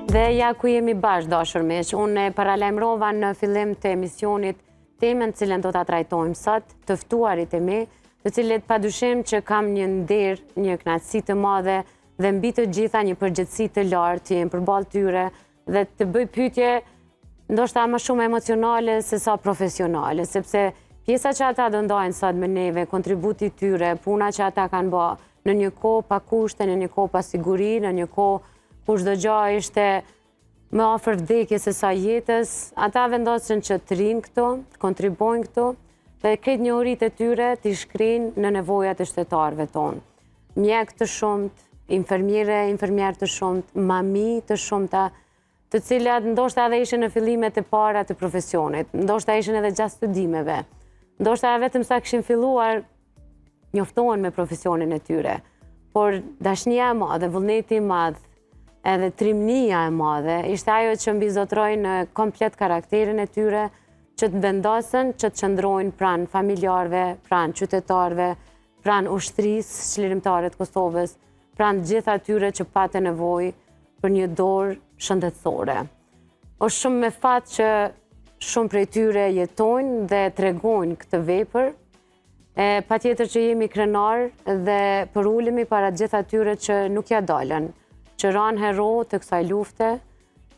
Dhe ja ku jemi bashkë, dashur miq, unë e paralajmërova në fillim të emisionit temën cilën do ta trajtojmë sot, të ftuarit e mi, të cilët pa dyshim që kam një nder, një kënaqësi të madhe dhe mbi të gjitha një përgjegjësi të lartë të jem përballë tyre dhe të bëj pyetje ndoshta më shumë emocionale se sa profesionale, sepse pjesa që ata do ndajnë sot me neve, kontributi i tyre, puna që ata kanë ba në një kohë pa kushte, në një kohë pa siguri, në një kohë kur çdo gjë ishte më afër vdekjes se sa jetës, ata vendosën që të rinë këtu, të kontribuojnë këtu, dhe krejt njohuritë e tyre t'i shkrijnë në nevojat e qytetarëve tonë. Mjekë të shumtë, infermiere, infermierë të shumtë, mami të shumta, të cilat ndoshta edhe ishin në fillimet e para të profesionit, ndoshta ishin edhe gjatë studimeve, ndoshta vetëm sa kishin filluar njoftohen me profesionin e tyre. Por dashnia e madhe, vullneti i madh, edhe trimnia e madhe, ishte ajo që mbizotëroi në komplet karakterin e tyre, që të vendosen, që të qëndrojnë pranë familjarëve, pranë qytetarëve, pranë ushtrisë çlirimtare të Kosovës, pranë gjithë atyre që patën nevojë për një dorë shëndetësore. Është shumë me fat që shumë prej tyre jetojnë dhe tregojnë këtë vepër, E patjetër që jemi krenarë dhe përulemi para gjithë atyre që nuk ia dolën, që ranë hero të kësaj lufte,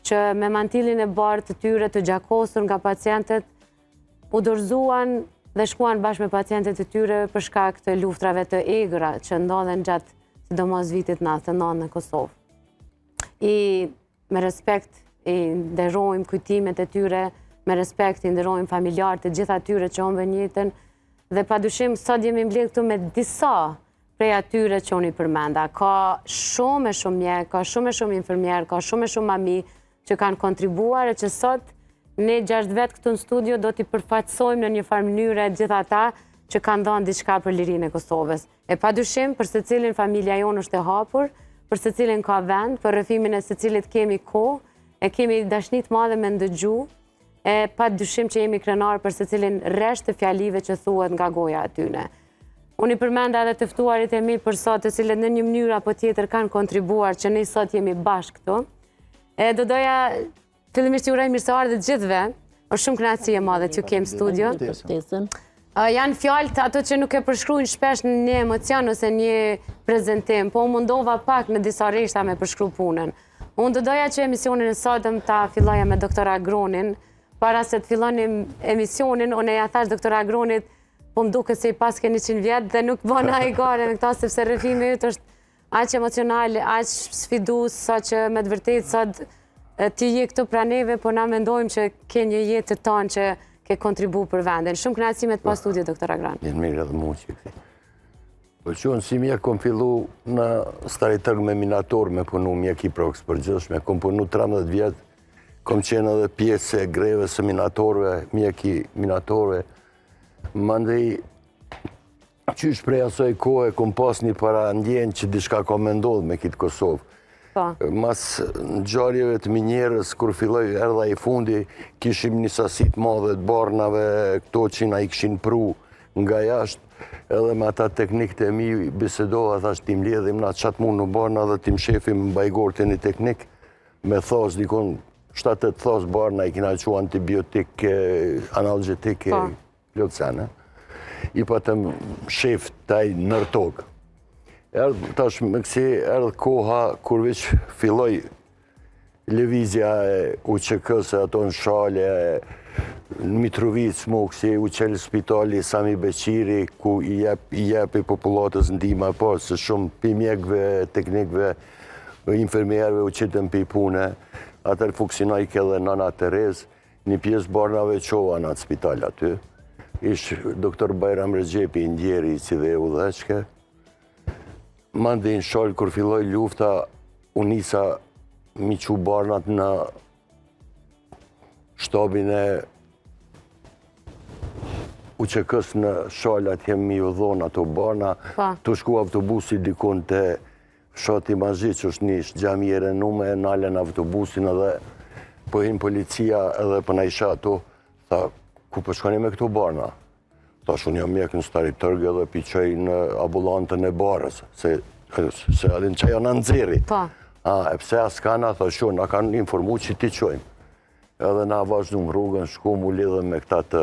që me mantilin e bardhë të tyre të gjakosur nga pacientët, u dorëzuan dhe shkuan bashkë me pacientët e tyre për shkak të luftrave të egra që ndodhën gjatë sidomos vitit 99 në Kosovë. I me respekt i nderojmë kujtimet e tyre, me respekt i nderojmë familjarët e gjithë atyre që humbën jetën, dhe pa dyshim sot jemi mbledh këtu me disa prej atyre që unë i përmenda. Ka shumë e shumë mjekë, ka shumë e shumë infermierë, ka shumë e shumë mami që kanë kontribuar e që sot ne gjashtë vetë këtu në studio do t'i përfaqësojmë në një farë mënyre gjithë ata që kanë dhënë diçka për lirinë e Kosovës. E pa dyshim, për secilin familja jonë është e hapur, për secilin ka vend, për rrëfimin e secilit kemi kohë, e kemi dashni të madhe me ndëgju, e pa dyshim që jemi krenarë për secilin rresht të fjalive që thuhet nga goja e tyne. Unë i përmenda edhe të ftuarit e mi për sot, të cilët në një mënyrë apo tjetër kanë kontribuar që ne sot jemi bashkë këtu. E do doja Fillimisht ju uroj mirëseardhje të gjithëve. Është shumë kënaqësi e madhe që ju kem në studio. Janë fjalët ato që nuk e përshkruajnë shpesh një emocion ose një prezentim, po u mundova pak në disa rreshta me përshkru punën. Unë do doja që emisionin e sotëm ta filloja me doktor Agronin, para se të fillonim emisionin, unë ja thash doktor Agronit, po më duket se i paske 100 vjet dhe nuk bën hajgare me këta sepse rrëfimi yt është Aq emocional, aq sfidues, sa që me të vërtetë sot ti je këtu pranë neve, po na mendojmë që ke një jetë të tanë që ke kontribu për vendin. Shumë kënaqësi me të pas studio, doktor Agron. Mirë, mirë edhe mu që këti. Po që unë si mjek kom fillu në Stari Tërg me minator me punu mjek i proks përgjithshme, kom punu 13 vjet, kom qenë edhe pjesë e grevës së minatorëve, mjek i minatorëve, mandej Qysh prej asoj kohe kom pas një parandjenjë që diçka ka me ndodhë me kitë Kosovë. Po. Mas ngjarjeve të minierës, kur filloi erdha i fundi, kishim një sasi të madhe të barnave, këto që na i kishin pru nga jashtë, edhe me ata teknikët e mi bisedova, thash t'i mbledhim na qatë mund në barna dhe t'i mshefim në bajgorë te një teknik, me thasë dikun 7-8 thasë barna i kina çu antibiotike, analgjetike, po. Plot sene. I patëm mshef te ai nër tokë. Erdh, tash me kësi, erdh koha kur veç filloi lëvizja e UÇK-së ato në Shalë, në Mitrovicë, mu kësi, u çel spitali Sami Beqiri, ku i jep, i jepi popullatës ndihma, po, se shumë pi mjekëve, teknikëve, infermierëve u qitën pi pune, atëherë funksionojke edhe Nana Terezë, Një pjesë barnave çova në atë spital aty. Ish doktor Bajram Rexhepi i ndjeri i cili e udhëheqke. Mandej në Shalë, kur filloi lufta, u nisa m'i çu barnat në shtabin e UÇK-së në Shalë atje m'i u dhonë ato barna. Po. Tu shku autobusi dikun te Fshati Mazhiq është një xhami e rrënume, e nalën autobusin edhe po hin policia edhe po na i sheh ato, tha, ku po shkoni me këto barna? Thash, unë jam mjek në Stari Tërg edhe p'i çoj në ambulantën e barës, se, se adin që janë nxeri. Po. A, e pse a s'kana, tha sho, na kanë informu që t'i çojmë. Edhe na vazhdum rrugën, shkum u lidhëm me këta të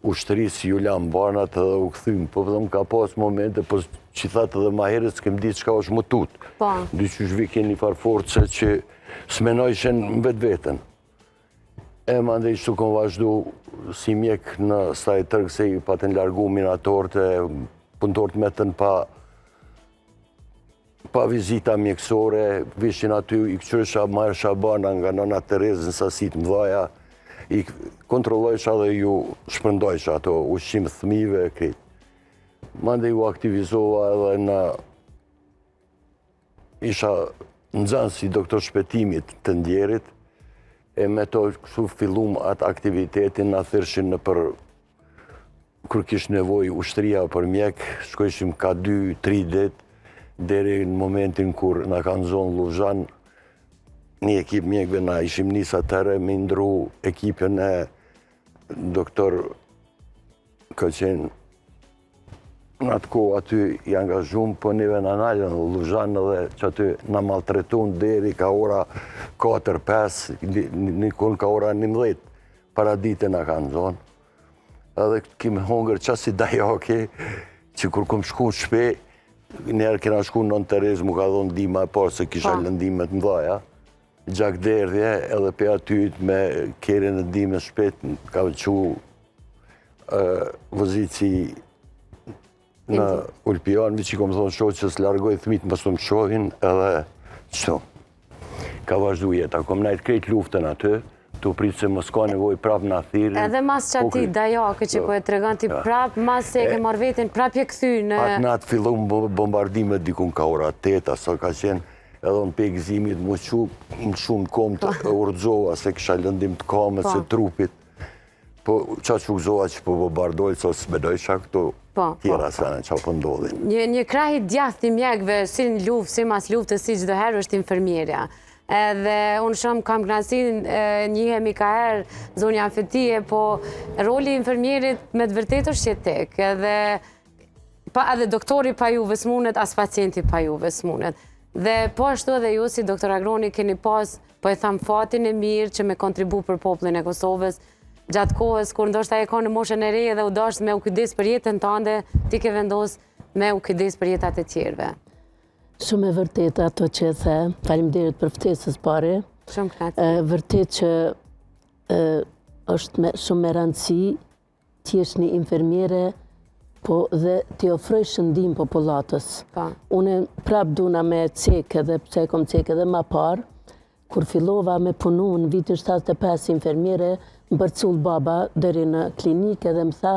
ushtrisë, ju lamë barnat edhe u kthym. Po vetëm ka pas momente, po që thatë edhe ma herët, s'kem ditë çka është m'u tut. Po. Diqysh vike një farë force që s'menojshe në vetveten. E mandej kështu kom vazhdu si mjek në Stari Tërg se i patën largu minatorët e punëtorët metën pa pa vizita mjekësore, vishin aty, i këqyrsha, marrsha barna nga Nëna Terezë në sasi të mdhaja, i kontrollojsha dhe ju shpërndojsha ato ushqim thmive, krejt. Mandej u aktivizova edhe në isha nxënës i doktor Shpëtimit të ndjerit, e me to kështu fillum atë aktivitetin, na thirrshin nëpër kur kish nevojë ushtria për mjek, shkojshim ka 2-3 ditë, deri në momentin kur na kanë zonë Lluzhan, një ekip mjekve na ishim nis atëherë me ndru ekipin e doktor ka qenë në atë kohë aty i angazhum, po neve na nalën në Lluzhan edhe që aty na maltretun deri ka ora 4-5, një kun ka ora 11, paradite na kanë zonë. Edhe kim hongër qasi dajaki, që kur kom shku në shpi, njëherë kena shku në Nënë Terezë, mu ka dhonë ndihma e parë se kisha po. lëndime të mdhaja, gjakderdhje edhe pe aty me kerrin e ndihmës shpejt, ka çu vozitësi në Ulpianë, veç i kom thonë shoqes, largoj thmit mos të më shohin edhe qëto. Ka vazhdu jeta, kom najtë krejt luftën aty, tu pritë se mos ka nevojë prap na thirrin. Edhe mas qatij dajaki që po e tregon ti prap, mas se e ke marrë veten, prap je kthy në... Atë natë fillun bombardimet dikun ka ora 8, sa ka qenë, edhe unë pej gëzimit m'u çu, më shumë komë të po. urdzova se kisha lëndim të kamës e po. trupit. Po, qa që u gëzova që po bombardojnë, se s'menojsha këto po, po, tjera po. sene që po ndodhin. Një, një krah i djathtë i mjekëve, si në luftë, si mas luftës, si çdo herë është infermierja. Edhe unë shumë kam kënaqësinë, njihemi ka herë, zonja Fetije, po roli i infermierit me të vërtetë është jetik. Edhe Pa edhe doktori pa juve s'munet, as pacienti pa juve s'munet. Dhe po ashtu edhe ju si doktor Agroni keni pas, po e tham fatin e mirë që me kontribu për popullin e Kosovës, gjatë kohës kur ndoshta je konë në moshën e re dhe u dashtë me u kujdes për jetën tande, ti ke vendos me u kujdes për jetat e tjerëve. Shumë e vërtetë ato që e the, faleminderit për ftesën së pari. Shumë kënaqësi. Vërtet që është me, shumë me rëndësi Të jesh një infermiere, po dhe t'i ofrojsh ndihmë popullatës. Po. Unë prap duna me cek edhe pse e kom cek edhe ma parë, kur fillova me punu në vitin 75 infermiere, më përcoll baba deri në klinikë edhe më tha,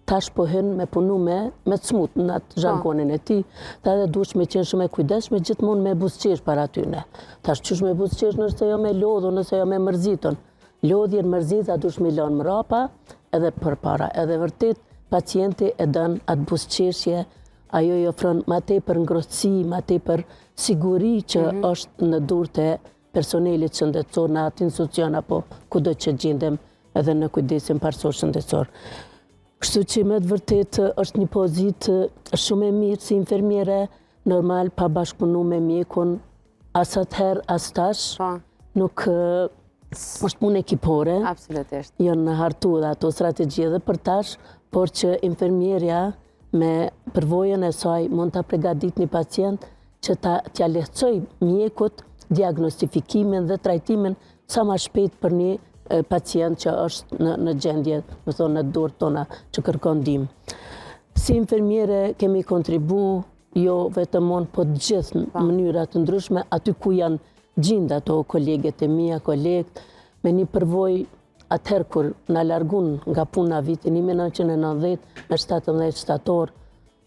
tash po hyn me punu me, me të smut në atë po. zhargonin e tij, tha edhe duhesh me qenë shumë e kujdesshme, gjithmonë me buzëqesh para tyne. Tash qysh me buzëqesh nëse jom e lodhun, nëse jom e mërzitun. Lodhjen mërzitja duhesh me i lënë mrapa edhe përpara. Edhe vërtet pacienti e don atë buzëqeshje, ajo i ofron ma tepër ngrohtësi, ma tepër siguri që mm -hmm. është në durët e personelit shëndetësor në atë institucion apo kudo që gjindem edhe në kujdesin parësor shëndetësor. Kështu që me të vërtetë është një pozitë shumë e mirë si infermiere, normal pa bashkëpunu me mjekun, As atëherë, as tash, po. nuk është punë ekipore. Absolutisht. Janë hartu dhe ato strategji edhe për tash, por që infermierja me përvojën e saj mund ta pregadit një pacient që ta t'ia lehtësojë mjekut diagnostifikimin dhe trajtimin sa ma shpejt për një pacient që është në, në gjendje, me thonë në duart tona, që kërkon ndihmë. Si infermiere kemi kontribu Jo vetëm unë, po të gjithë në mënyra të ndryshme, aty ku janë gjind ato koleget e mia, kolegët, me një përvojë atëherë kur na largun nga puna vitin 1990, me 17 shtator,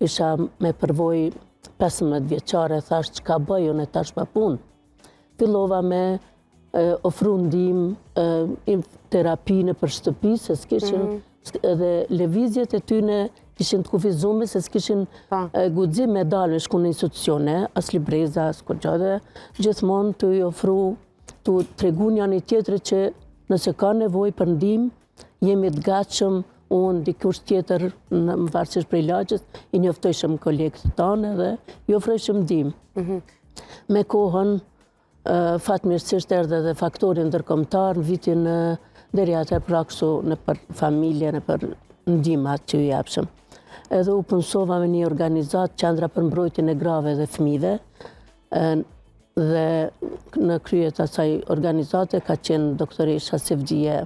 isha me përvojë 15 vjeçare, thash çka bëj unë tash pa punë. Fillova me ofru ndihmë terapi nëpër shtëpi, se s'kishin, mhm. edhe lëvizjet e tyne ishin të kufizume, se s'kishin guxim me dalë me shku në institucione, as libreza, as kurgjo, dhe gjithmonë tu i ofru, tu tregu njani tjetrit që nëse ka nevojë për ndihmë, jemi të gatshëm, unë, dikush tjetër, në varësisht prej lagjes, i njoftojshëm kolegët tanë dhe i ofrojshëm ndihmë. Mhm. Me kohën. Fatmirësisht erdhi edhe faktori ndërkombëtar në vitin deri atëherë pra kështu nëpër familje, nëpër ndihmat që ju jepshim. Edhe u punësova me një organizatë Qendra për Mbrojtjen e Grave dhe Fëmijëve, dhe në krye të asaj organizate ka qenë doktoresha Sevdije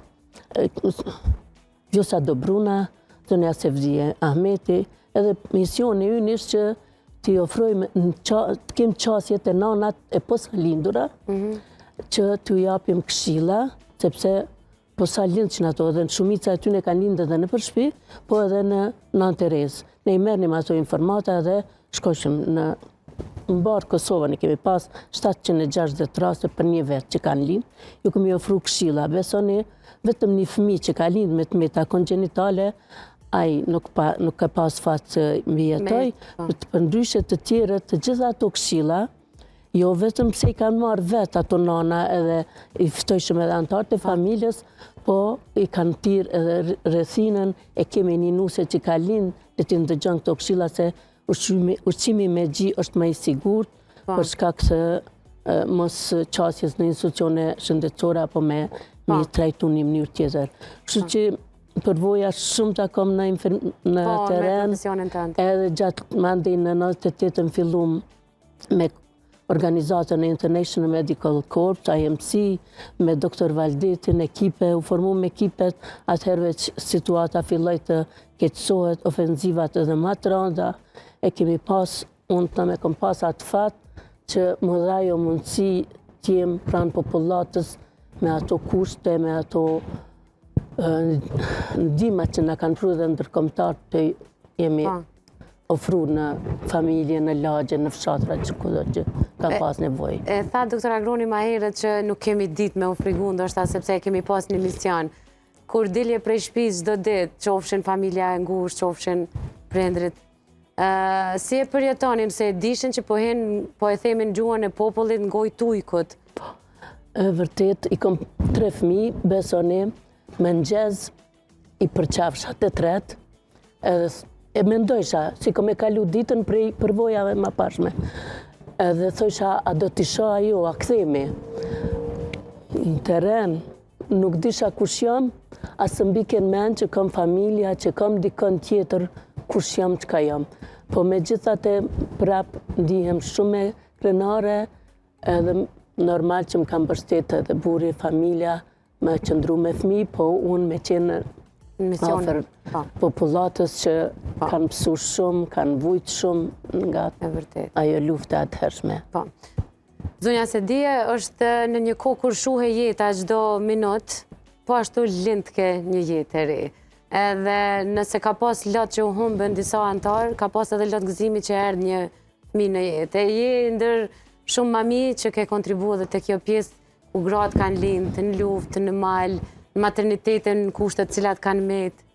Vjosa Dobruna, zonja Sevdije Ahmeti, edhe misioni ynë ishte që t'i ofrojmë, të kem qasje te nanat e posalindura, mhm. që t'u japim këshilla, sepse posalindëshin ato, edhe në shumica e tyne kanë lindë edhe nëpër shpi, po edhe në Nënë Terezë. Ne i merrnim ato informata edhe shkojshim në mbarë Kosovën, i kemi pas 760 raste për një vit që kanë lindë, ju kemi ofru këshilla, besoni, vetëm një fëmi që ka lindë me të meta kongenitale, ai nuk, pa, nuk ka pas fat të mbijetojë, po. përndryshe të tjerët, të gjitha ato këshilla, jo vetëm pse i kanë marrë vetë ato nana edhe i ftojshim edhe anëtarët e po. familjes, po i kanë thirrë edhe rrethinën, e kemi një nuse që ka lindë, le t'i ndëgjon këto këshilla se ushqimi, ushqimi me gji është më i sigurt po. për shkak të mos qasjes në institucione shëndetësore apo me po. me trajtu një mënyrë tjetër. Kështu po. që përvoja shumë ta kom në, në po, terren, edhe gjatë mandej në 98-ën fillum me organizatën e International Medical Corps, IMC, me Dr. Valdetin, ekipe, u formum ekipet, atëherë veç situata filloi të keqësohet, ofenzivat edhe ma të randa, e kemi pas, unë të me kom pas atë fat, që m'u dha ajo mundësi të jem pranë popullatës me ato kushte, me ato ndihma që na kanë pru dhe ndërkombëtarët të jemi po. ofru në familje, në lagje, në fshatra që kudo që ka pas nevojë. E tha doktor Agroni ma herët që nuk kemi ditë me u frigu, ndoshta sepse e kemi pas një mision. Kur dilje prej shpisë çdo ditë, qofshin familja e ngushtë, qofshin prindrit, si e përjetonin, se e dishin që po hin, po e themin gjuhën e popullit në gojë t'ujkut? Po, e vërtet, i kom tre fëmi, besoni, mëngjes i përqafsha të tretë, edhe e mendojsha, si kom e kalu ditën prej përvojave mëparshme. Edhe thojsha, a do t'i shoh a jo, a kthehemi? Në terren, nuk disha kush jam, as s'më bike në mend që kam familja, që kam dikon tjetër, kush jam, çka jam. Po megjithatë prap ndihem shumë krenare, edhe normal që më ka mbështetë edhe burri, familja, me qëndru me fmi, po unë me qenë afër po. popullatës që po. kanë pësu shumë, kanë vujtë shumë nga ajo lufta e atëhershme. Po. Zonja Sedije është në një kohë kur shuhej jeta çdo minut, po ashtu lindke një jetë e re. Edhe nëse ka pas lot që u humbën disa anëtarë, ka pas edhe lot gëzimi që erdh një fëmijë në jetë. E je ndër shumë mami që ke kontribu edhe te kjo pjesë ku gratë kanë lindë në luftë, në mal, në maternitete, në kushtet të cilat kanë metë.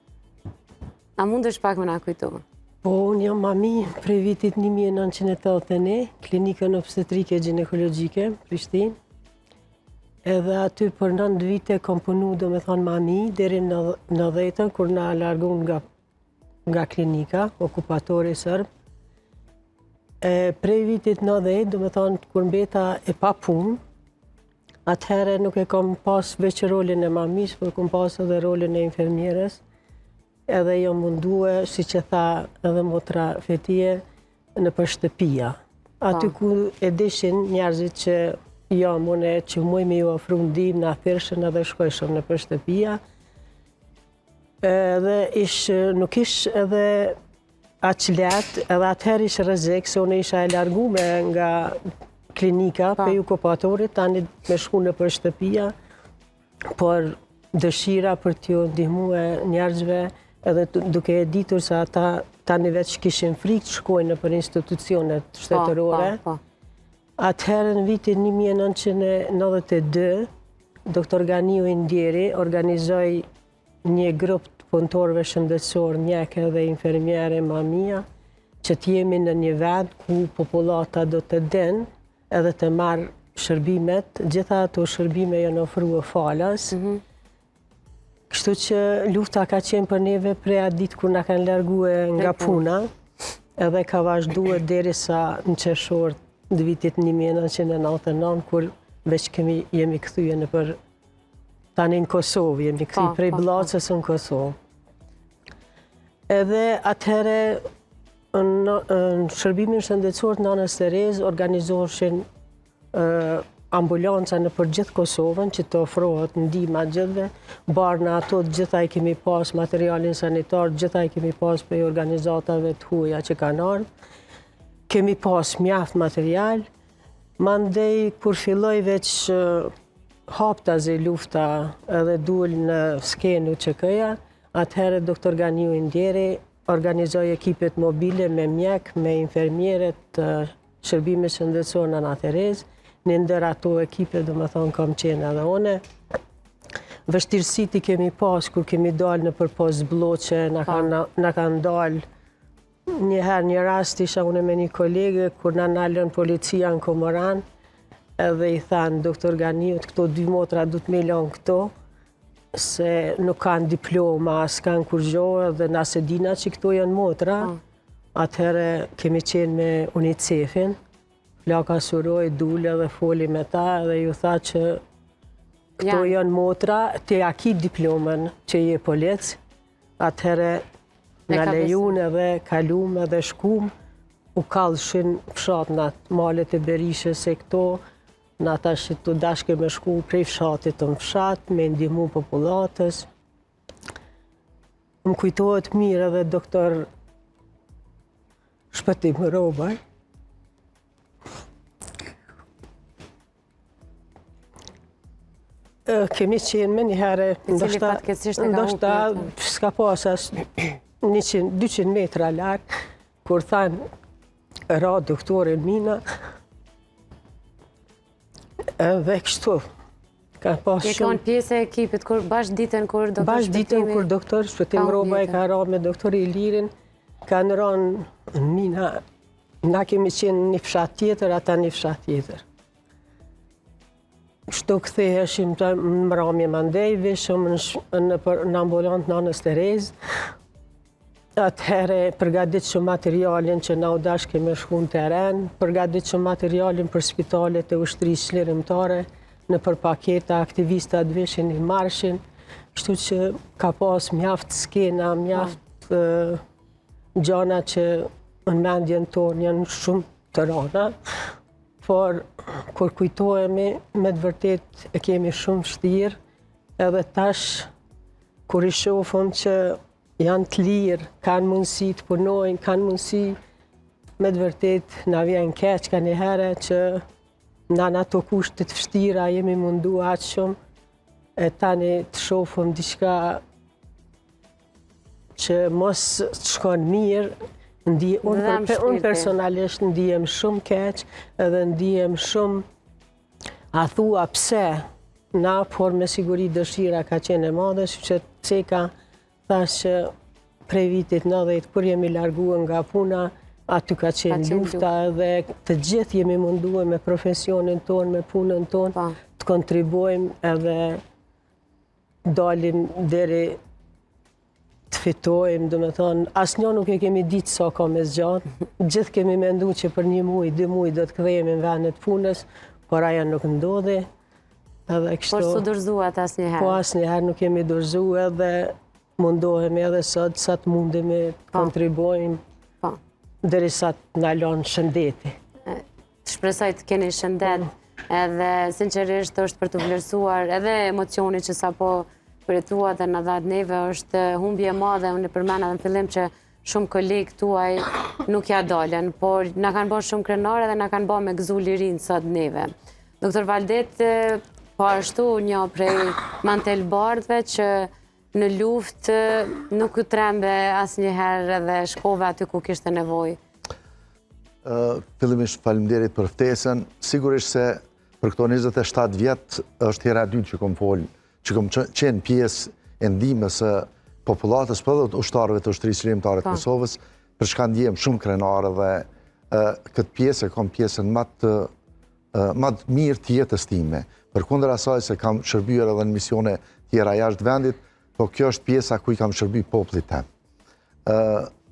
A mundesh pak me na kujtu? Po, unë jam mami prej vitit 1981, klinikën obstetrike gjinekologjike, Prishtinë. Edhe aty për 9 vite kom punu, domethonë mami, deri në 90-ën, kur na largun nga, nga klinika, okupatori serb. E prej vitit 90, domethonë, kur mbeta e pa punë, atëherë nuk e kom pas veç rolin e mamisë, por kom pas edhe rolin e infermierës, edhe jam mundue, siç e tha edhe motra Fetije, nëpër shtëpia. Aty po. ku e dishin njerëzit që jam unë që muj me ju ofru ndihmë, na thirrshin edhe shkojshëm nëpër shtëpia. Edhe ish, nuk ish edhe aq lehtë, edhe atëherë ish rrezik, se unë isha e largume nga klinika, po. prej okupatorit, tani me shku nëpër shtëpia, por dëshira për t'ju ndihmue njerëzve edhe duke e ditur se ata tani veç kishin frikë të shkojnë nëpër institucionet po, shtetërore. Po, po. Atëherë në vitin 1992, Dr. Ganiu i ndjeri organizoi një grup të punëtorëve shëndetësor, mjekë dhe infermiere, mamia, që të jemi në një vend ku popullata do të din edhe të marrë shërbimet, gjitha ato shërbime janë ofrua falas. Mhm. Kështu që lufta ka qenë për neve prej atë ditë kur na kanë largue nga puna, edhe ka vazhdue derisa në qershor të vitit 1999, kur. veç kemi, jemi kthye nëpër tani në Kosovë, jemi kthy po, prej po, po. Bllacës në Kosovë. Edhe atëherë në, në shërbimin shëndetësor të Nanës Terezë organizoheshin ambulanca nëpër gjithë Kosovën që të ofrohet ndihma gjithëve, barna ato të gjitha i kemi pas, materialin sanitar, të gjitha i kemi pas prej organizatave të huaja që kanë ardhë. Kemi pas mjaft material, mandej kur filloi veç haptazi lufta edhe dul në skenë UÇK-ja, atëherë doktor Ganiu i ndjeri organizoi ekipet mobile me mjek, me infermiere të Shërbimit Shëndetësor Nana Terezë, një ndër ato ekipe, domethonë, kam qenë edhe une. Vështirësitë i kemi pas, kur kemi dalë nëpër postblloqe, na po. kanë na kanë dalë një herë një rast isha une me një kolege, kur na nalën policia në Komoran, edhe i thanë doktor Ganiut, këto dy motra duhet me i lanë këto, se nuk kanë diploma, s'kanë kurgjo, edhe na s'e dina që këto janë motra, po. Atëherë kemi qenë me UNICEF-in, Flaka Surroi dul edhe foli me ta edhe ju tha që këto janë motra, ti a ki diplomën që je polic, atëherë na lejun edhe kalum edhe shkum, u kallshin fshatnat, malet e Berishës e këto, na tash tu dashke me shku prej fshatit në fshat, me ndihmu popullatës. Më kujtohet mirë edhe doktor Shpëtim Robaj. Kemi qenë menjëherë, ndoshta, ndoshta s'ka pas as 100, 200 metra larg, kur thanë ra doktori n'mina, Edhe kështu, ka pas shumë... Je konë pjesë e ekipit, kur bash ditën kur doktor Bash ditën kur doktor Shpëtim Robaj ka ra me doktor Ilirin, kanë ranë në mina, na kemi qenë një fshat tjetër, ata një fshat tjetër. Kështu ktheheshim në mramje mandej, vishëm në, në, në ambulantë Nanës Terezë, Atëherë përgatitshëm materialin që na u dashke me shku në teren, përgatitshëm materialin për spitalet e ushtrisë çlirimtare, nëpër paketa, aktivistat vishin i marrshin, kështu që ka pas mjaft skena, mjaft gjana që në mendjen tonë janë shumë të rana, por kur kujtohemi me të vërtetë e kemi shumë vështirë, edhe tash kur i shofëm që janë të lirë, kanë mundësi të punojnë, kanë mundësi me të vërtetë na vjen keq kanjëherë që na në ato kushte të vështira jemi mundu aq shumë e tani të shofëm diçka që mos të shkon mirë, ndi, unë, për, unë personalisht ndihem shumë keq edhe ndihem shumë A thua pse na, por me siguri dëshira ka qenë e madhe, siç e ceka thash që prej vitit 90, kur jemi largue nga puna, aty ka qenë lufta edhe të gjithë jemi mundue me profesionin tonë, me punën tonë, po. të kontribuojmë edhe dalim deri të fitojmë, domethonë, asnjë nuk e kemi ditë sa ka me zgjatë, gjithë kemi mendu që për një muj, dy muj do të kthehemi në vendet e punës, por ajo nuk ndodhi, edhe kështu... Por s'u dorëzuat asnjëherë? Po asnjëherë nuk jemi dorëzu edhe mundohemi edhe sot, sa të mundemi të po. kontribuojmë, po. derisa të na lon shëndeti. Shpresoj të keni shëndet edhe sinqerisht është për t'u vlerësuar edhe emocioni që sapo përjetuat dhe na dhatë neve është humbje e madhe, unë e përmenda edhe në fillim që shumë kolegë tuaj nuk ja dolën, por na kanë bërë shumë krenarë dhe na kanë bërë me gëzu lirinë sot neve. Doktor Valdet, po ashtu një prej mantelbardhëve që në luftë nuk u trembe asnjëherë edhe shkove aty ku kishte nevojë. Fillimisht faleminderit për ftesën. Sigurisht se për këto 27 vjet është hera e dytë që kom fol, që kom qenë pjesë e ndihmës së popullatës, po edhe ushtarëve të Ushtrisë Çlirimtare të po. Kosovës, për çka ndihem shumë krenar dhe këtë pjesë e kom pjesën ma të ma të mirë të jetës time. Përkundër asaj se kam shërbyer edhe në misione tjera jashtë vendit, po kjo është pjesa ku i kam shërby popullit tem.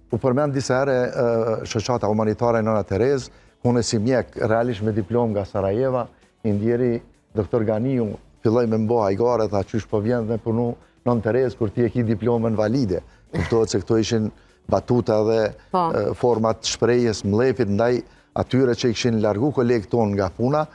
U përmend disa herë shoqata humanitare Nëna Terezë, unë si mjek realisht me diplomë nga Sarajeva, i ndjeri Doktor Ganiu filloi me m'bo hajgare, tha qysh po vjen dhe punu Nënë Terezë kur ti e ki diplomën valide. Kuptohet se këto ishin batuta dhe po. format shprehjes mllefit ndaj atyre që i kishin largu kolegë tonë nga puna,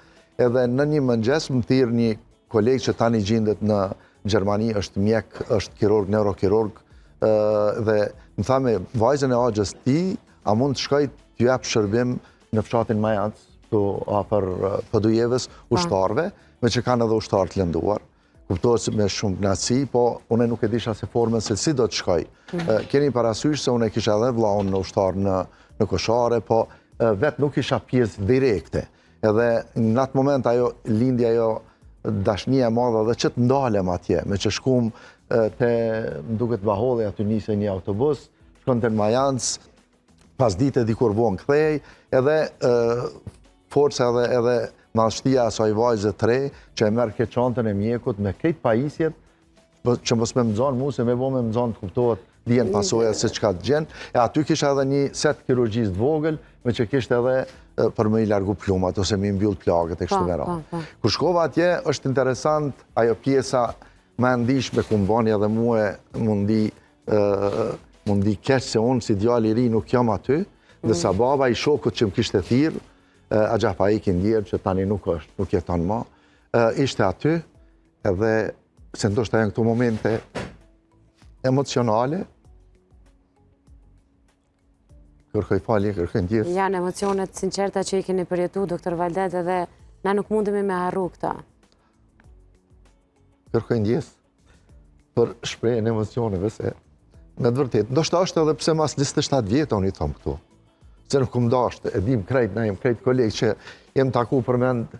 edhe në një mëngjes më thirr një koleg që tani gjindet në Gjermani, është mjek, është kirurg, neurokirurg, dhe më tha me vajzën e axhës tij, a mund të shkoj të jap shërbim në fshatin Majanc, këtu afër Podujevës, ushtarëve, meqë kanë edhe ushtarë të lënduar. Kuptohet se me shumë kënaqësi, po unë nuk e disha se formën se si do të shkoj. Mhm. Keni parasysh se unë e kisha edhe vllaun ushtar në, në Koshare, po vetë nuk isha pjesë direkte. Edhe në atë moment ajo lindi ajo dashnia e madhe dhe që të ndalem atje, meqë shkum te, më duket Baholli, aty nise një autobus, shkonte në Majanc, pas dite dikur vonë kthehej, edhe forca edhe edhe madhështia asaj vajze të re, që e merr këtë çantën e mjekut me krejt pajisjet, po, që mos me më zonë mu, se me bo me më zonë të kuptohet, dihen pasojat se çka të gjen, e aty kisha edhe një set kirurgjisë të vogël, meqë kishte edhe për me i largu plumat, ose me i mbyll plagët e kështu po, me radhë. Po, po. Kur shkova atje, është interesant ajo pjesa më e ndishme ku më bani edhe mue m'u ndi m'u ndi keq se unë si djalë i ri nuk jam aty, mm. ndërsa baba i shokut që më kishte thirrë, Axha Faik i ndjerë që tani nuk është, nuk jeton ma, ishte aty, edhe se ndoshta janë këto momente emocionale, kërkoj falje, kërkoj ndjesë. Janë emocionet sinqerta që i keni përjetu, doktor Valdet, edhe na nuk mundemi me harru këta. Kërkoj ndjesë për shprehjen e emocioneve se me të vërtetë, ndoshta është edhe pse mas 27 vjetë unë i thom këtu, se nuk kum dashtë, e dim krejt, na jem krejt kolegë që jem taku përmend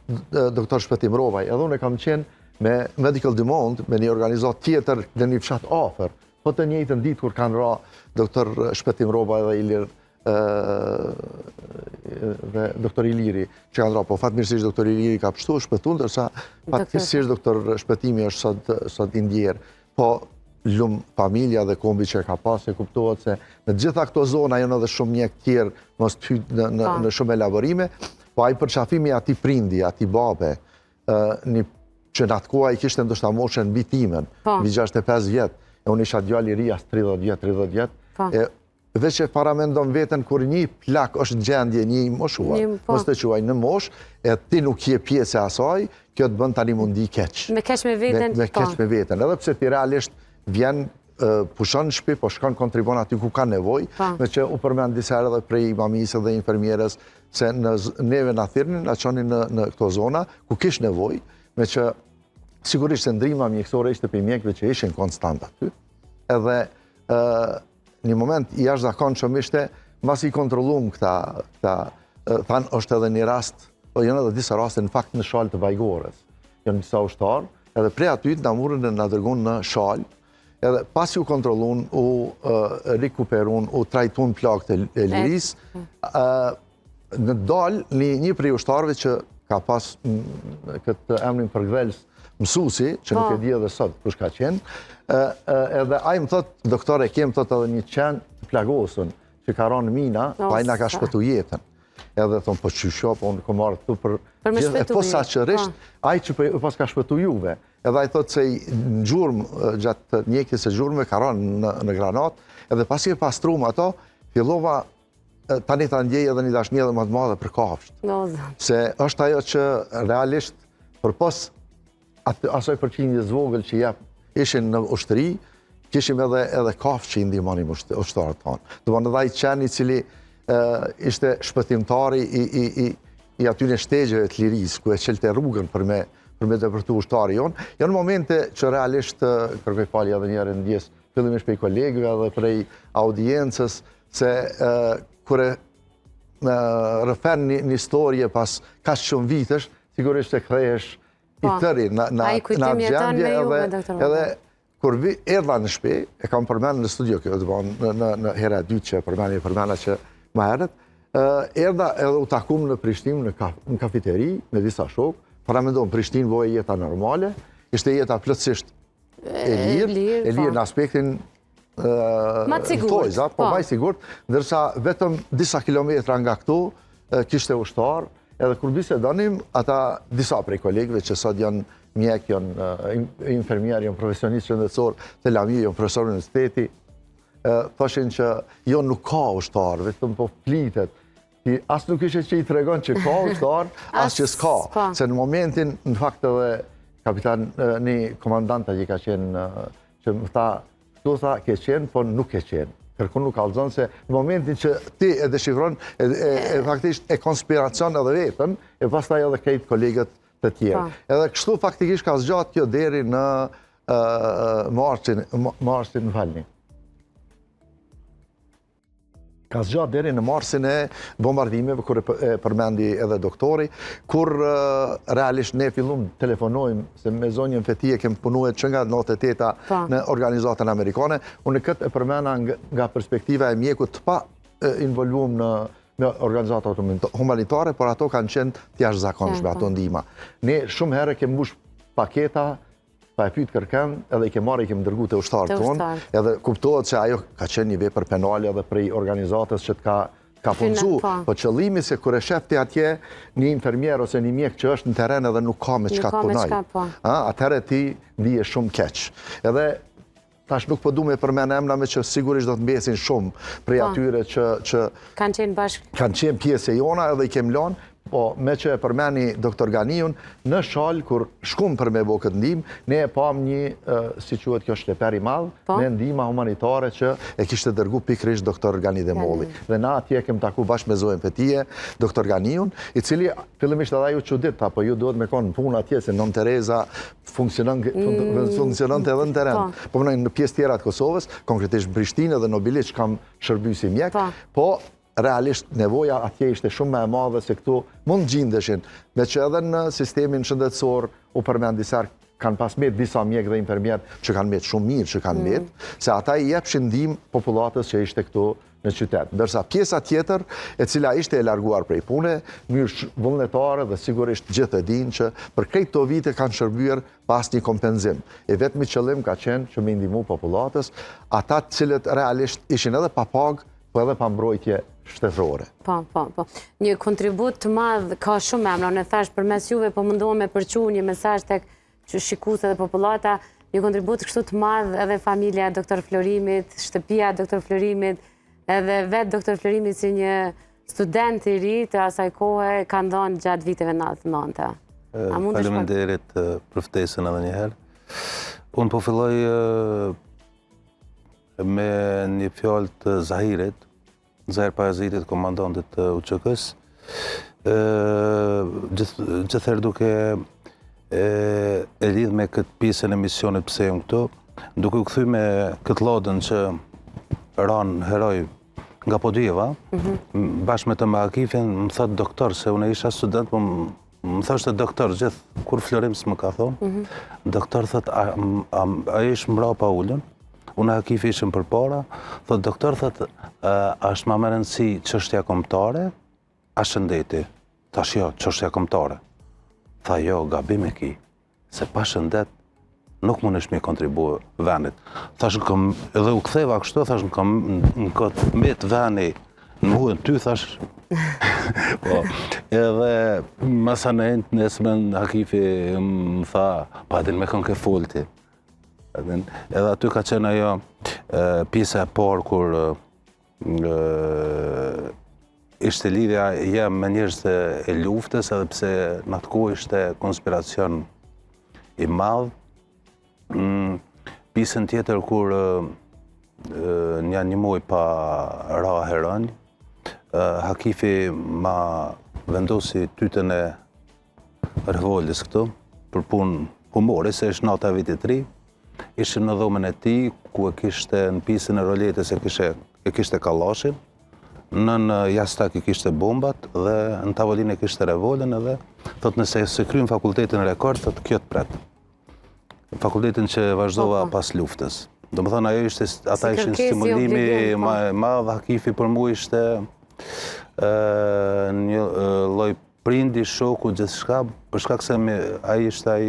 doktor Shpëtim Robaj, edhe unë e kam qenë me Medical Demand, me një organizatë tjetër në një fshat afër, po të njëjtën ditë kur kanë ra doktor Shpëtim Robaj dhe Ilir dhe doktor Iliri që kanë ra, po fatmirësisht doktor Iliri ka pështu, shpëtu, ndërsa fatmirësisht doktor Shpëtimi është sot, sot i ndjerë. Po, lum familja dhe kombi që e ka pas, e kuptohet se në gjitha këto zona janë edhe shumë mjekë tjerë, mos të hyj në, në, në shumë elaborime, po ai përqafimi atij prindi, atij babe, një që në atë kohë ai kishte ndoshta moshën mbi timen, po. mbi 65 vjet, e unë isha djalë i ri as 30 vjet, 30 vjet, po. e Veç e paramendon veten kur një plak është në gjendje, një i moshuar, po. mos të quaj në moshë, e ti nuk je pjesë e asaj, kjo të bën tani m'u ndi keq. Me keq me veten, me, me keq po. me veten, edhe pse ti realisht vjen pushon në shtëpi, po shkon kontribon aty ku ka nevojë, po. meqë u përmend disa herë edhe prej mamisë dhe infermierës se në neve na thirrnin, na çonin në në këto zona ku kish nevojë, meqë sigurisht se ndihma mjekësore ishte prej mjekëve që ishin konstant aty. Edhe ë Një moment i jashtëzakonshëm ishte, mbasi i kontrollum këta, këta thanë është edhe një rast, po janë edhe disa raste në fakt në Shalë të Bajgorës. Janë disa ushtarë, edhe prej aty na murën e na dërgun në Shalë, edhe pasi u kontrollun, u rikuperun, u trajtun plagët e lirisë, Në dalë, një, një prej ushtarëve që ka pas këtë emrin përkëdhelës mësusi, që nuk e po. di edhe sot kush ka qenë, edhe ai më thot, doktor e kem thot edhe një qen të plagosun, që ka ra në mina, po ai na ka shpëtu jetën. Edhe thonë, po qysh jo, po unë kom ardhë këtu për... Për me shpëtu. E posaçërisht, po. ai që po, pas ka shpëtu juve. Edhe ai thot se në gjurmë, gjatë ndjekjes së gjurmëve, ka ranë në, në granatë, edhe pasi e pastrum ato, fillova tani ta ndjej edhe një dashni edhe më të madhe për kafshët. Se është ajo që realisht përpos asaj përqindjes vogël që jep ishin në ushtri, kishim edhe edhe kafshë që i ndihmonim ushtarët tanë. Domethënë edhe ai qeni i cili ishte shpëtimtari i, i, i, i atyne shtegjeve të lirisë, ku e çelte rrugën për me, për me depërtu ushtari jonë, janë momente që realisht kërkoj falje edhe njëherë ndjesë, fillimisht prej kolegëve dhe prej audiencës, Se kur e rrëfen një, një storje pas kaq shumë vitesh, sigurisht se kthehesh i po, tëri në, në, në atë gjendje edhe, edhe kur vi, erdha në shpi, e kam përmend në studio kjo, të bon, në, në, në hera e dytë që e përmend, e përmenda që ma herët, erdha edhe u takum në Prishtinë në, kaf, në kafiteri me disa shokë, paramendo në Prishtinë voje jeta normale, ishte jeta plotësisht e lirë, e lirë po. në aspektin Ma të sigurt. Tojza, po, po. ma i sigurt, ndërsa vetëm disa kilometra nga këtu kishte ushtarë, Edhe kur bisedonim, ata disa prej kolegëve që sot janë mjek, janë infermierë, janë profesionistë shëndetësorë të lamie, janë profesorë universiteti, thoshin që jo nuk ka ushtarë, vetëm po flitet. Ti as nuk ishe që i tregon që ka ushtarë, as që s'ka. Po. Se në momentin, në fakt edhe kapitan, një komandant që ka qenë, që më tha, Këtu tha, ke qenë, po nuk ke qenë. Kërkun nuk kallzon se në momentin që ti e deshifron, e, e, e faktisht e konspiracion edhe vetën, e pastaj edhe krejt kolegët të tjerë. Po. Edhe kështu faktikisht ka zgjatë kjo deri në marsin, marsin, më falni. Ka zgjatë deri në marsin e bombardimeve, kur e përmendi edhe doktori, kur realisht ne fillum telefonojmë, se me zonjën Fetije kem punue që nga 98-ta po. në organizatën amerikane, unë këtë e përmena nga perspektiva e mjekut të pa involvum në në organizatat humanitare, por ato kanë qenë të jashtëzakonshme, ato ndihma. Ne shumë herë kem mbush paketa pa e pyet kërkën, edhe i kem marrë, i kem dërgu te ushtarët tonë, edhe kuptohet se ajo ka qenë një vepër penale edhe prej organizatës që të ka ka punësu, po. po qëllimi se kur e shef ti atje një infermier ose një mjek që është në teren edhe nuk ka me çka të punojë, po. atëherë ti ndihesh shumë keq. Edhe Tash nuk po du me përmend emna meqë sigurisht do të mbesin shumë prej po. atyre që, që kanë qenë bashkë. Kanë qenë pjesë e jona edhe i kem lanë, po meqë e përmendi doktor Ganiun, në Shalë, kur shkum për me bo këtë ndihmë, ne e pam një, si quhet kjo shleper i madh, po. me ndihma humanitare që e kishte dërgu pikërisht doktor Gani Demolli. Dhe na atje kem taku bashkë me zonjën Fetije, doktor Ganiun, i cili fillimisht edhe ai u çudit, tha, po ju duhet me konë në punë atje, se Nënë Tereza funksionon mm. funksiononte edhe në teren. Po, po në në pjesë tjera të Kosovës, konkretisht në Prishtinë dhe në Obiliq kam shërby si mjek, po, po realisht nevoja atje ishte shumë më e madhe se këtu mund të gjindeshin, meqë edhe në sistemin shëndetësor u përmend disa herë kanë pas met disa mjekë dhe infermierë që kanë met shumë mirë që kanë mm. met, se ata i jepshin ndihmë popullatës që ishte këtu në qytet. Ndërsa pjesa tjetër, e cila ishte e larguar prej pune, në mënyrë vullnetare dhe sigurisht gjithë e dinë që për krejt këto vite kanë shërbyer pa asnjë kompenzim. I vetmi qëllim ka qenë që me i ndihmu popullatës, ata të cilët realisht ishin edhe pa pagë, po edhe pa mbrojtje shtetërore. Po, po, po. Një kontribut të madh ka shumë emra, unë thash përmes juve po mundohem me përçu një mesazh tek që shikuesit dhe popullata, një kontribut kështu të madh edhe familja e doktor Florimit, shtëpia e doktor Florimit, edhe vetë doktor Florimi si një student i ri të asaj kohe kanë dhënë gjatë viteve 99. Faleminderit për ftesën edhe një herë. Unë po filloj me një fjalë të Zahirit, Zahir Pajazitit, komandantit të UÇK-së, gjithherë duke e, e lidh me këtë pjesën e emisionit pse jam këtu, duke u kthy me këtë lodën që ranë heroj nga Podujeva, mm -hmm. bashkë me të me Akifin, më thotë doktor, se unë isha student, po më thoshte doktor, gjithë, kur Florim s'më ka thonë, mm -hmm. doktor thotë, a, a, a ish mbrapa ulun, Unë e Akifi ishim përpara, thotë doktor, thotë, a është ma me rëndësi çështja kombëtare, a shëndeti? Thash jo, çështja kombëtare. Tha jo, gabim e ki, se pa shëndet nuk mundesh me kontribu vendit. Thash, kom, edhe u ktheva kështu, thash, në kom, në këtë met veni, në huën ty, thash, po, edhe masanej të nesërmen Akifi më tha, pa din me kon ke fol ti. Edhe aty ka qenë ajo pjesa e parë kur ishte lidhja jem me njerëz e luftës, edhe pse në atë kohë ishte konspiracion i madh. Mm, pjesën tjetër kur nja një muaj pa ra heronj, Hakifi ma vendosi tytën e revolës këtu, për punë humori, se është nata e vitit të ri, ishim në dhomën e tij, ku e kishte në pjesën e roletës e kishte, e kishte kallashin, nën jastak i kishte bombat dhe në tavolinë e kishte revolën edhe, thot nëse s'e kryn fakultetin rekord, thot kjo të pret. Fakultetin që vazhdova po, po. pas luftës. Domethënë, ajo ishte, ata ishin stimulimi po. ma e madh, Hakifi për mu ishte një lloj Prindi, shoku, gjithçka, për shkak se me, ai ishte ai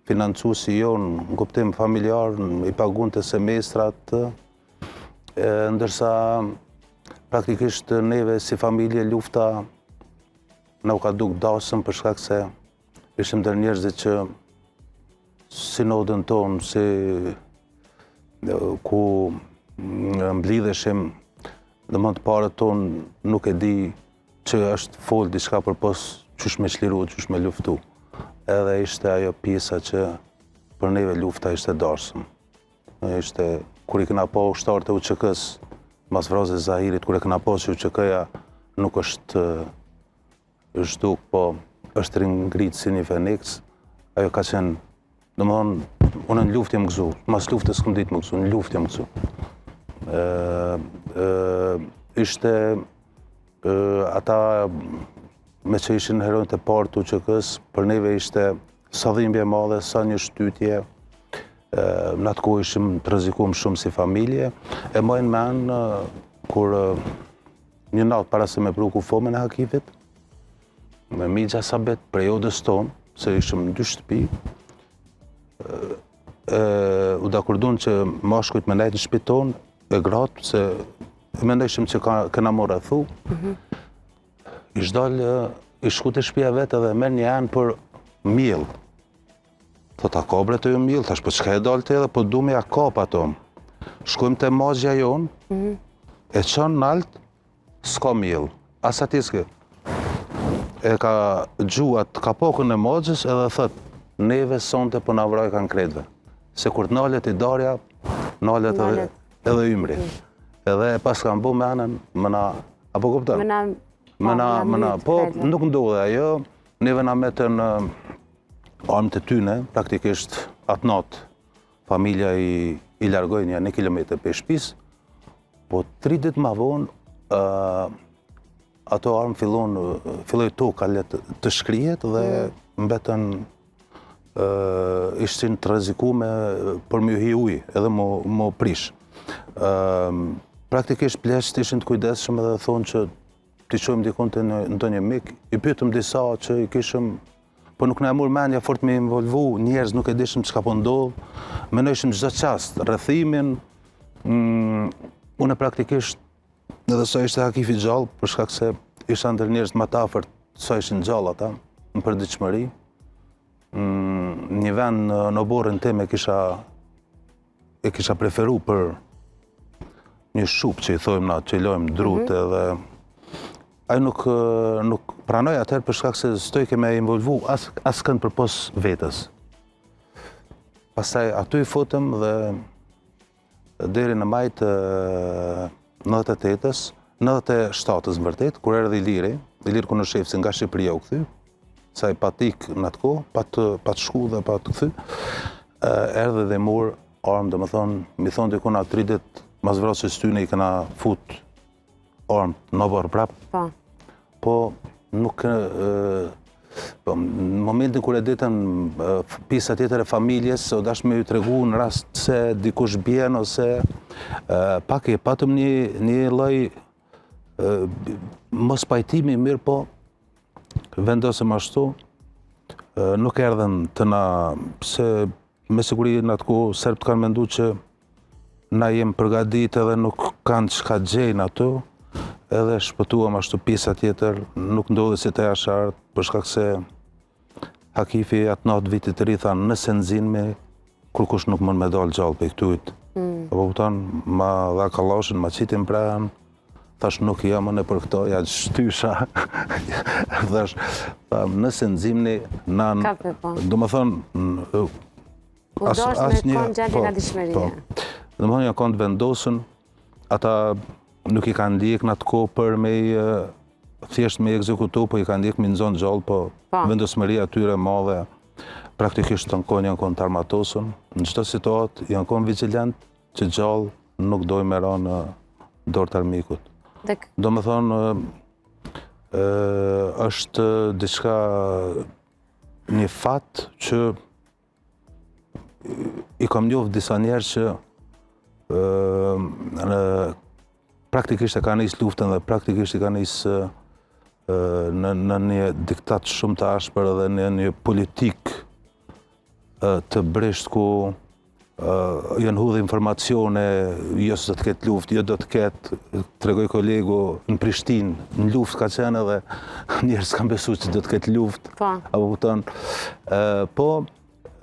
financuesi jonë, në kuptim familjar, i pagunte semestrat, e, ndërsa praktikisht neve si familje lufta Na u ka duk dasëm për shkak se ishim ndër njerëzit që si në odën tonë, si ku mblidheshim, domethënë të parët tonë nuk e di që është folë diçka përpos qysh me çliru, qysh me luftu. Edhe ishte ajo pjesa që për neve lufta ishte dasëm. Ishte, kur i kena pa ushtarët e UÇK-së, mas vrasjes Zahirit, kur e kena pa që UÇK-ja nuk është zhduk, po është ringrit si një feniks, ajo ka qenë, domethënë, unë në luftë jam gëzu, mas luftës s'kom ditë me gëzu, në luftë jam gëzu. ishte ata me që ishin heronjtë e parë të UÇK-së, për neve ishte sa dhimbje e madhe, sa një shtytje, në atë kohë ishim të rrezikum shumë si familje, e maj n'men kur një natë para se me pru kufomën e Hakifit, me mixha Sabit prej odës tonë, se ishim në dy shtëpi, e, u dakordun që mashkujt me nejtë në shtëpi tonë, e gratë, se mendojshim që ka, kena m'u rrethu, mm -hmm. Ish dalë, ish shku te shpia vet edhe merr një enë për miell. Thot, a ka bre te ju miell? Thash, po çka e dalë te edhe, po du me ja kap ato. Shkojmë te maxha jonë, mm -hmm. e çon nalt, s'ka miell. As atje s'ke. E ka gju atë kapakun e maxhës edhe thot, neve sonte po na vrajkan krejtve. Se kur të nalet idarja, nalet edhe, edhe ymri. Mm. Edhe e paskan bo menën, me na, apo kupton? Me na, me na, me na, po nuk ndodhi ajo, neve na metën armët e tyne, praktikisht atë natë, familja i, i largoi një një kilometër prej shpisë, po tri ditë ma vonë, ato armë fillon, filloi toka le të, të shkrihet dhe mm. mbetën ishin të rrezikume për me hi ujë edhe m'u prish. Praktikisht pleqtë ishin të kujdesshëm edhe thonë që t'i çojmë dikun te ndonjë mik. I pyetëm disa që i kishëm, po nuk na e mur mendja fort me involvu njerëz, nuk e dishim çka po ndodh. Menojshim çdo çast rrethimin. Mm, unë praktikisht edhe sa ishte Hakifi gjallë, për shkak se isha ndër njerëz më të afërt sa ishin gjallë ata në përditshmëri. Mm, një vend në, në oborrin tim e kisha e kisha preferu për një shupë që i thojmë na, që i lojmë drut mm -hmm. edhe ai nuk nuk pranoi atëherë për shkak se s'dojke me involvu as askënd përpos vetes. Pastaj aty i futëm dhe deri në maj të 98-ës, 97-ës në vërtet, kur erdhi Iliri, Ilir Kunushevci nga Shqipëria u kthy, se ai pat ik në atë kohë, pat, pat shku dhe pat kthy, erdhi dhe mur armë, domethënë, mi thonë dikun atë tri ditë, mas vrasjes tyne i kena fut armë në oborr prap. Po. Po, nuk... Po, në momentin kur e ditën pjesa tjetër e familjes, u dasht me ju tregu në rast se dikush bjen ose pak e patëm një, një lloj mospajtimi mirëpo, vendosëm ashtu, nuk erdhën të na, se Me siguri në atë kohë serbët kanë mendu që na jem përgadit edhe nuk kanë çka gjejnë ato, edhe shpëtuam ashtu pjesa tjetër, nuk ndodhi si te Jasharët, për shkak se Hakifi atë natë vitit të ri tha nëse nxinmi, kurkush nuk mund me dalë gjallë prej këtujt. Mm. Apo kupton, ma dha kallashin, ma qiti n'prehën, Thash nuk jam unë për këto, ja shtysha. Thash, tha, nëse nximni, na... Po. Domethënë... U as, as me konë gjendje po, gatishmërie. Po. Domethënë, janë konë të vendosun, ata nuk i kanë ndjek në atë kohë për me i thjesht me i ekzekutu, po i kanë ndjek me i nxonë gjallë, po, po. vendosmëria e tyre e madhe, praktikisht të në konë janë konë të armatosun, në çdo situatë janë konë vigjilent, që gjallë nuk dojnë me ra në dorë të armikut. Domethënë, është diçka një fat që i kam njoft disa njerëz që në, praktikisht e ka nisë luftën dhe praktikisht i ka nisë në, në një diktat shumë të ashpër dhe në një politikë të brishtë ku. Janë hudhë informacione, jo se do të ketë luftë, jo do të ketë, tregoi kolegu në Prishtinë, në luftë ka qenë edhe njerëz kanë besu që do të ketë luftë. Po. Apo kupton? Po,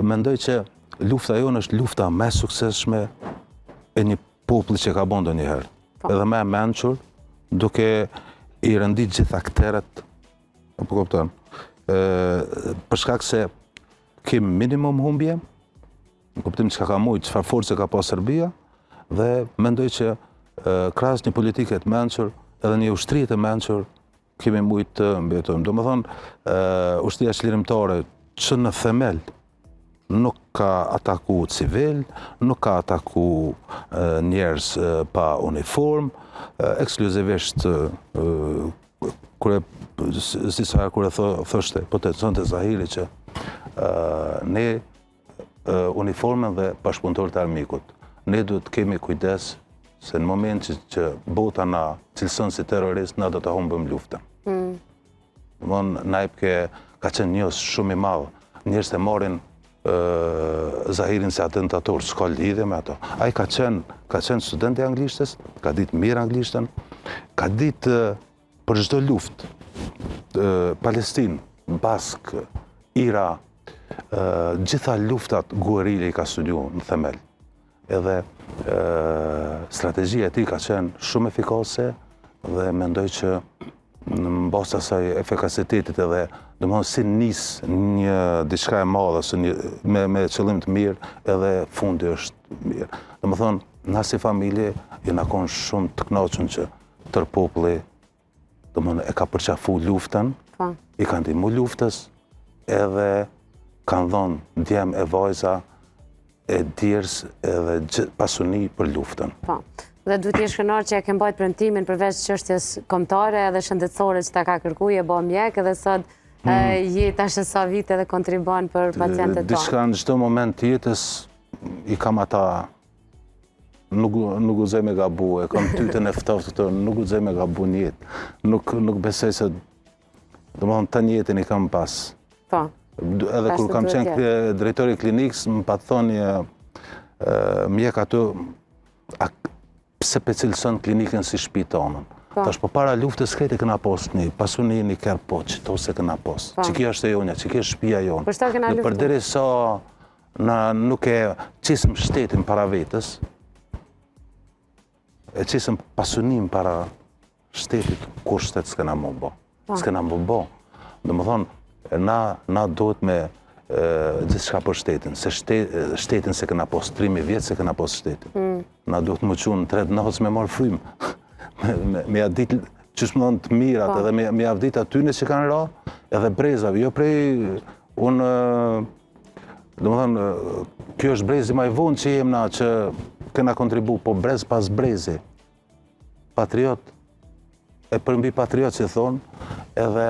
mendoj që lufta jonë është lufta më e suksesshme e një populli që ka bo ndonjëherë. Po. Edhe më e mençur, duke i rendit gjithë akterët, apo kupton? Për shkak se kemi minimum humbje, në kuptim çka ka mujtë, çfarë force ka pas Serbia, dhe mendoj që krahas një politike të mençur, edhe një ushtrie të mençur, kemi mujtë të mbijetojmë. Domethënë, ushtria çlirimtare që në themel nuk ka ataku civil, nuk ka ataku njerëz pa uniform, ekskluzivisht kur e si sa kur e thoshte, potenconte Zahiri që ne uniformën dhe bashkëpunëtorët e armikut. Ne duhet të kemi kujdes se në moment që, që bota na cilëson si terrorist, na do të humbim luftën. Mm. Domethënë, na jepke, ka qenë njohës shumë i madh, njerëzit e marrin Zahirin si atentator, s'ka lidhje me ato. Ai ka qenë, ka qenë student i anglishtes, ka ditë mirë anglishtën, ka ditë për çdo luftë, Palestinë, Bask, Ira, gjitha luftat guerile i ka studiu në themel. Edhe strategjia e tij ka qenë shumë efikase dhe mendoj që në bazë të asaj efikasitetit edhe, domethënë si nis një diçka e madhe, ose një, me, me qëllim të mirë, edhe fundi është mirë. Domethënë, na si familje, jena konë shumë të knaqun që tërë populli, domethënë, e ka përqafu luftën, po. i ka ndihmu luftës, edhe kanë dhonë djem e vajza e djersë edhe pasuni për luftën. Po. Dhe duhet të jesh krenar që e ke mbajt premtimin përveç çështjes kombëtare edhe shëndetësore që ta ka kërku, je bo mjek edhe sot mm. je tash e sa vite edhe kontribon për pacientët tonë. Diçka në çdo moment të jetës i kam ata nuk nuk guxoj me gabu, e kam tytën e ftohtë këtu, nuk guxoj me gabu në jetë. Nuk nuk besoj se Domethënë tanë jetën i kam pas. Po. Edhe kur kam qenë drejtori i klinikës, më pat thonë një mjek aty, a, pse pe cilëson klinikën si shpi tonën? Po. Tash po para luftës krejt e kena pos një, pasuni një kerr po, qito s'e kena pos. Po. Që kjo është e jonja, që kjo është shpia jonë. Për shta kena luftu? Përderisa na nuk e qisëm shtetin para vetës, e qisëm pasunin para shtetit, kurrë shtet s'kena m'u bo. Po. S'kena m'u bo. Domethënë, na, na duhet me gjithçka për shtetin, se shtetin s'e kena pos, 3.000 vjet s'e kena pos shtetin. Mm. Na duhet m'u çu në tre të natës me marrë frymë, me, me, me ja ditë, qysh me thonë të mirat, po. edhe me, me ja ditë atyne që kanë ra, edhe brezave, jo prej, unë, domethënë, kjo është brezi ma i vonë që jem na, që kena kontribu, po brez pas brezi, patriot, e përmbi patriot si thonë, edhe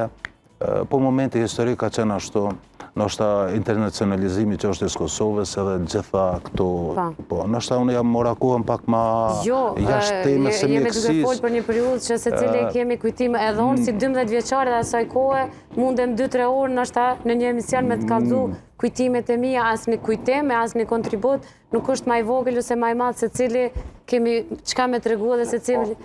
po momenti historik ka qenë ashtu, ndoshta internacionalizimi që është i Kosovës edhe gjitha këto, po, po ndoshta unë jam mora kohën pak ma jo, jashtë temës së mjekësisë. Jemi duke folë për një periudhë që secili kemi kujtime, edhe unë si 12 vjeçare të asaj kohe, mundem 2-3 orë ndoshta në një emision me të kallzu mm. kujtimet e mia, asnjë kujtim e asnjë kontribut, Nuk është ma i vogël ose ma i madh secili kemi çka me tregu edhe secili...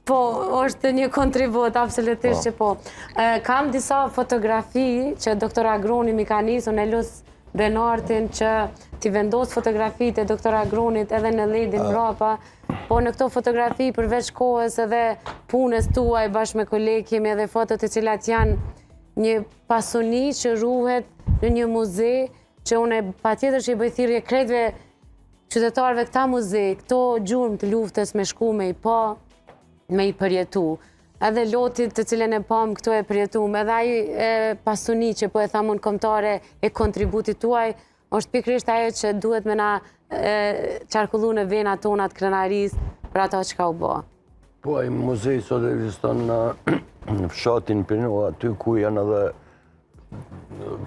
Po, është një kontribut, absolutisht po. që po. Kam disa fotografi që doktor Agroni m'i ka nisë, unë e lus Benartin që t'i vendos fotografitë e doktor Agronit edhe në ledin mbrapa, po në këto fotografi përveç kohës edhe punës tuaj bashkë me kolegë, kemi edhe fotot të cilat janë një pasuni që ruhet në një muze që unë patjetër që i bëj thirrje krejtve qytetarëve këta muze, këto gjurmë të luftës me shku me i pa, me i përjetu. Edhe lotit të cilën e pam këtu e përjetum, edhe ai pasuni që po e tham unë kombëtare e kontributit tuaj, është pikërisht ajo që duhet me na qarkullu në venat tona të krenarisë për ato çka u bo. Po, ai muzej sot ekziston në, në fshatin Pino, aty ku janë edhe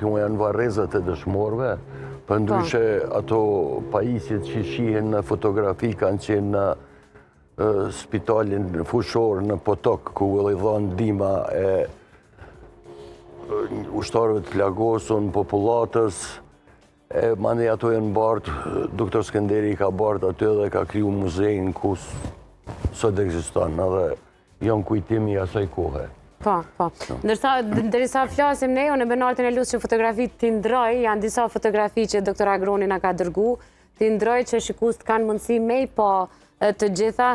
Ku janë varrezat e dëshmorëve, përndryshe po. ato pajisjet që shihen në fotografi kanë qenë në spitalin fushor në Potok, ku u dhonë ndihma e ushtarëve të plagosun, popullatës. E mandej ato janë bartë, doktor Skënderi i ka bartë aty dhe ka kriju muzein ku sot ekziston, edhe janë kujtim i asaj kohe. Po, po. Ndërsa, derisa flasim ne, unë Benartin e lus që fotografitë t'i ndroj, janë disa fotografi që doktor Agroni na ka dërgu, t'i ndroj që shikuesit kanë mundësi me i pa të gjitha.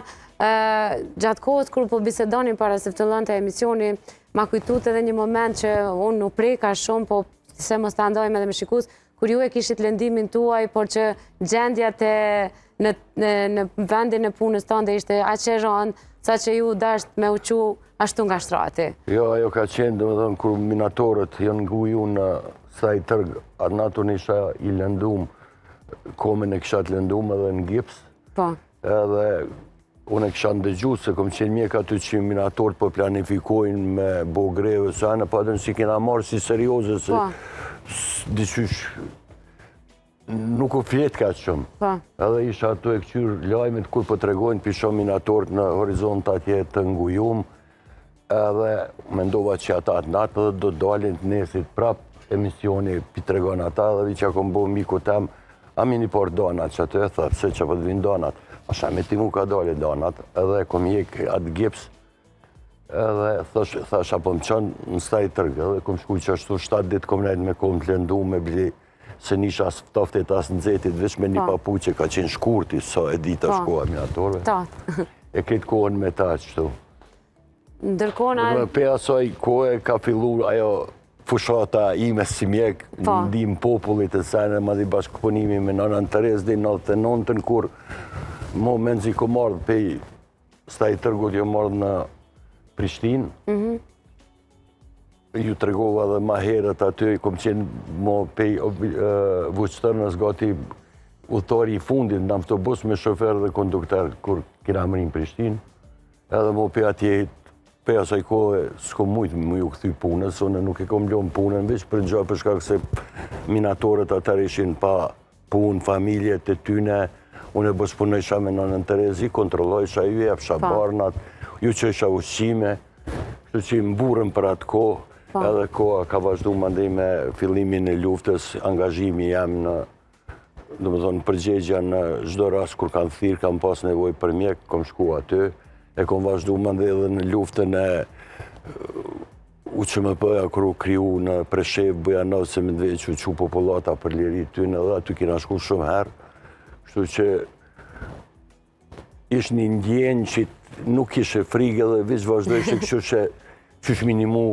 Gjatë kohës kur po bisedonim para se të fillonte emisioni, ma kujtut edhe një moment që unë u preka shumë, po se mos ta ndajmë edhe me shikues, kur ju e kishit lëndimin tuaj, por që gjendja te në, në, në vendin e punës tënde ishte aq e rëndë, sa që ju dasht me u çu ashtu nga shtrati. Jo, ajo ka qenë, domethënë, kur minatorët janë nguju në Stari Tërg, atë natë unë isha i lëndum, komën e kisha të lëndum edhe në gips. Po. Edhe unë e kisha ndëgju se kom qenë mjek aty që minatorët po planifikojnë me bo grevë, se anë pa dënë s'i kena marrë si serioze, se po. diqysh nuk u flet kaq shumë. Po. Edhe isha aty e këqyrë lajmet kur po tregojnë p'i shoh minatorët në horizont atje të ngujum, Edhe mendova që ata atë natë edhe do dalin të nesrit prap emisioni p'i tregon ata edhe veç ja kom bo mikut tem a mini por donat që aty e tha pse që po të vinë donat asha me ti mu ka dale donat edhe kom hjek atë gips edhe thash, thash a po më çon në Stari Tërg edhe kom shku që ashtu 7 ditë kom nejt me komë të lëndu me bli se nisha as ftoftit as nxehtit veç me një po. papuqe ka qenë shkurti sa e dita po. shkoha minatorëve e këtë kohën me ta qëtu Ndërkohë na... Pej asaj kohe ka fillu ajo fushata ime si mjek, po. ndihmë popullit e sene, madje bashkëpunimi me Nënën Terezë, dhe në 99-ën, kur mo menzi kom ardhë pej Stari Tërgut jom ardhë në Prishtinë, mhm. Ju tregova dhe ma herët aty, kom qenë mo pej Vuçtërnës gati udhëtori i fundit në autobus me shofer dhe kondukter kur kena mrri në Prishtinë. Edhe mo pej atje, pej asaj kohe, s'kom mujtë me ju kthy punës, unë nuk e kom lonë punën, veç për gjo për shkak se minatorët atëherë ishin pa punë, familjet e tyne, unë e bashkëpunojsha me Nënën Terezë, i kontrollojsha, ju jepsha po. barnat, ju çojsha ushqime, kështu që mburrem për atë kohë, po. edhe koha ka vazhdu mandej me fillimin e luftës, angazhimi jem në domethonë, përgjegja në çdo rast kur kanë thirrë, kam pas nevojë për mjek, kom shku aty, e kom vazhdu mandej edhe në luftën e UÇMP-ja kur u kriju në Preshevë, Bujanovc e Medvegjë, u çu popullata për liri tyne edhe aty kina shku shumë herë, kështu që ish një ndjenjë që nuk kishe frigë edhe veç vazhdojshe kështu që qysh me i nimu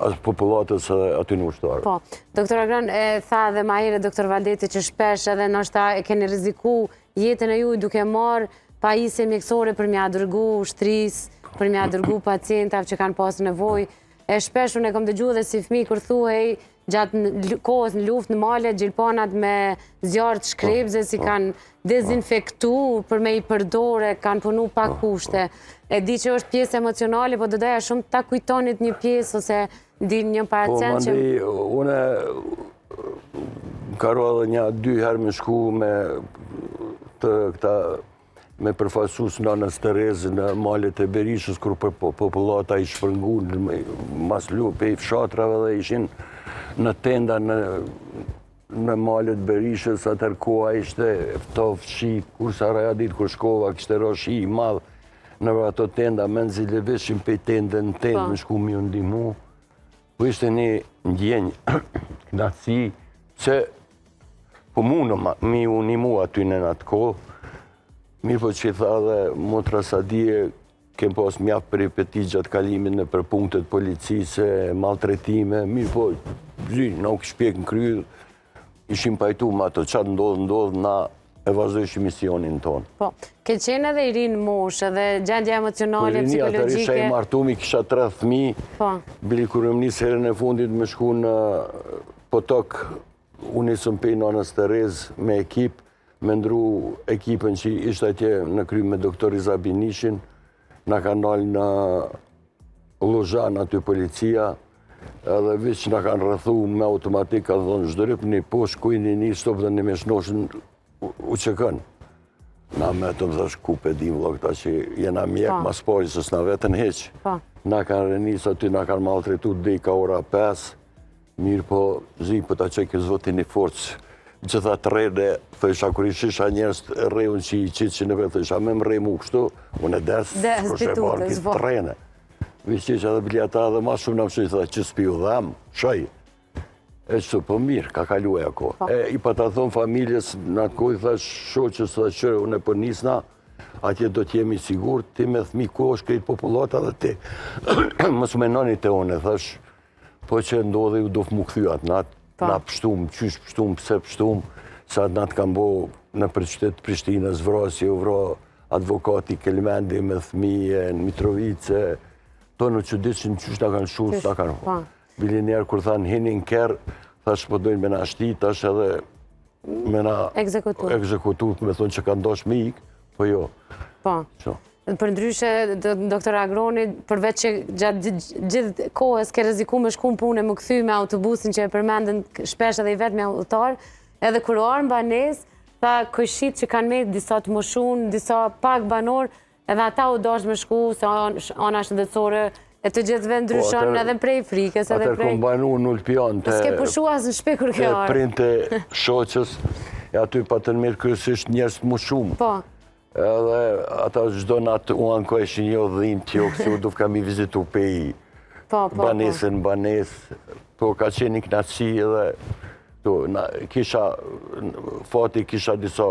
as popullatës edhe aty në ushtarë. Po, doktor Agron, e tha edhe ma herët doktor Valdeti që shpesh edhe ndoshta e keni rreziku jetën e juj duke marrë pajisje mjekësore për m'ja dërgu ushtrisë, për m'ja dërgu pacientave që kanë pasë nevojë. E shpesh unë e kom dëgju edhe si fmi kur thuhej gjatë kohës në luftë në male, gjilpanat me zjarr të shkrepëzës i po, kanë dezinfektu për me i përdore, kanë punu pa po, kushte. E di që është pjesë emocionale, po do doja shumë ta kujtonit një pjesë ose di një pacient që... Po, unë ka ra edhe nja dy herë me shku me të këta me përfaqësues Nanës Terezë në malet e Berishës, kur për popullata i shpërngu mas pej fshatrave dhe ishin në tenda në, në malet Berishës, atëherë koha ishte ftoft shi, kur s'harroj at ditë kur shkova, kishte ra shi i madh në ato tenda, menzi lëvizshim pej tende në tendë, po. me shku me ju ndihmu. Po ishte një ndjenjë knaqësi që po mundëm me ju nimu aty në atë kohë, mirëpo që i tha dhe motra Sadije, kem pas mjaft peripeti gjatë kalimit nëpër punktet policisë, maltretime, mirëpo, zi, nuk shpjek në kry, ishim pajtu me ato, ça t'ndodh, ndodh, na e vazhdojshim misionin tonë. Po, ke qenë edhe i ri në moshë, edhe gjendja emocionale, po, psikologjike. Isha i martum, i kisha tre fëmi, po. bile kur jom nisë herën e fundit me shku në Potok, u nisëm pej Nanës Terezë me ekip, me ndru ekipën që ishte atje në kry me doktor Riza Binishin, na kanë nalë në Lluzhan aty policia, edhe veç na kanë rrethu me automatik, kanë thonë zhdrypni poshtë, ku jeni një stop dhe një me shnoshin UÇK-në. Na metëm thash ku pe dim vëlla këta që jena mjek po. mas pari se s'na vetën hiç. Po. Na kanë renis aty, na kanë maltretu deri ka ora 5, mirëpo zi po ta çoj ky zoti një forcë. Gjitha të rrene, thësha, kur i shisha njerëz rreun që i qitë që në vetë, thësha, me më rre mu kështu, unë e des, kush e barë këtë po. të rrene. Vi që edhe bili ata edhe ma shumë në mësë, tha, që s'pi u dhem, shoj. E që po mirë, ka kalu ajo kohë. Po. E i pata thonë familjes, në atë kohë i thash shoqës, tha që unë e po nisna, atje do t'jemi sigurt, ti me thmi ku është krejt popullata dhe ti. Mos menoni te unë, thash, Po që ndodhi u duf mu kthy atë natë, po. na pështum, qysh pështum, pse pështum, se atë natë kanë bo nëpër qytet të Prishtinës, vrasje, u vra advokati Kelmendi me thmije, në Mitrovice, to në çuditshin qysh na kanë shu, s'na kanë po. Bile njerë kur thanë hini në kerr, thash po dojnë me na shti, tash edhe me na ekzekutu, ekzekutu me thonë që kanë dash me ikë, po jo. Po. Qo. Përndryshe, doktor Agroni, përveç që gjatë gjithë kohës ke rreziku me shku në punë e m'u kthy me autobusin që e përmendën shpesh edhe i vetmi udhëtar, edhe kur u ardh në banesë, tha kojshitë që kanë met disa të moshun, disa pak banorë, edhe ata u dashtë me shku, se ana shëndetësore e të gjithëve po, ndryshon edhe prej frikës, edhe prej... Atëherë kom banu në Ulpianë te... S'ke pushu as në shpi kur ke ardhë. Te prindtë e shoqës, e aty patën met kryesisht njerëz të moshum. Po. Edhe ata çdo natë u ankojshin jo dhimt, jo kësi u dufka mi vizitu pej po, po, po. banesën, banesë, po ka qenë një knaqësi edhe to, na, kisha, fati kisha disa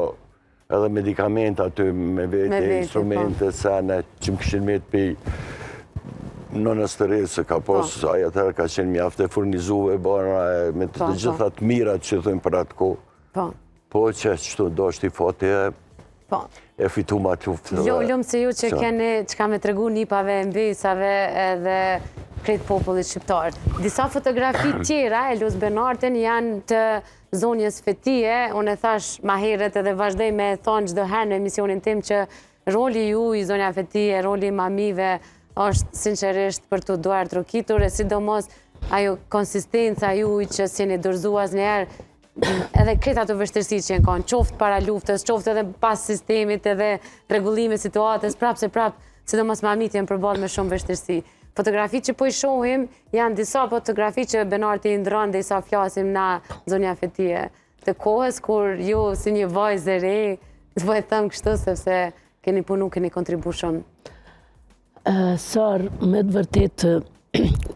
edhe medikamenta aty me vete, me vete instrumente, po. sene, që më kishin met pej nënës Terezë, ka po. pas, ai atëherë ka qenë mjaft e furnizuar e barna me të, të gjitha të mirat që thojnë për atë kohë. Po. Po që qështu doshti fati e po. e fitum atë luftë. Jo, lum si ju që keni çka me tregu nipave, mbesave edhe krejt popullit shqiptar. Disa fotografi tjera e lus Benartin janë të zonjës Fetije, unë e thash ma herët edhe vazhdoj me thonë çdo herë në emisionin tim që roli juj, zonja Fetije, roli i mamive, është sinqerisht për t'u duartrokitur e sidomos ajo konsistenca juj që s'jeni dorëzu asnjëherë edhe krejt ato vështirësi që janë kanë, qoftë para luftës, qoftë edhe pas sistemit edhe rregullimit situatës, prapë se prapë, sidomos mamitë janë përballë me shumë vështirësi. Fotografitë që po i shohim, janë disa fotografi që Benarti i ndërron derisa flasim na zonja Fetije, të kohës kur ju si një vajzë e re, po e them kështu sepse keni punu, keni kontribu shumë. Sar, me të vërtetë,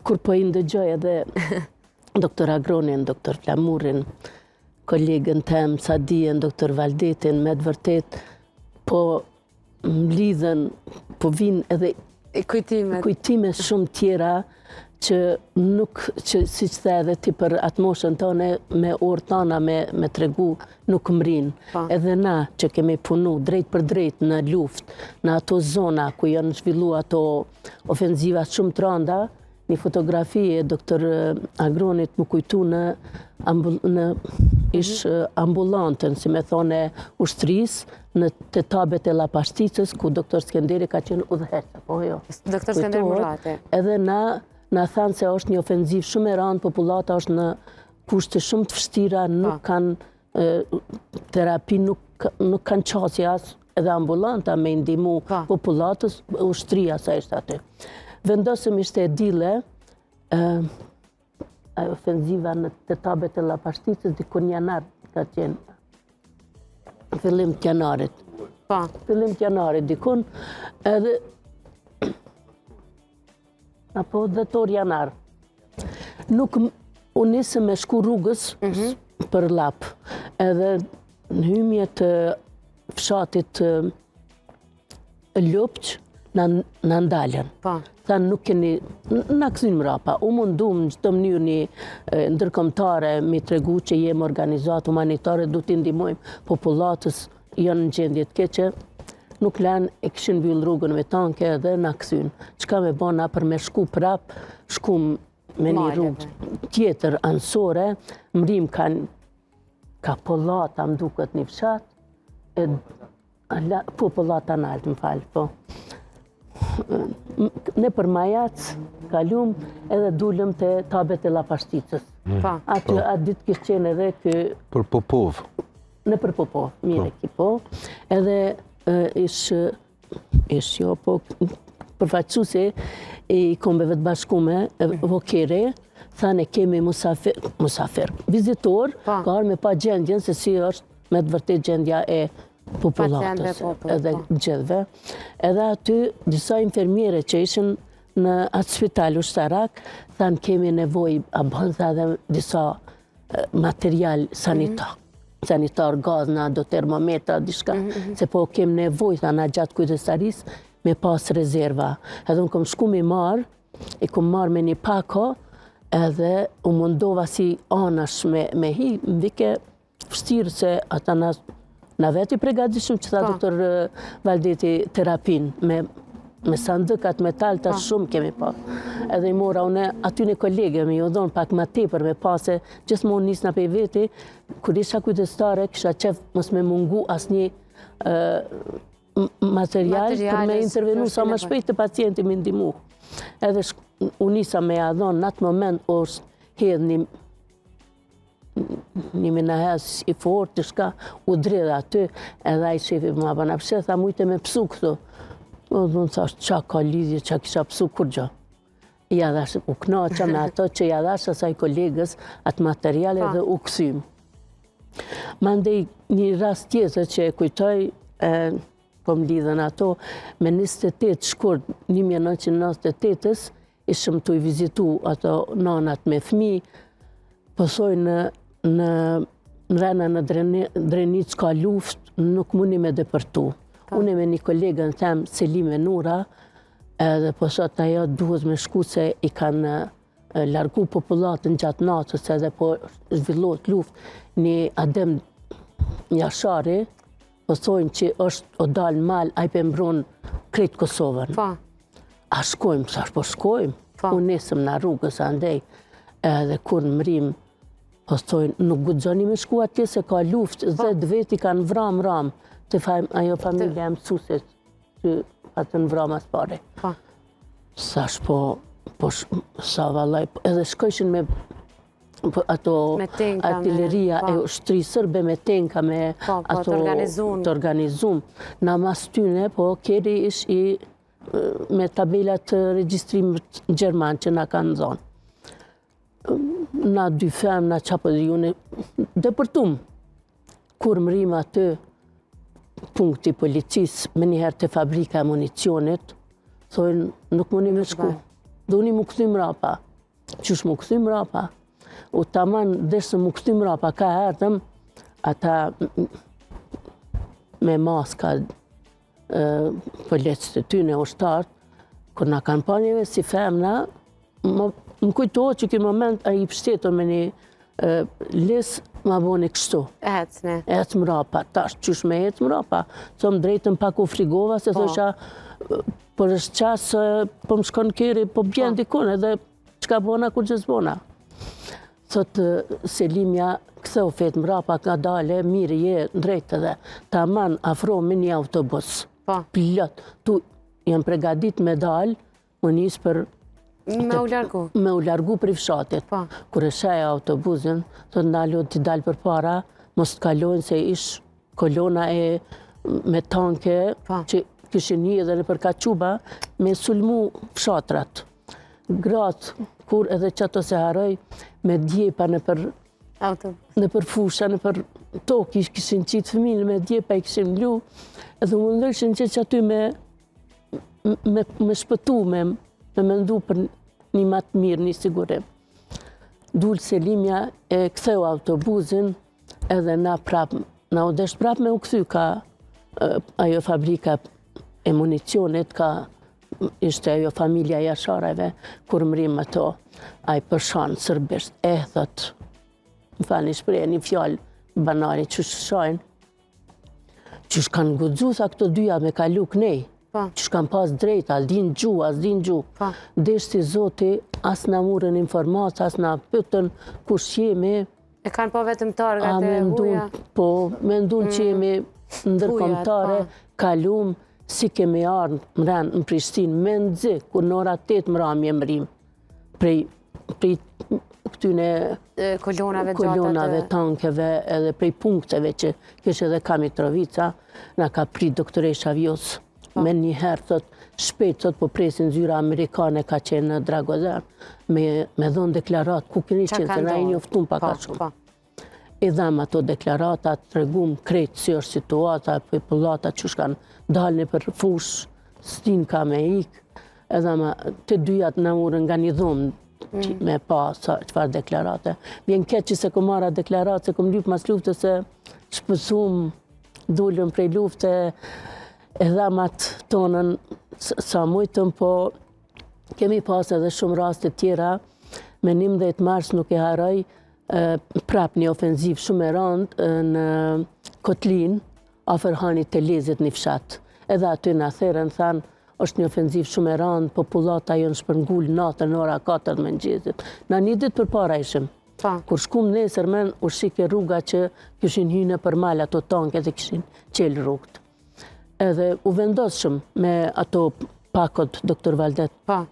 kur po i ndëgjoj edhe doktor Agronin, doktor Flamurin, kolegën tem, Sadijen, doktor Valdetin, me të vërtetë, po më lidhen, po vinë edhe kujtime, kujtime shumë tjera, që nuk, që siç the edhe ti për atë moshën tone, me orë tana me, me tregu, nuk mrrin. Po. Edhe na që kemi punu drejtpërdrejt në luftë, në ato zona ku janë zhvillu ato ofenziva shumë të randa, një fotografi e doktor Agronit m'u kujtu në, në ish mhm. ambulantën, si me thonë, e ushtrisë, në te tabet e Llapashticës, ku doktor Skenderi ka qenë udhëheqës, apo jo? Doktor Skender Murati. Edhe na, na thanë se është një ofenzivë shumë e randë, popullata është në kushte shumë të vështira, nuk kanë terapi, nuk, nuk kanë qasje as edhe ambulanta me i ndihmu popullatës, ushtria sa ishte aty. Vendosëm ishte e dile, ofenziva në te tabet e Llapashticës, diku në janar ka qenë, fillim të janarit. Po. Fillim të janarit, dikun, edhe, apo dhjetor janar. Nuk, u nisëm me shku rrugës mhm. për Llap, edhe në hymje të fshatit Lupç, na, na ndalën. Po. Thanë nuk keni, na kthyn mrapa. U mundum në çdo mënyrë një ndërkombëtare me tregu që jemi organizatë humanitare, du t'i ndihmojmë popullatës, janë në gjendje të keqe, nuk lanë, e kishin mbyllë rrugën me tanke dhe na kthyn. Çka me bo na për me shku prap, shkum me një rrugë tjetër anësore, mrrim kanë ka Pollata, më duket një fshat, e Po, Pollata nalt, më fal, po. Nëpër Majac, kalum, edhe dulëm te tabet e Llapashticës. Mm. Po. Aty, po. atë ditë kishte qenë edhe kë... Për Popovë. Nëpër Popovë, mirë po. ki po. Edhe ish, ish jo, po, përfaqësuesi i kombeve të bashkume, Vokeri, mm. Thanë kemi musafir, musafir, vizitor, po. ka ardhë me pa gjendjen se si është me të vërtet gjendja e popullatës edhe po. gjithve. Edhe aty disa infermiere që ishin në atë spital ushtarak, thanë kemi nevojë, a bën tha edhe disa material sanitar. Mhm. Sanitar, gazna, do termometra, diçka, mhm, mhm. se po kem nevojë, tha na gjatë kujdestarisë, me pas rezerva. Edhe unë kom shku me marrë, i kom marrë me një pako, edhe u mundova si anash me, me hi, më vike vështirë se ata na, na vetë i pregadishëm që tha po. doktor Valdeti terapin me, me sandëkat metal të po. shumë kemi pa. Edhe i mora unë atyne kolege me ju dhonë pak ma tepër me pa se gjithmonë nisna pej veti, kur isha kujdestare, kisha qef mos me mungu asnjë material për me intervenu sa më shpejt te pacienti me ndihmu. Edhe u nisa me ja dhonë, në atë moment është hedh një një minahes i fort, të shka, u dridh aty, edhe ai shefi ma bëna pse, tha mujte me pësu këtu. Edhe unë thash, qa ka lidhje, qa kisha pësu kurgjo. Ja dhash, u knaqa me ato që ja dhash asaj kolegës atë material po. edhe u kthym. Mandej një rast tjetër që e kujtoj, e, po më lidhen ato, me 28 shkurt 1998-ës, ishëm tu i vizitu ato nanat me fmi, po thojnë në, në mrena në Drenicë ka luft, nuk muni me depërtu. Po. Unë me një kolegën tem, Selime Nura, edhe po thot ajo duhet me shku se i kanë largu popullatën gjatë natës edhe po zhvillohet luft një Adem Jashari, po thojnë që është o dalë n'mal, ai pe mbron krejt Kosovën. Po. A shkojmë, thash, po shkojmë. Po. U nisëm na rrugës andej, edhe kur mrrim, po thojnë, nuk guxoni me shku atje se ka luftë, po. dhetë vetë i kanë vra mramë, te ajo familja e mësusit, që patën vra mas pari. Po. Thash, po, po, sa vallaj, edhe shkojshin me po, ato artileria e po. ushtrisë sërbe me tenka, me po, po, ato të organizum. Na mas tyne, po, kerri ish i me tabelat të regjistrimit gjerman që na kanë dhonë. Na dy femna, qa po di unë, depërtum. Kur mrrim aty, punkti policisë, menjëherë te fabrika e municionit, thojnë, nuk muni me shku. Doni m'u kthy mrapa. Qysh m'u kthy mrapa? U taman, deshtë m'u kthy mrapa, ka erdhëm, ata me maska policët e tyne ushtarët, kur na kanë pa neve si femna, më, më kujtohet që ky moment ai i pështetur me një lis, ma boni kështu. Ec, ne. Ec mrapa, tash qysh me ec mrapa. Thom drejtën pak u frigova, se po. thosha, por është qasë, po më shkon kerri, po bjen po. dikun, edhe çka bona, kurgjë s'bona. Thot Selimja, ktheu fetë mrapa, ngadale, mirë je, drejt edhe, taman afrohemi një autobus. Po. Plot, tu janë pregadit me dalë, u nis për... Me u largu. Me u largu prej fshatit. Po. Kur e sheh autobusin, thot ndalu t'i dal përpara, mos të kalojnë se ish kolona e me tanke po. që kishin hi edhe nëpër kaçuba me sulmu fshatrat. Gratë, kur edhe qato s'e harroj, me djepa nëpër nëpër fusha, nëpër tokë, i kishin qitë fëmijën me djepa, i kishin mlu, edhe u mundojshin që qaty me, me, me shpëtu, me, me mendu për një ma të mirë, një sigurim. Dul Selimja e ktheu autobusin, edhe na prap, na u desht prap me u kthy ka ajo fabrika e municionit, ka ishte ajo familja Jasharajve, kur mrrim ato, ai po shan sërbisht, e thot, më falni shprehje, një fjalë banale që shajnë, qysh kanë guxu, tha këto dyja me kalu knej, po. qysh kanë pas drejt, a din gjuhë, a s'din gjuhë. Po. Deshti zoti, as na murën informatë, as na pytën kush jemi. E kanë pa vetëm targat e huja. Po, mendun që mm. jemi ndërkombëtare, po. kalum, si kemi ardhë mren në Prishtinë, mezi, kur në ora 8 mramje mrrim, prej, prej këtyne kolonave, kolonave tankeve edhe prej punkteve që kishe edhe ka Mitrovica, na ka prit doktoresha Vjosë. Po. Menjëherë, thot, shpejt, thot, po presin zyra amerikane ka qenë në Dragodan, me, me dhonë deklaratë, ku keni qenë, se na i njoftum pak a po, shumë. Po. I dhamë ato deklarata, tregum krejt si është situata, popullata qysh kanë dalë nëpër fushë, s'din ka me ikë, edhe ma, të dyjat na morën nga një dhomë mm. me pa sa, çfarë deklarate. Vjen keq që s'e kom marrë atë deklaratë, se kom lypë mas luftës se shpëtum, dulëm prej lufte, e dhamë atë tonën sa mujtëm, po kemi pas edhe shumë raste tjera, me 11 mars nuk e harroj, prap një ofenzivë shumë e randë në Kotlinë, afër Hanit të Elezit një fshat. Edhe aty na thirrën, thanë, është një ofenzivë shumë e randë, popullata janë shpërngul natën në ora 4 të mëngjesit. Na një ditë përpara ishim. Po. Kur shkum nesërmen, u shike rruga që kishin hy nëpër mal ato tanke dhe kishin çelë rrugët. Edhe u vendosshëm me ato pakot, doktor Valdet. Po.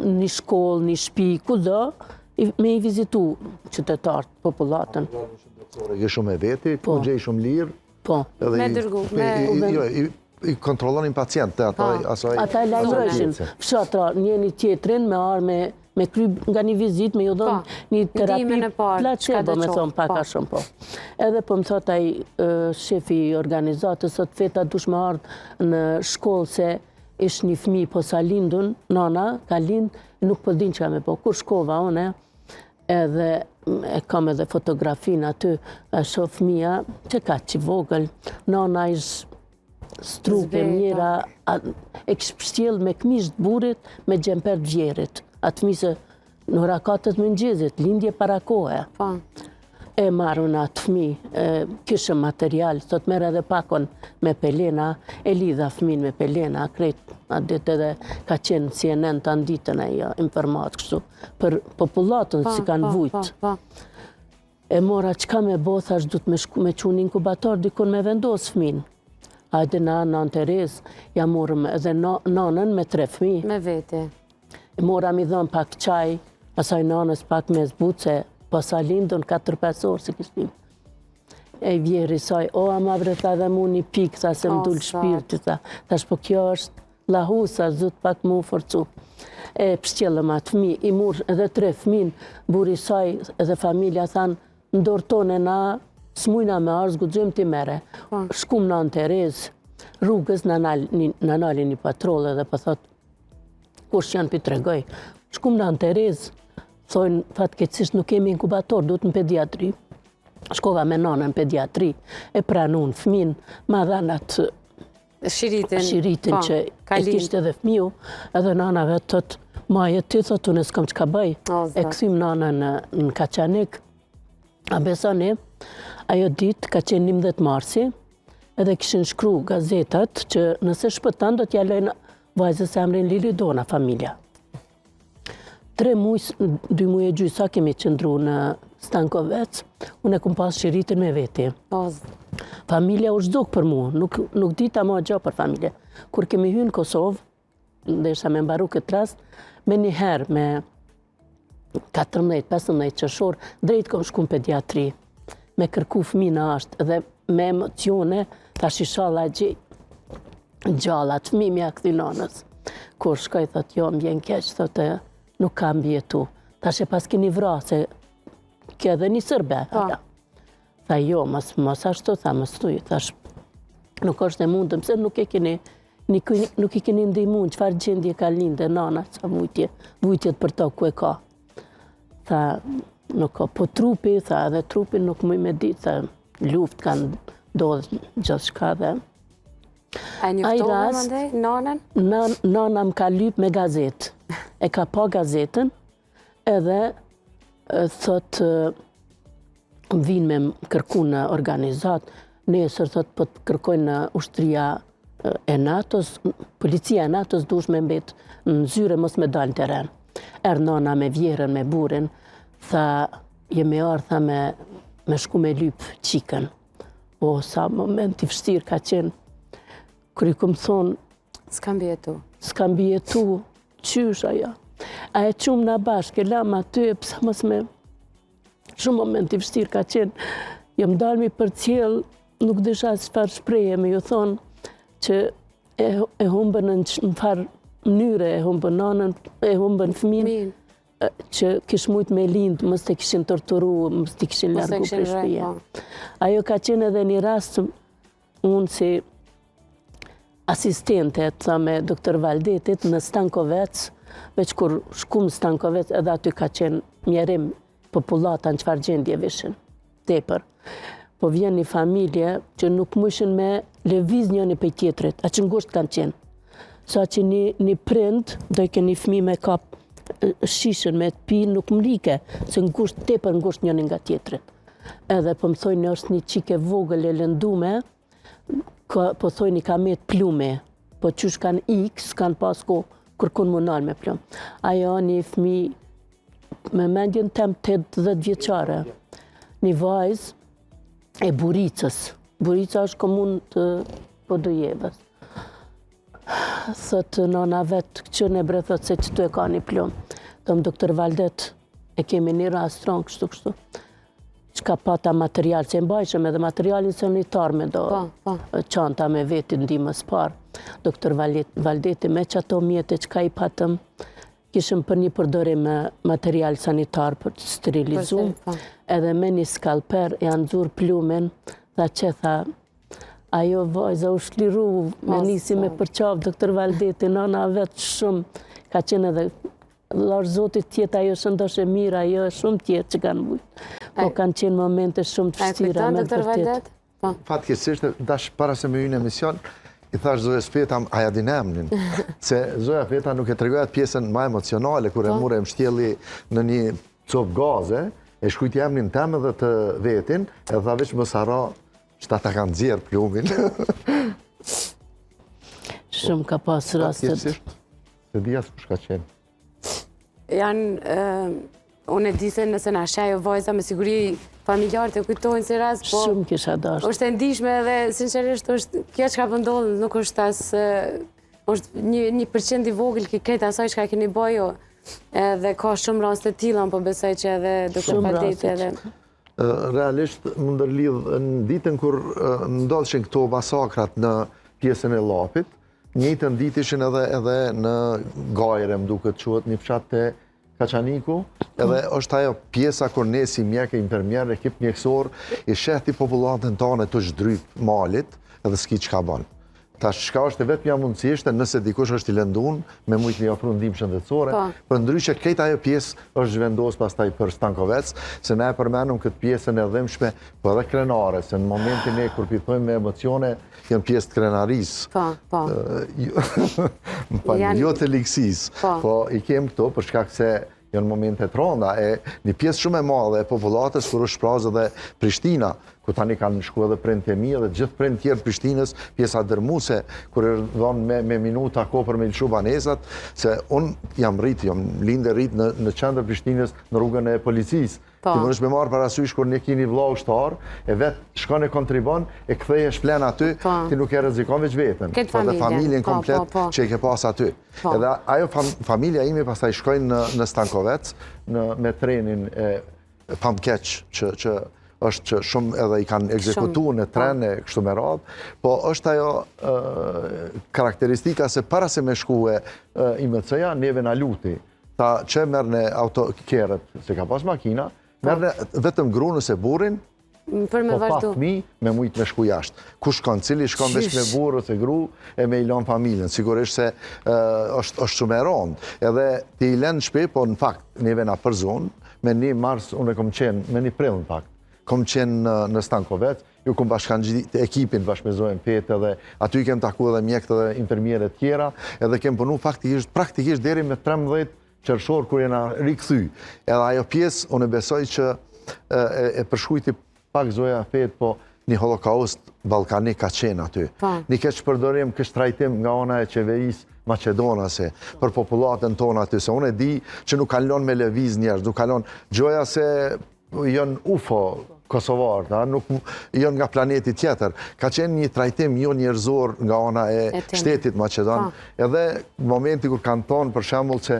Një shkollë, një shpi, kudo, me i vizitu qytetarët, popullatën. E shumë e veti, po gjej shumë lirë. Po. Me dërgu, me... Jo, i kontrollonin pacientët, ata, po. asaj... Ata e lajmërojshin, fshatra, njëni tjetrin me ardhë me, me kry nga një vizitë, me ju dhënë po. një terapi placebo, me thonë pak a po. shumë, po. Edhe po më thot ai shefi i organizatës, thot Feta dush me ardhë në shkollë se ish një fmi po sa lindun, nana ka lind, nuk po din çka me bo. Kur shkova une, edhe e kam edhe fotografinë aty, e shoh fëmija, që kaq i vogël, nana ish strukë e mjera, e kish pështjellë me këmishë të burrit, me xhemper të vjehrrit. Atë fëmi se në ora 4 të mëngjezit, lindje para kohe. Po. E marr unë atë fëmi, kishëm material, thot merr edhe pakon me pelena, e lidha fëmin me pelena, krejt atë ditë edhe ka qenë CNN tanë ditën e jo, informatë kështu. për popullatën si kanë po, vujt. Po, po. E mora çka me bo, thash duhet me shku me çu n'inkubator dikun me vendos fëmin. Hajde na Nënë Terezë, ja morëm edhe nanën me tre fëmi. Me vete. E mora m'i dhënë pak çaj, asaj nanës pak me zbut se posa lindun 4-5 orë se kish lind. E vjehrri i saj, o ama bre tha dhe mu një pikë, tha se më dul shpirti, tha. Thash po kjo është Lahusa, duhet pak m'u forcu. E pështjellëm atë fëmi, i mur edhe tre fëmin, burri i saj edhe familja thanë, në dorë tone na, s'mujna me ardhë, s'guxojmë ti merre. Po. Shkum në Nënë Terezë, rrugës na nali një patrollë edhe po thot, kush janë p'i tregoj. Shkum në Nënë Terezë, thojnë, fatkeqësisht nuk kemi inkubator, duhet në pediatri. Shkova me nanën në pediatri, e pranun fëmin, ma dhanë atë Shiritin. Shiritin po, që e kishte edhe fëmiu, edhe nana vetë thot, maje ti, thot, unë s'kam çka bëj. E kthym nanën në, në Kaçanik, a besoni, ajo ditë ka qenë 11 marsi, edhe kishin shkru gazetat që nëse shpëton do t'ja lëjnë vajzës emrin Liridona familja. Tre muj, dy muj e gjysë, sa kemi qëndru në Stankovec, unë e kum pas shiritin me veti. Familja u zhduk për mu, nuk, nuk dita ma gjo për familje. Kur kemi hy në Kosovë, desha me mbaru këtë rast, menjëherë me 14-15 qershor, drejt kom shku në pediatri, me kërku fëmi në ashtë dhe me emocione, thash ishalla e gjej gjallë atë fëmi m'ja kthy nanës. Kur shkoj, thot, jo, më vjen keq, thot, nuk ka mbijetu. Thash e paskeni vra, se ke edhe një sërbe. Po. Tha, jo, mos, mos ashtu, tha, mos thuj, thash, nuk është e mundëm, pse nuk e keni, nuk i keni ndihmu, në çfarë gjendje ka lindë nana, sa vujtje, vujtjet për to ku e ka. Tha, nuk ka, po trupi, tha, edhe trupi nuk muj me ditë, tha, luftë kanë ndodhë gjithçka dhe A e njoftove mandej, nanën? Nana më ka lyp me gazetë. E ka pa gazetën, edhe thot, më vinë me më kërku në organizatë, nesër thot, po të kërkojnë në ushtria e NATO-s, policia e NATO-s duhesh me mbet në zyre, mos me dalë në teren. Erdh nana me vjehrën, me burrin, tha, jemi ardhë, tha, me, me shku me lyp qikën. O, sa moment i vështirë ka qenë, kur i kom thonë... S'ka mbijetu. S'ka mbijetu, qysh ajo. A e çum na bashkë, e lamë aty, e pse mos me... Shumë moment i vështirë ka qenë. Jam dalë mi përcjell, nuk disha çfarë shprehje me ju thonë, që E humbën në një farë mënyre, e humbën nanën, e humbën fëmin, që kish mujtë me lindë, mos të kishin torturu, mos të kishin largu prej shpije. Po. Ajo ka qenë edhe një rast, unë si asistente, të thamë, doktor Valdetit, në Stankovec, veç kur shkum Stankovec, edhe aty ka qenë mjerim popullata në çfarë gjendje vishin, tepër. Po vjen një familje që nuk mujshin me lëviz njëni prej tjetrit, aq ngusht kanë qenë. Sa që një, një prind, dojke një fmi me kap shishën me të pi, nuk mrrike, se ngusht, tepër ngusht njëni nga tjetrit. Edhe po më thojnë është një çikë e vogël e lëndume, ka, po thojnë i ka met plumi, po qysh kanë ikë, s'kanë pas kohë, kërkun m'u nalë me plum. Ajo një fmi me mendjen tem 80 vjeçare, një vajzë e Buricës. Burica është komunë të Podujevës. Thot nana vetë, këqyrne bre, thot se qëtu e ka një plum. Thom doktor Valdet, e kemi një rast t'ronë, kështu, kështu. Çka pata material, se mbajshëm edhe materialin sanitar me do po, po. çanta me veti ndihmës parë. Doktor Valdeti me qato mjete çka i patëm, Kishim për një përdorim material sanitar për të sterilizu, po. edhe me një skalper ja nxurr plumin, tha që tha, ajo vajza u shliru, me nisi me përqaf, doktor Valdeti, nana vetë shumë, ka qenë edhe Lashtë Zotit t'jetë ajo shëndosh e mirë, ajo e shumë tjerë që kanë mujtë. Po kanë qenë momente shumë të vështira me të vërtetë. Po. Fatkeqësisht, tash para se me hy në emision, i thash Zojës Feta, a ja din emnin? Se Zoja Feta nuk e tregoi atë pjesën ma emocionale, kur e po. mure e mshtjelli në një copë gaze, e shkrujti emnin tem edhe të vetin, e tha veç mos harro, që ta kanë nxjerrë plumin. Shumë ka pas rastet. Fatkeqësisht, s'e di as kush ka qenë. Janë, unë e di se nëse na sheh ajo vajza, me siguri familjarët e kujtojnë si rast, po... Shumë kisha dashtë. është e ndishme edhe, sinqerisht, është kjo çka po ndodh, nuk është as... është një, një përqind i vogël i krejt asaj çka keni bo ju. Edhe ka shumë raste të tilla, po besoj që edhe doktor Valdeti edhe... Realisht, më ndërlidh, në ditën kur ndodhshin këto masakrat në pjesën e Llapit, Njëjtën ditë ishin edhe edhe në Gajre, më duket quhet një fshat te Kaçaniku, edhe është ajo pjesa kur ne si mjekë, infermierë, ekip mjekësor, i sheh ti popullatën tane tu zhdryp malit, edhe s'ki çka bën. Tash çka është e vetmja mundësi ishte nëse dikush është i lëndun, me mujtë me i ofru ndihmë shëndetësore, po. Përndryshe krejt ajo pjesë është zhvendos pastaj për Stankovec, se na e përmenëm këtë pjesën e dhimbshme, po edhe krenare, se në momentin e kur pi thojmë me emocione, janë pjesë të krenarisë. Po, po. Më falni, jo të ligësisë. Po. po i kem këto për shkak se janë momente të rënda e një pjesë shumë e madhe e popullatës kur u shpraz edhe Prishtina, ku tani kanë shku edhe prindët e mi edhe gjithë prindët tjerë Prishtinës, pjesa dërmuse, kur e dhonë me, me minuta kohë për me lëshu banesat, se unë jam rritë, jam lindë e rritë në, në qendër Prishtinës në rrugën e policisë, Po. Ti mundesh me marrë parasysh kur një ki një vlla ushtar, e vetë shkon e kontribon, e kthehesh flen aty, po. ti nuk e rrezikon veç veten, po dhe familjen po, komplet që e ke pas aty. Edhe ajo familja ime pastaj shkoi në, në Stankovec, në, me trenin e famkeq që, që është që shumë edhe i kanë ekzekutu në tren e kështu me radhë, po është ajo karakteristika se para se me shkue IMC-ja, neve na luti, Tha, që merrne autokerët, se ka pas makina, po. merrne vetëm grun ose burrin, për me po pa fmi, me mujtë me shku jashtë. Ku shkon, cili shkon veç me burrë ose gru, e me i lonë familjen. Sigurisht se është, është shumë e rondë. Edhe ti i len në shpi, po në fakt, neve na përzonë, me një mars, unë e kom qenë, me një prill në fakt, kom qenë në, në Stankovec, Ju kom bashkangjit ekipin bashkë me Zojën Fetë edhe aty i kem taku edhe mjekët edhe infermieret tjera, edhe kem punu faktikisht, praktikisht deri me 13 qershor kur jena rikthy. Edhe ajo pjesë, unë besoj që e, e përshkrujti pak Zoja Fetë, po një holokaust ballkanik ka qenë aty. Po. Një keqpërdorim, keqtrajtim nga ana e qeverisë maqedonase për popullatën tonë aty, se unë e di që nuk kanë lonë me lëviz njerëz, nuk kanë lonë, gjoja se janë UFO kosovarët, a, nuk janë nga planeti tjetër. Ka qenë një trajtim jo njerëzor nga ana e shtetit maqedon. Po. Edhe momenti kur kanë thonë, për shembull, se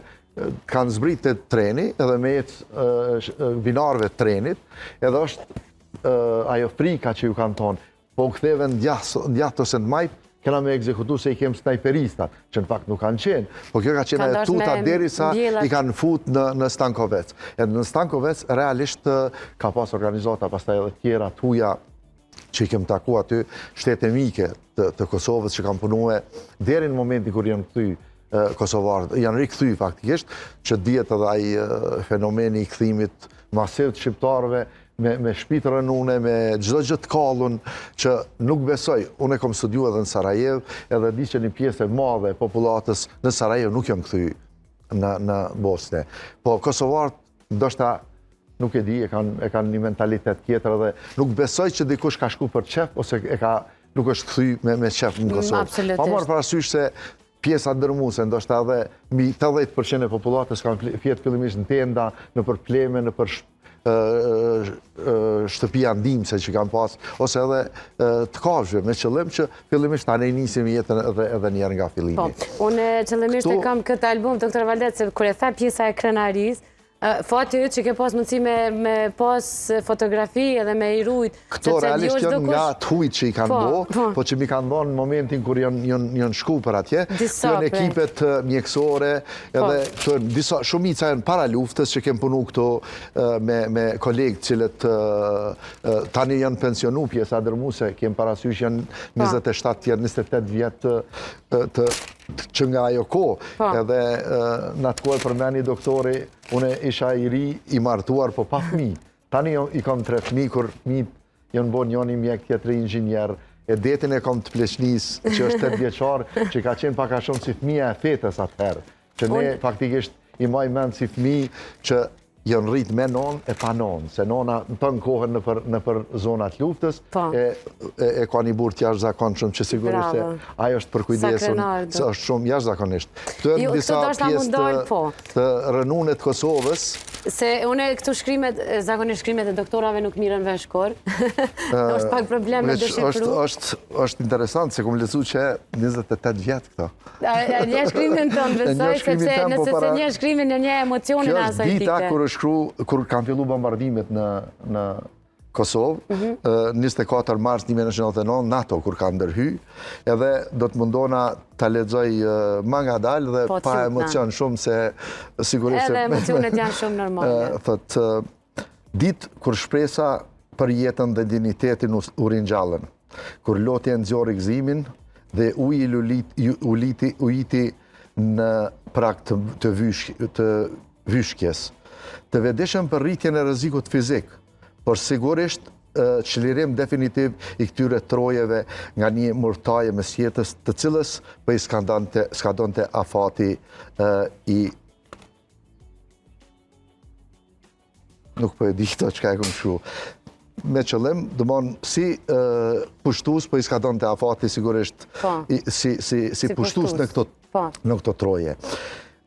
kanë zbrit te treni, edhe me ecë binarëve të trenit, edhe është ajo frika që ju kanë thonë, po u ktheve në djathtë ose në majtë, Kena me ekzekutu se i kem snajperistat, që në fakt nuk kanë qenë, po kjo ka qenë ajo tuta derisa i kanë fut në, në Stankovec. Edhe në Stankovec realisht ka pas organizata pastaj edhe tjera t'huja që i kem taku aty, shtete mike të, të Kosovës që kanë punue deri në momentin kur janë kthy kosovarët, janë rikthy faktikisht, që dihet edhe ai fenomeni i kthimit masiv të shqiptarëve me, me shpi të rrënune, me çdo gjë të kallun, që nuk besoj, unë e kom studiu edhe në Sarajevë, edhe di që një pjesë e madhe e popullatës në Sarajevë nuk janë kthy në, në Bosne. Po kosovarët ndoshta nuk e di, e kanë, e kanë një mentalitet tjetër edhe nuk besoj që dikush ka shku për qef, ose e ka nuk është kthy me, me qef në mm, Kosovë. Pa marrë parasysh se pjesa dërmuese, ndoshta edhe mbi 80% e popullatës kanë fjetë fillimisht në tenda, nëpër pleme, nëpër shtëpia ndihmëse që kanë pas, ose edhe të kafshëve, me qëllim që fillimisht ta ne nisim jetën edhe, edhe njëherë nga fillimi. Po, unë qëllimisht e kam këtë album, doktor Valdet, se kur e tha pjesa e krenarisë, Fati yt që ke pas mundësi me, me pas fotografi edhe me i rujt. Këto realisht jo janë nga të hujt që i kanë po, bo, po. po që m'i kanë dhonë në momentin kur janë, janë, janë shku për atje. Disa janë ekipet mjekësore, po. edhe këto disa, shumica janë para luftës që kem punu këto me, me kolegë të cilët tani janë pensionu pjesa dërmuse, kem parasysh janë 27 vjet, 28 vjet të, të, që nga ajo kohë, po. edhe në atë kohë e përmeni doktori, unë isha i ri, i martuar, po pa fmi. Tani i kam tre fmi, kur fmit janë bo njoni mjek, tjetri inxhinier, e detin e kam të pleqnisë, që është 8 vjeçar, që ka qenë pak a shumë si fmija e fetës atëherë, që ne faktikisht i maj mend si fmi që janë rritë me nonë e pa nonë, se nona në të në kohën nëpër, nëpër zonat luftës, po. e, e, e ka një burrë të jashtëzakonshëm që sigurisht se ai është përkujdesun, se është shumë jashtëzakonisht. Këto janë jo, disa pjesë të, po. të rrënune të Kosovës. Se unë këtu shkrimet, zakonisht shkrimet e doktorave nuk mirren vesh kurrë. është pak problem me deshifru. është, është, është interesant se kom lexu që 28 vjet këto. E njeh shkrimin tënd, besoj, sepse po nëse s'e njeh shkrimin, e njeh emocionin e asaj dite. Kjo është dita kur është shkru, kur kanë fillu bombardimet në, në Kosovë, 24 mhm. mars 1999, NATO kur ka ndërhy, edhe do të mundona ta lexoj ma ngadalë dhe po, pa emocion shumë se sigurisht se... Edhe emocionet janë shumë normale. Thotë, Ditë kur shpresa për jetën dhe dinjitetin u ringjallën, kur loti e nxori gëzimin dhe uji uliti ujiti në prag të të vysh, të vyshkjes. Të vetëdijshëm për rritjen e rrezikut fizik, por sigurisht çlirim definitiv i këtyre trojeve nga një murtaje e mesjetës, të cilës po i skadonte, skadonte afati i Nuk po e di këto çka e kom shkru. Me qëllim, domethënë, si pushtus, po i skadonte afati sigurisht, po. si, si, si, pushtus në këto, po. në këto troje.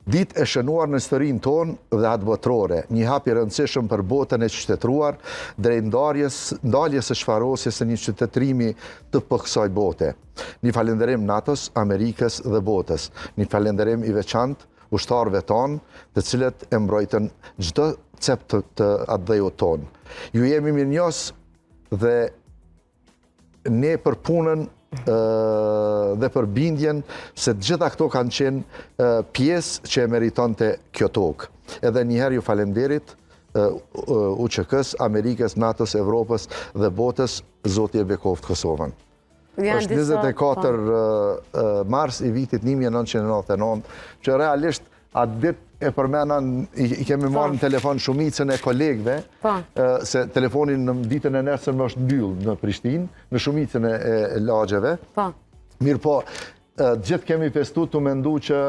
Ditë e shënuar në historinë tonë dhe atë botërore, një hap i rëndësishëm për botën e qytetëruar, drejt ndarjes, ndaljes së shfarosjes së një qytetërimi të po kësaj bote. Një falënderim NATO-s, Amerikës dhe botës. Një falënderim i veçantë ushtarëve tanë, të cilët e mbrojtën çdo cep të, të atdheut tonë. Ju jemi mirënjohës dhe ne për punën dhe për bindjen se të gjitha këto kanë qenë pjesë që e meritonte kjo tokë. Edhe njëherë ju falemderit UÇK-s, Amerikës, NATO-s, Evropës dhe botës, Zoti e bekoftë Kosovën. Është 24 po. mars i vitit 1999, që realisht atë ditë e përmena, i kemi po. marrë në telefon shumicën e kolegëve, po. se telefoni në ditën e nesërme është mbyllë në Prishtinë, në shumicën e lagjeve. Mirëpo, gjithë kemi festu tu mendu që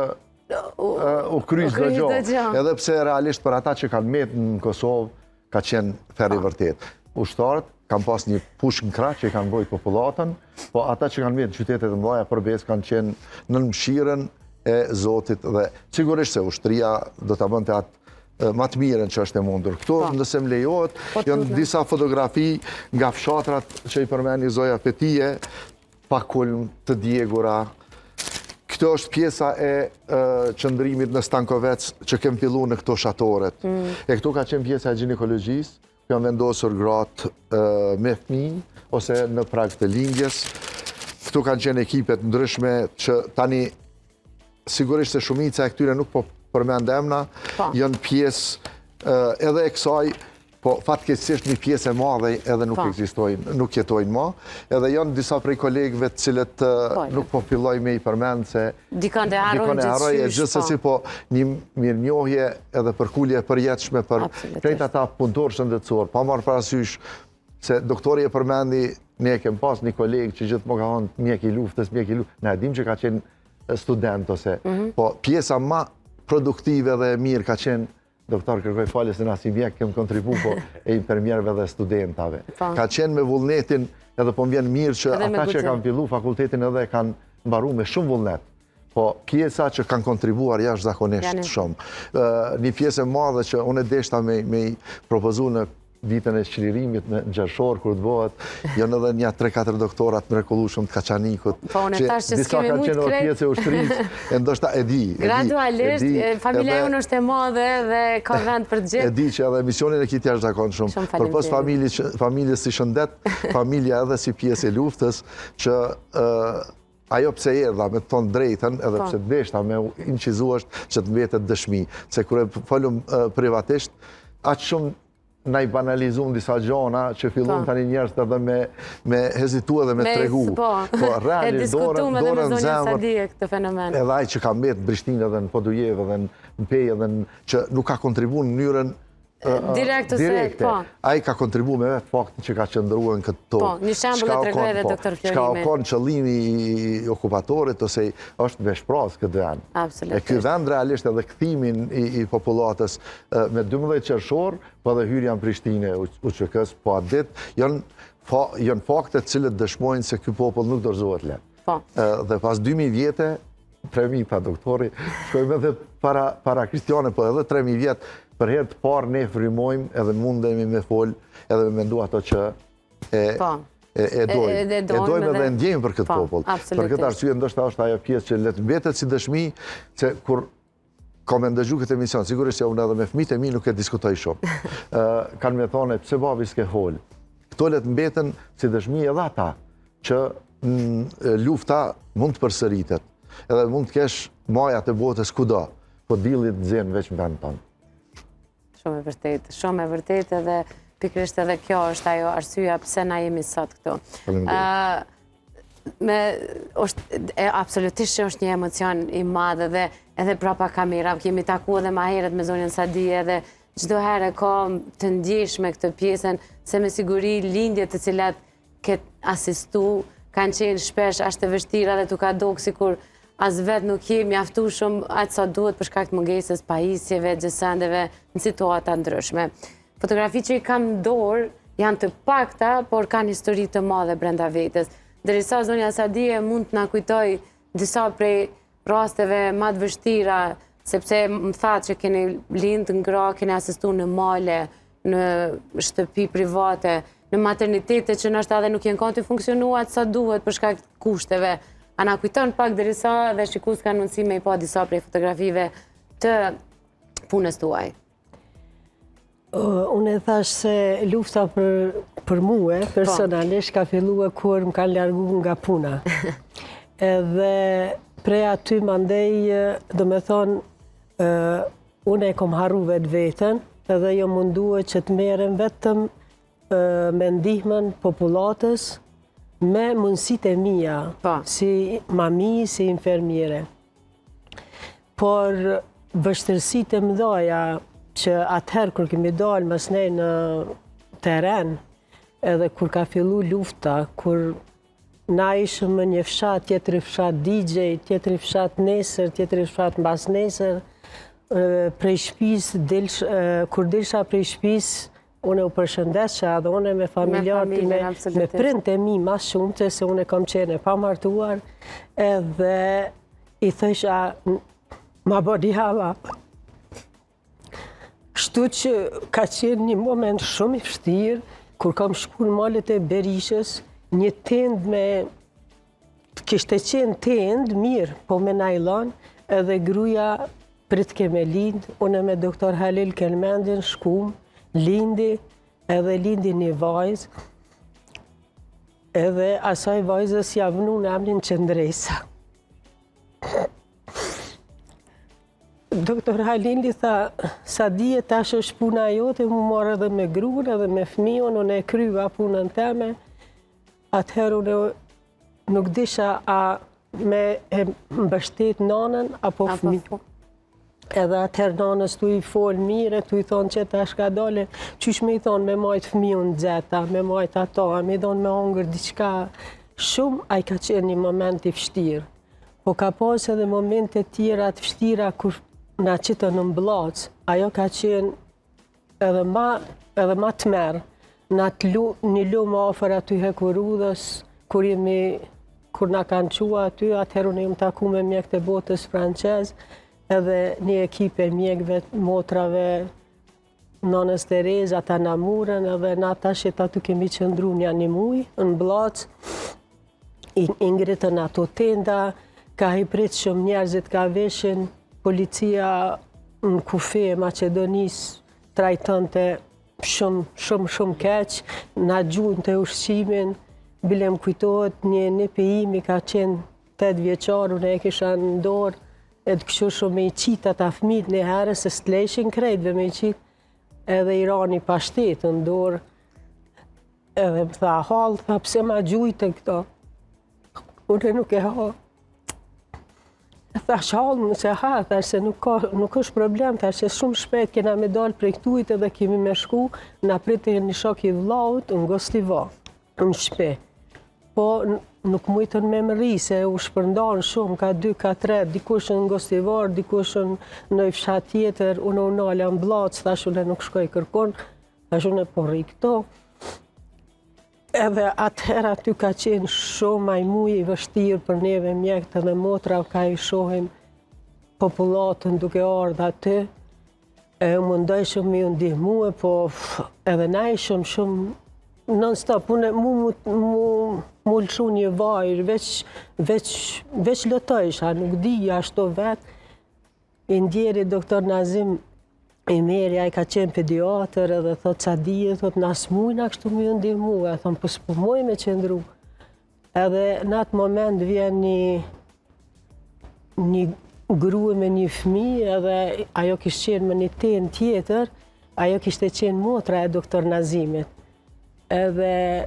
u kry çdo gjo. Edhe pse realisht për ata që kanë metë në Kosovë, ka qenë ferr i vërtetë. Ushtarët kanë pas një pushkë në krah që i kanë mbrojt popullatën, po ata që kanë metë në qytetet e mëdha për besë kanë qenë nën mëshirën e Zotit dhe sigurisht se ushtria do ta bënte atë ma të mirën që është e mundur. Këto, po. nëse më lejohet, po, janë disa fotografi nga fshatrat që i përmeni zonja Fetije, pa kulm të djegura. Këto është pjesa e qëndrimit në Stankovec që kem fillu në këto shatoret. Mm. E këto ka qenë pjesa e gjinekologjisë, ku janë vendosur gratë me fmi, ose në prag të lindjes. Këtu kanë qenë ekipe të ndryshme që tani sigurisht se shumica e këtyre nuk po përmend emna, po. janë pjesë edhe e kësaj, po fatkeqësisht një pjesë e madhe edhe nuk po. ekzistojnë, nuk jetojnë ma, edhe janë disa prej kolegëve të cilët po, nuk po filloj me i përmend se dikon e harroj e gjithsesi po një mirënjohje edhe përkulje e përjetshme për krejt ata punëtorë shëndetësorë, pa marrë parasysh Se doktori e përmendi, ne e kem pas një koleg që gjithmonë ka thonë mjek i luftës, mjek i luftës, na e dim që ka qenë student ose, mhm. po pjesa ma produktive dhe e mirë ka qenë doktor kërkoj falje se na si mjek kem kontribu po e infermierëve dhe studentave. Po. Ka qenë me vullnetin edhe po më vjen mirë që ata që kanë fillu fakultetin edhe kanë mbaru me shumë vullnet. Po pjesa që kanë kontribuar jashtëzakonisht shumë. Një pjesë e madhe që unë e deshta me, me i propozu në ditën e çlirimit në qershor kur të bëhet, janë edhe nja 3-4 doktora të mrekullueshëm të Kaçanikut. Po unë tash që s'kemi mujt krejt. Disa kanë qenë pjesë e ushtrisë, e ndoshta e di, e di. Gradualisht, familja jonë është e madhe dhe ka vend për të gjithë. E di që edhe emisionin e ki të jashtëzakonshëm. Përpos familjes si shëndet, familja edhe si pjesë e luftës, që Ajo pse erdha, me të thonë drejtën, edhe po. pse deshta me incizu është që të mbetet dëshmi. Se kur e folëm privatisht, aq shumë na i banalizum disa gjona që fillun po. tani njerëzit edhe me, me hezitu edhe me, tregu. Po, po realisht dorën, dorën në zemër. Këtë fenomen. Edhe ai që ka mbet në Prishtinë edhe në Podujevë edhe në Pejë edhe në, që nuk ka kontribu në mënyrën Direkt ose, po. Ai ka kontribu me vetë faktin që ka qëndruar në këtë tokë. Po, një shembull e tregoi edhe po, doktor Florimi. Çka u konë qëllimi i okupatorit ose është me shpraz këtë vend. Absolutisht. E ky vend realisht edhe kthimin i, i popullatës me 12 qershor, po edhe hyrja në Prishtinë e UÇK-s, po atë ditë, janë fa, janë fakte të cilët dëshmojnë se ky popull nuk dorëzohet lehtë. Po. Dhe pas 2000 vjete, 3000 tha doktori, shkojmë edhe para, para kristiane, po edhe 3000 vjet, për herë të parë ne frymojmë edhe mundemi me fol, edhe me mendu ato që e, po. e, e dojmë. E, e dojmë edhe e ndjejmë për këtë po, popull. Për këtë arsye ndoshta është ajo pjesë që le të mbetet si dëshmi, se kur ka me ndëgju këtë emision, sigurisht se unë edhe me fëmijët e mi nuk e diskutoj shumë. Kanë me thonë, pse babi s'ke fol? Këto le të mbeten si dëshmi edhe ata, që lufta mund të përsëritet, edhe mund të kesh majat e botës kudo, po dielli të nxen veç në vend tonë. Shumë e vërtetë, shumë e vërtetë edhe pikërisht edhe kjo është ajo arsyeja pse na jemi sot këtu. Me është e, absolutisht që është një emocion i madh edhe edhe prapa kamera, kemi taku edhe ma herët me zonjën Sadije edhe çdo herë e ka të ndjeshme këtë pjesën se me siguri lindjet të cilat ke asistu, kanë qenë shpesh aq të vështira dhe t'u ka dok sikur as vetë nuk je mjaftueshëm aq sa duhet për shkak të mungesës pajisjeve, gjësendeve në situata ndryshme. Fotografi që i kam në dorë janë të pakta, por kanë histori të madhe brenda vetes. Derisa zonja Sadije mund të na kujtojë disa prej rasteve ma të vështira, sepse më thatë që keni lind në gra, keni asistu në male, në shtëpi private, në maternitete që ndoshta edhe nuk janë kanë tu funksionu aq sa duhet për shkak të kushteve. A na kujton pak derisa dhe shikuesit kanë mundësi me i pa disa prej fotografive të punës tuaj? Unë e thash se lufta për, për mue, po. personalisht, ka fillue kur më kanë largu nga puna. Edhe prej aty mandej, domethonë, unë e kom harru vetveten, edhe jom mundue që të merrem vetëm me ndihmën popullatës, me mundësitë e mija, po. si mami, si infermiere. Por vështirësitë e mëdhaja që atëherë kur kemi dalë masnej në teren, edhe kur ka fillu lufta, kur na ishëm në një fshat, tjetri fshat digjej, tjetri fshat nesër, tjetri fshat mbas nesër, prej shpis, kur dilsha prej shpis, Unë u përshëndetsha edhe unë me familjarët, me, me prindët e mi ma shumë, se unë kam qenë e pamartuar, edhe i thësha, ma bëni halla. Kështu që ka qenë një moment shumë i vështirë, kur kam shku në malet e Berishës, një tendë me Kishte qenë tendë, mirë, po me najlon, edhe gruja pritke me lind, unë me doktor Halil Kelmendin shkum, lindi, edhe lindi një vajzë. Edhe asaj vajzës ja vnun emrin Qëndresa. Doktor Halili tha, Sadije tash është puna jote, m'u marrë edhe me grun edhe me fëmijën, unë e kryva punën teme, atëherë unë nuk disha a me e mbështet nanën apo fëmijën. Edhe atëherë nanës tu i folë mirë, tu i thonë që tash ka dole, qysh me i thonë me majtë fëmijën nxehta, me majtë ato, a me i dhonë me hongër diçka, shumë ai ka qenë një moment i vështirë. Po ka pas edhe momente tjera të vështira kur na qitën në Bllacë, ajo ka qenë edhe ma, edhe ma tmerr. Në atë lu, një lumë afër aty hekurudhës, kur jemi, kur na kanë çu aty, atëherë unë jam taku me mjekët e botës francez, edhe një ekip e mjekëve, motrave, Nënës Terezë, ata na murën edhe na tash aty kemi qëndru nja një muj, në Bllacë, i, i ngritën ato tenda, ka i pritshëm njerëzit ka vishin, policia në kufi e Maqedonisë trajtonte shumë, shumë, shumë keq, na gjunte ushqimin, bile më kujtohet një nipi imi ka qenë 8 vjeçar, unë e kisha në dorë, E të kështu shumë me i qitë ata fmit një herë, se s'të lejshin krejtve me i qitë, edhe i ra një pashtetë në dorë, edhe më tha, hallë, tha, pse ma gjujte këto? Unë nuk e ha. E thash, hallë, nëse ha, thash, se nuk, ka, nuk është problem, thash, se shumë shpejt kena me dalë prej këtuhit edhe kemi me shku, na prite një shok i vllaut në Gostivar. në shpi. Po nuk mujtën me mrri, se u shpërndanë shumë, ka dy, ka tre, dikush në Gostivar, dikush në një fshat tjetër, unë u nala në Bllacë, thash unë nuk shkoj kërkun, thash unë po rri këtu. Edhe atëherë aty ka qenë shumë ai muj i vështirë për neve mjekët edhe motra ka i shohim popullatën duke ardhë aty, E u mundojshëm me ju ndihmue, po edhe na ishëm shumë non stop, unë mu, mu, mu, mu lëshu një vajër, veç, veç, veç lotojsha, nuk di ashtu vetë. I ndjeri doktor Nazim Imeri, ai ka qenë pediatër edhe thot Sadije, thot na s'mujna kështu me ju ndihmue, e thom, po s'po muj me qëndru. Edhe në atë moment vjen një një grue me një fëmi edhe ajo kishte qenë me një tendë tjetër, ajo kishte qenë motra e doktor Nazimit. Edhe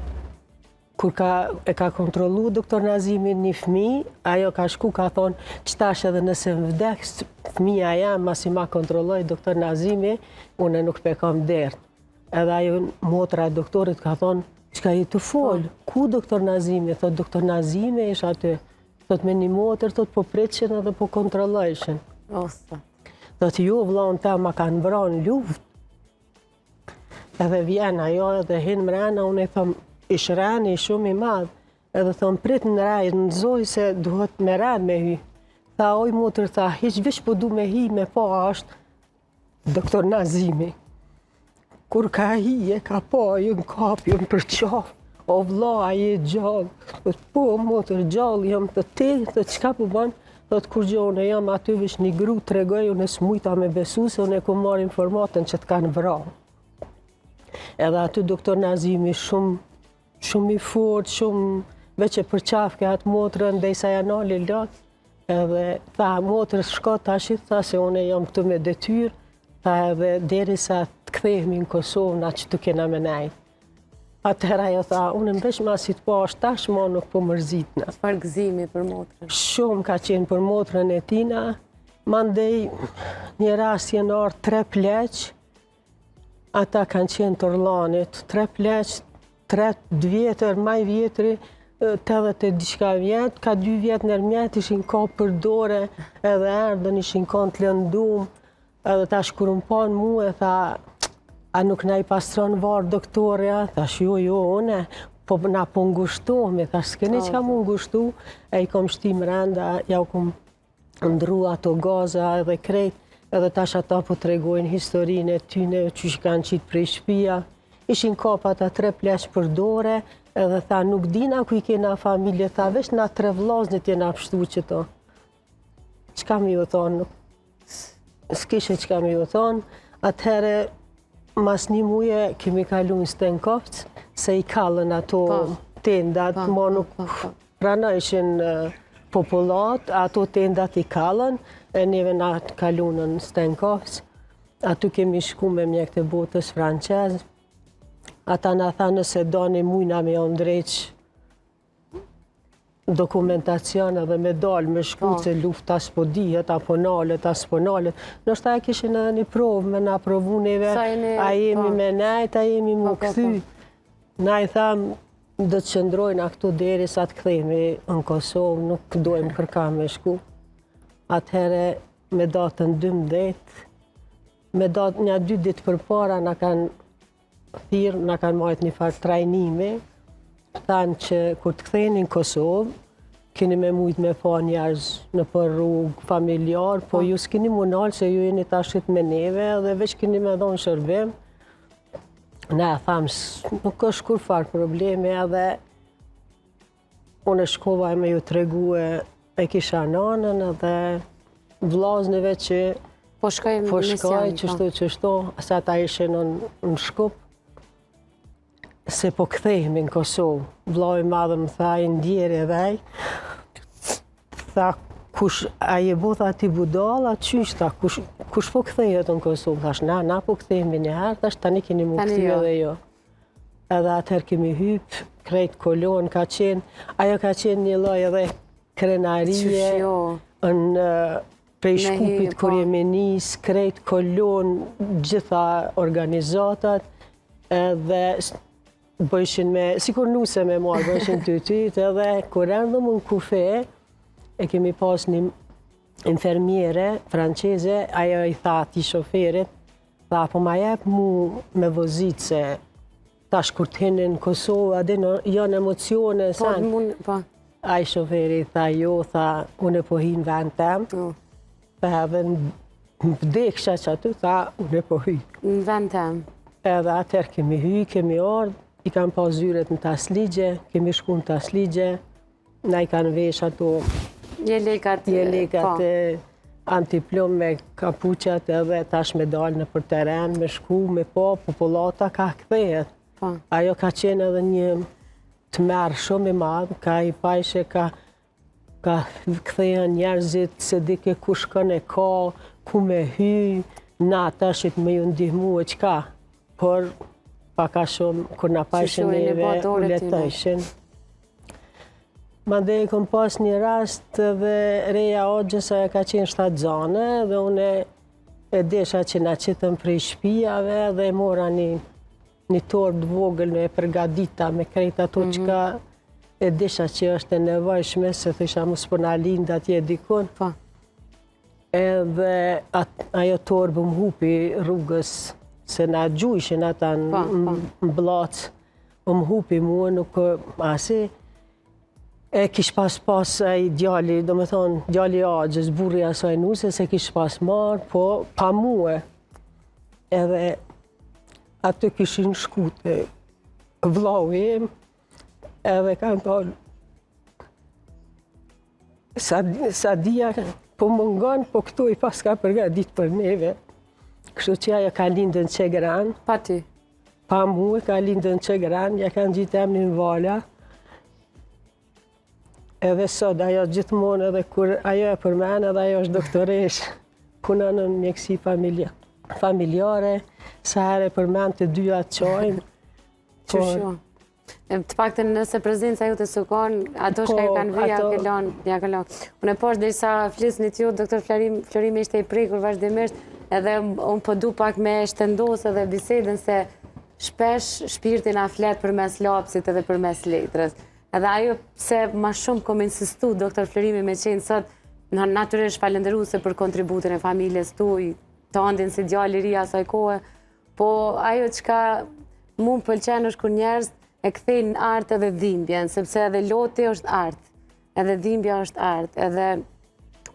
kur ka, e ka kontrollu doktor Nazimi një fëmi, ajo ka shku ka thonë, qetash edhe nëse më vdek, fëmija jem, masi ma kontrolloi doktor Nazimi, unë nuk pe kam dert. Edhe ajo motra e doktorit ka thonë, çka je tu folë, po. ku doktor Nazimi? Thot, doktor Nazimi ish aty. Thot, me një motër, thot, po pritshin edhe po kontrollojshin. Osa. Thot, jo, vllaun tem ma kanë vra në luftë. Edhe vjen ajo edhe hin mrena, unë i thom, ish reni shumë i madh. Edhe thom, prit në re, në zoj se duhet me ren me hy. Tha, oj motër, tha, hiç veç po du me hi me pa është Doktor Nazimi, kur ka hi e ka pa, jën kap, jën përqaf, o vlla, a je gjallë, thot, po, motër, gjallë, jam thot ti, thot, çka po ban, thot, kurgjo, unë jam aty, veç një gru tregoj, unë s'mujta me besu, se unë e kom marrë informatën që të kanë vra. Edhe aty doktor Nazimi shumë, shumë i fort, shumë veç e përqafke atë motrën, derisa ja nali lot, edhe tha motër shko tashi, tha se unë jam këtu me detyrë, tha edhe derisa të kthehemi në Kosovë, na qëtu kena me nejt. Atëherë ajo tha, unë më veç masi të pash, tash ma nuk po mërzitna. Çfarë gëzimi për motrën? Shumë ka qenë për motrën e tina, mandej një rast janë ardhë tre pleq, Ata kanë qenë të Orllanit, tre pleq, tre të vjetër, ma i vjetri, 80 e diçka vjet, ka dy vjet nërmjet, ishin kap për dore, edhe erdhën, ishin kanë të lëndum, edhe tash kur më panë mu, e tha, a nuk na i pastron varret doktorja, thash, jo, jo, une, po na po ngushtohemi, thash, s'keni çka mu ngushtu, e i kom shti mrenda, ja u kom ndrru ato gaza edhe krejt, edhe tash ata po tregojnë historinë e tyne, qysh kanë qitë prej shpia. Ishin kap ata tre pleq për dore, edhe tha nuk dina ku i kena familje, tha veç na tre vllaznit jena pshtu qëto. Çka me ju thonë, nuk s'kishe çka me ju thonë, atëherë mas një muje kemi kalu në Stenkovc, se i kallën ato po. Tendat, po, mo nuk po, po. pranojshin popullatë, ato tendat i kallën, e neve na kalun në Stenkovc, aty kemi shku me mjekët e botës francez, ata na thanë nëse doni mujna me jau ndreq dokumentacion edhe me dalë, me shku po. se lufta s'po dihet, a po nalet, a s'po nalet. Ndoshta e kishin edhe një provë, me na provu neve, a jemi po. me nejt, a jemi m'u po, kthy. Na i thamë, do të qëndrojna këtu deri sa të kthehemi në Kosovë, nuk dojmë kërka me shku. Atëhere, me datën 12, me datë nja dy ditë përpara, na kanë thirrë, na kanë majtë një farë trajnimi, thanë që kur të ktheheni në Kosovë, keni me mujtë me pa njerëz nëpër rrugë, familjarë, po, po. ju s'keni m'u nalë se ju jeni tashit me neve dhe veç keni me dhonë shërbim. Na thamë, nuk është kurrfarë problemi edhe Unë shkova e me ju tregue e kisha nanën edhe vllaznëve që po shkoj po shkoj qështu po. qështu, se ata ishin në, në Shkup, se po kthehemi në Kosovë. Vllau i madh më tha, i ndjeri edhe ai, tha, kush, a je bo tha ti budalla, qysh, tha, kush, kush po kthehet në Kosovë? Thash, na, na po kthehemi një herë, thash, tani keni m'u kthy jo. edhe ju. Edhe atëherë kemi hyp, krejt kolonë ka qenë, ajo ka qenë një lloj edhe krenarie jo. në prej Shkupit kur po. jemi nis, krejt kolonë, gjitha organizatat, edhe bëjshin me, sikur nuse me marrë, bëjshin të tytë, edhe kur erdhëm në kufi, e kemi pas një infermiere franceze, ajo i tha atij shoferit, Tha, po ma jep mu me vozit se tash kur të hini në Kosovë, a din, janë emocione, po, sen. Mun, po. Ai shoferi tha, jo, tha, unë po hi në vend tem. Po. Tha, edhe në vdeksha qaty, tha, unë po hy. Në vend tem. Edhe atëherë kemi hy, kemi ardhë, i kanë pas zyret në Tasligje, kemi shku në Tasligje, Na i kanë vesh ato jelekat, jelekat po. e antiplumb me kapuqat edhe tash me dalë nëpër teren, me shku, me pa, popullata ka kthehet. Po. Ajo ka qenë edhe një tmerr shumë i madh, ka i pajshe, ka, ka kthehen njerëzit, s'e dike kush kënd e ka, ku me hy, na tashit me ju ndihmu e qka. Por, pak a shumë, kur na pajshin neve, u letojshin. Mandej e kom pas një rast dhe reja axhës ajo ka qenë shtatzane dhe unë e desha që na qitën prej shpijave dhe e mora një, një torbë të vogël me përgadita me krejt ato mm -hmm. çka e desha që është e nevojshme se thësha mos po na lind atje dikun. Po. Edhe ajo torbë më hupi rrugës se na gjujshin ata në po, po. Bllacë. Po më hupi mua nuk asi e kish pas pas ai djali, domethonë, djali i axhës, burri i asaj nuse, se kish pas marrë, po pa mue. Edhe aty kishin shku te vllau im, edhe kanë thonë, sa, Sadia po mungon, po këto i paska përgadit për neve. Kështu që ajo ka lindë në Çegran. Pa ty? Pa mue, ka lindë në Çegran, ja kanë ngjitë emnin Vala. Edhe sot, ajo gjithmonë edhe kur ajo e përmen, edhe ajo është doktoreshë, punon në mjekësi familja, familjare, sa herë e përmen të dyja qajmë. Qysh jo? Të paktën nëse prezenca jote s'u kon, ato shka ju po, kanë vija, ja kalon, ja kalon. Unë e pashë derisa flisnit ju, doktor Florim, Florimi ishte i prekur vazhdimisht, edhe unë po du pak me shtendos edhe bisedën se shpesh shpirti na flet përmes lapsit edhe përmes letrës. Edhe ajo pse ma shumë kom insistu doktor Florimi me qenë sot, natyrisht falenderuse për kontributin e familjes tuj, tandin si djalë i ri asaj kohe, Po ajo çka mu më pëlqen është kur njerëz e kthejnë në art edhe dhimbjen, sepse edhe loti është art, edhe dhimbja është art, edhe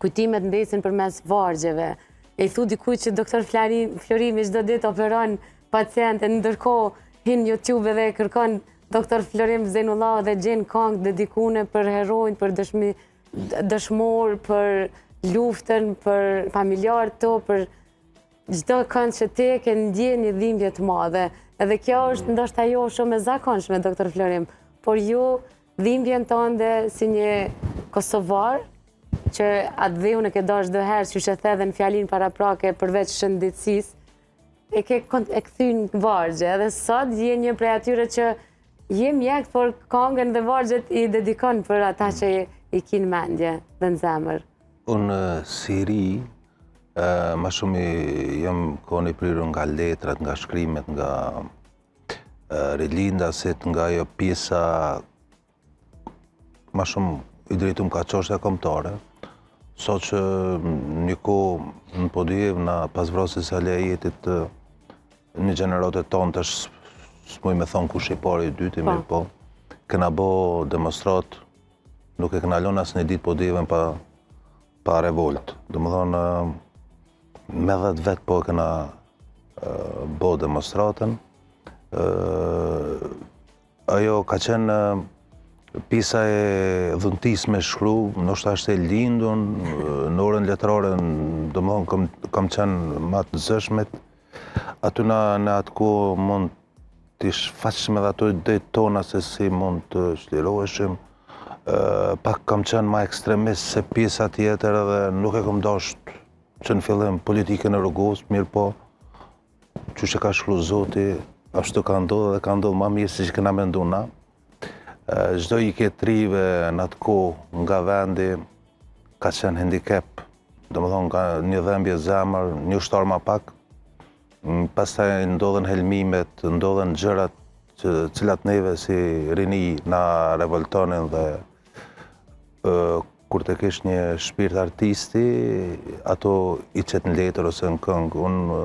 kujtimet mbesin përmes vargjeve. E i thu dikujt që doktor Florimi çdo ditë operon pacientë, ndërkohë hin YouTube edhe kërkon doktor Florim Zejnullahu dhe gjen kangë dedikune për heronjtë, për dëshmi, dëshmorë, për luftën, për familjarët tu, për Çdo kënd që ti e ke ndje një dhimbje të madhe. Edhe kjo është ndoshta jo shumë e zakonshme, doktor Florim. por jo dhimbjen tënde si një kosovar, që atdheun e ke dashtë çdo herë, qysh e the edhe në fjalinë paraprake përveç shëndetësisë, e ke e kthy në vargje, edhe sot je një prej atyre që je mjek, por kangën dhe vargjet i dedikon për ata që i ki në mendje dhe në zemër. Unë si ri, ma shumë jam konë i prirur nga letrat, nga shkrimet, nga rilindasit, nga ajo pjesa ma shumë i drejtum ka çështja kombëtare, saqë një kohë në Podujevë na pas vrasjes së Ali Ajetit një gjeneratë tonë tash s'muj me thonë kush i pari i dyti, po. mirëpo, kena bo demonstratë, nuk e kena lënë asnjë ditë Podujevën pa, pa revolt. Domethonë, me dhetë vetë po e kena bo demonstratën, Ajo ka qenë pjesa e dhuntisë me shkru, ndoshta është e lindun, në orën letrare, domethonë, kam, kam qenë ma të zëshmit, aty në, në atë kohë mund të shfaqshim edhe ato idetë tona se si mund të çliroheshim, pak kam qenë ma ekstremist se pjesa tjetër edhe nuk e kam dasht që në fillim politikën e Rugovës, mirëpo, Qysh e ka shkru Zoti, ashtu ka ndodhë dhe ka ndodhë ma mirë se që kena mendu na. Çdo ikje e t'rive në atë kohë nga vendi ka qenë handicap, domethonë ka një dhembje zemër, një ushtar ma pak, mm, pastaj ndodhen helmimet, ndodhen gjërat që cilat neve si rini na revoltonin dhe Kur të kesh një shpirt artisti, ato i qet në letër ose në këngë. Unë,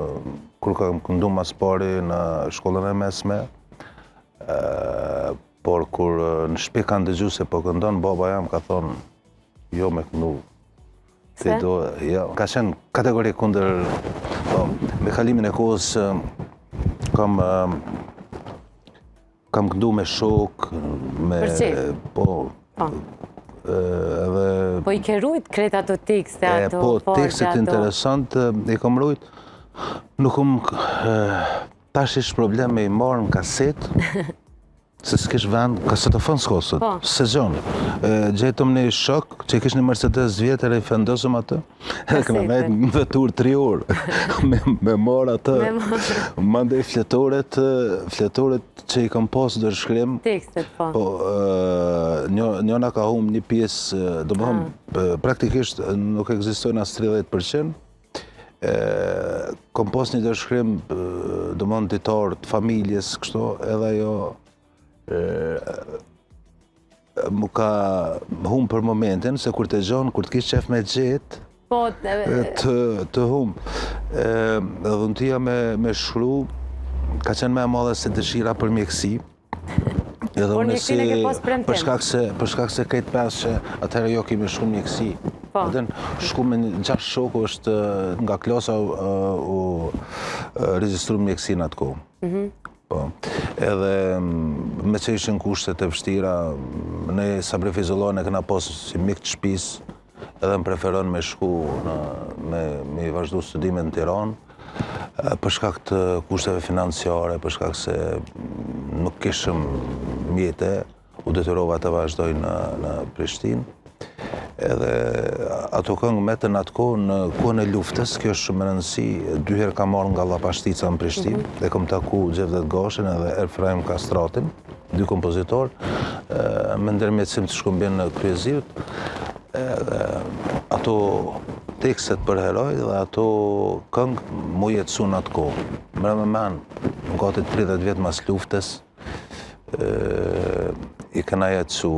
kur kam këndu ma s'pari në shkollën e mesme, por kur në shpi kanë dëgju se po këndon, baba jem ka thonë, jo me këndu. Ti do, jo, ka qenë kategori kundër, po, me kalimin e kohës, kam, Kam këndu me shok, me... Për qejf? Po. Po. Edhe... Po i ke rujt krejt ato tekste, ato Po, tekstet interesant i kam rujt. Nuk kom... Tash ish problem me i marrë në kaset, se s'kish vend, kasetofon s'ka sot, po. s'e gjon. Gjetëm një shok, që kish një Mercedes vjetër e i vendosëm atë, Edhe kena nejt në veturë tri orë, me, me marrë atë, mandej fletoret, fletoret që i kam pas dorëshkrim. Tekstet, po. Po, një, njëna ka humbë një pjesë, domethonë, ah. praktikisht nuk ekzistojnë as 30%, e, kam pas një dorëshkrim, domethonë, ditar të familjes, kështu, edhe ajo, M'u ka humb për momentin, se kur të gjon, kur të kish qef me gjetë, po, të, të humb. Dhuntia me, me shkru, ka qenë më e madhe se dëshira për mjekësi. Edhe Por unë si, për shkak se, për shkak se krejt pesë që atëherë jo kemi shku mjekësi. Po. Edhe shku me gjashtë shokë është nga klasa u, u regjistru mjekësi në atë kohë. Mm Po, edhe meqë ishin kushtet e vështira, ne Sabri Fejzullahun e kena pas si mik të shpisë, edhe më preferon me shku në, me, me i vazhdu studimet në Tiranë, për shkak të kushteve financiare, për shkak se nuk kishëm mjete, U detyrova të vazhdoj në, në Prishtinë. Edhe ato këngë metën atë kohë në kohën e luftës, kjo është shumë me rëndësi, dy herë kam ardhë nga Llapashtica në Prishtinë, mm -hmm. dhe kam taku Xhevdet Gashin edhe Efraim Kastratin, dy kompozitorë, me ndërmjetësim të Shkumbin Kryeziut, edhe ato tekstet për heroj dhe ato këngë m'u jetësu në atë kohë. Merre me men, gati 30 vjet mas luftës, i kena jetësu,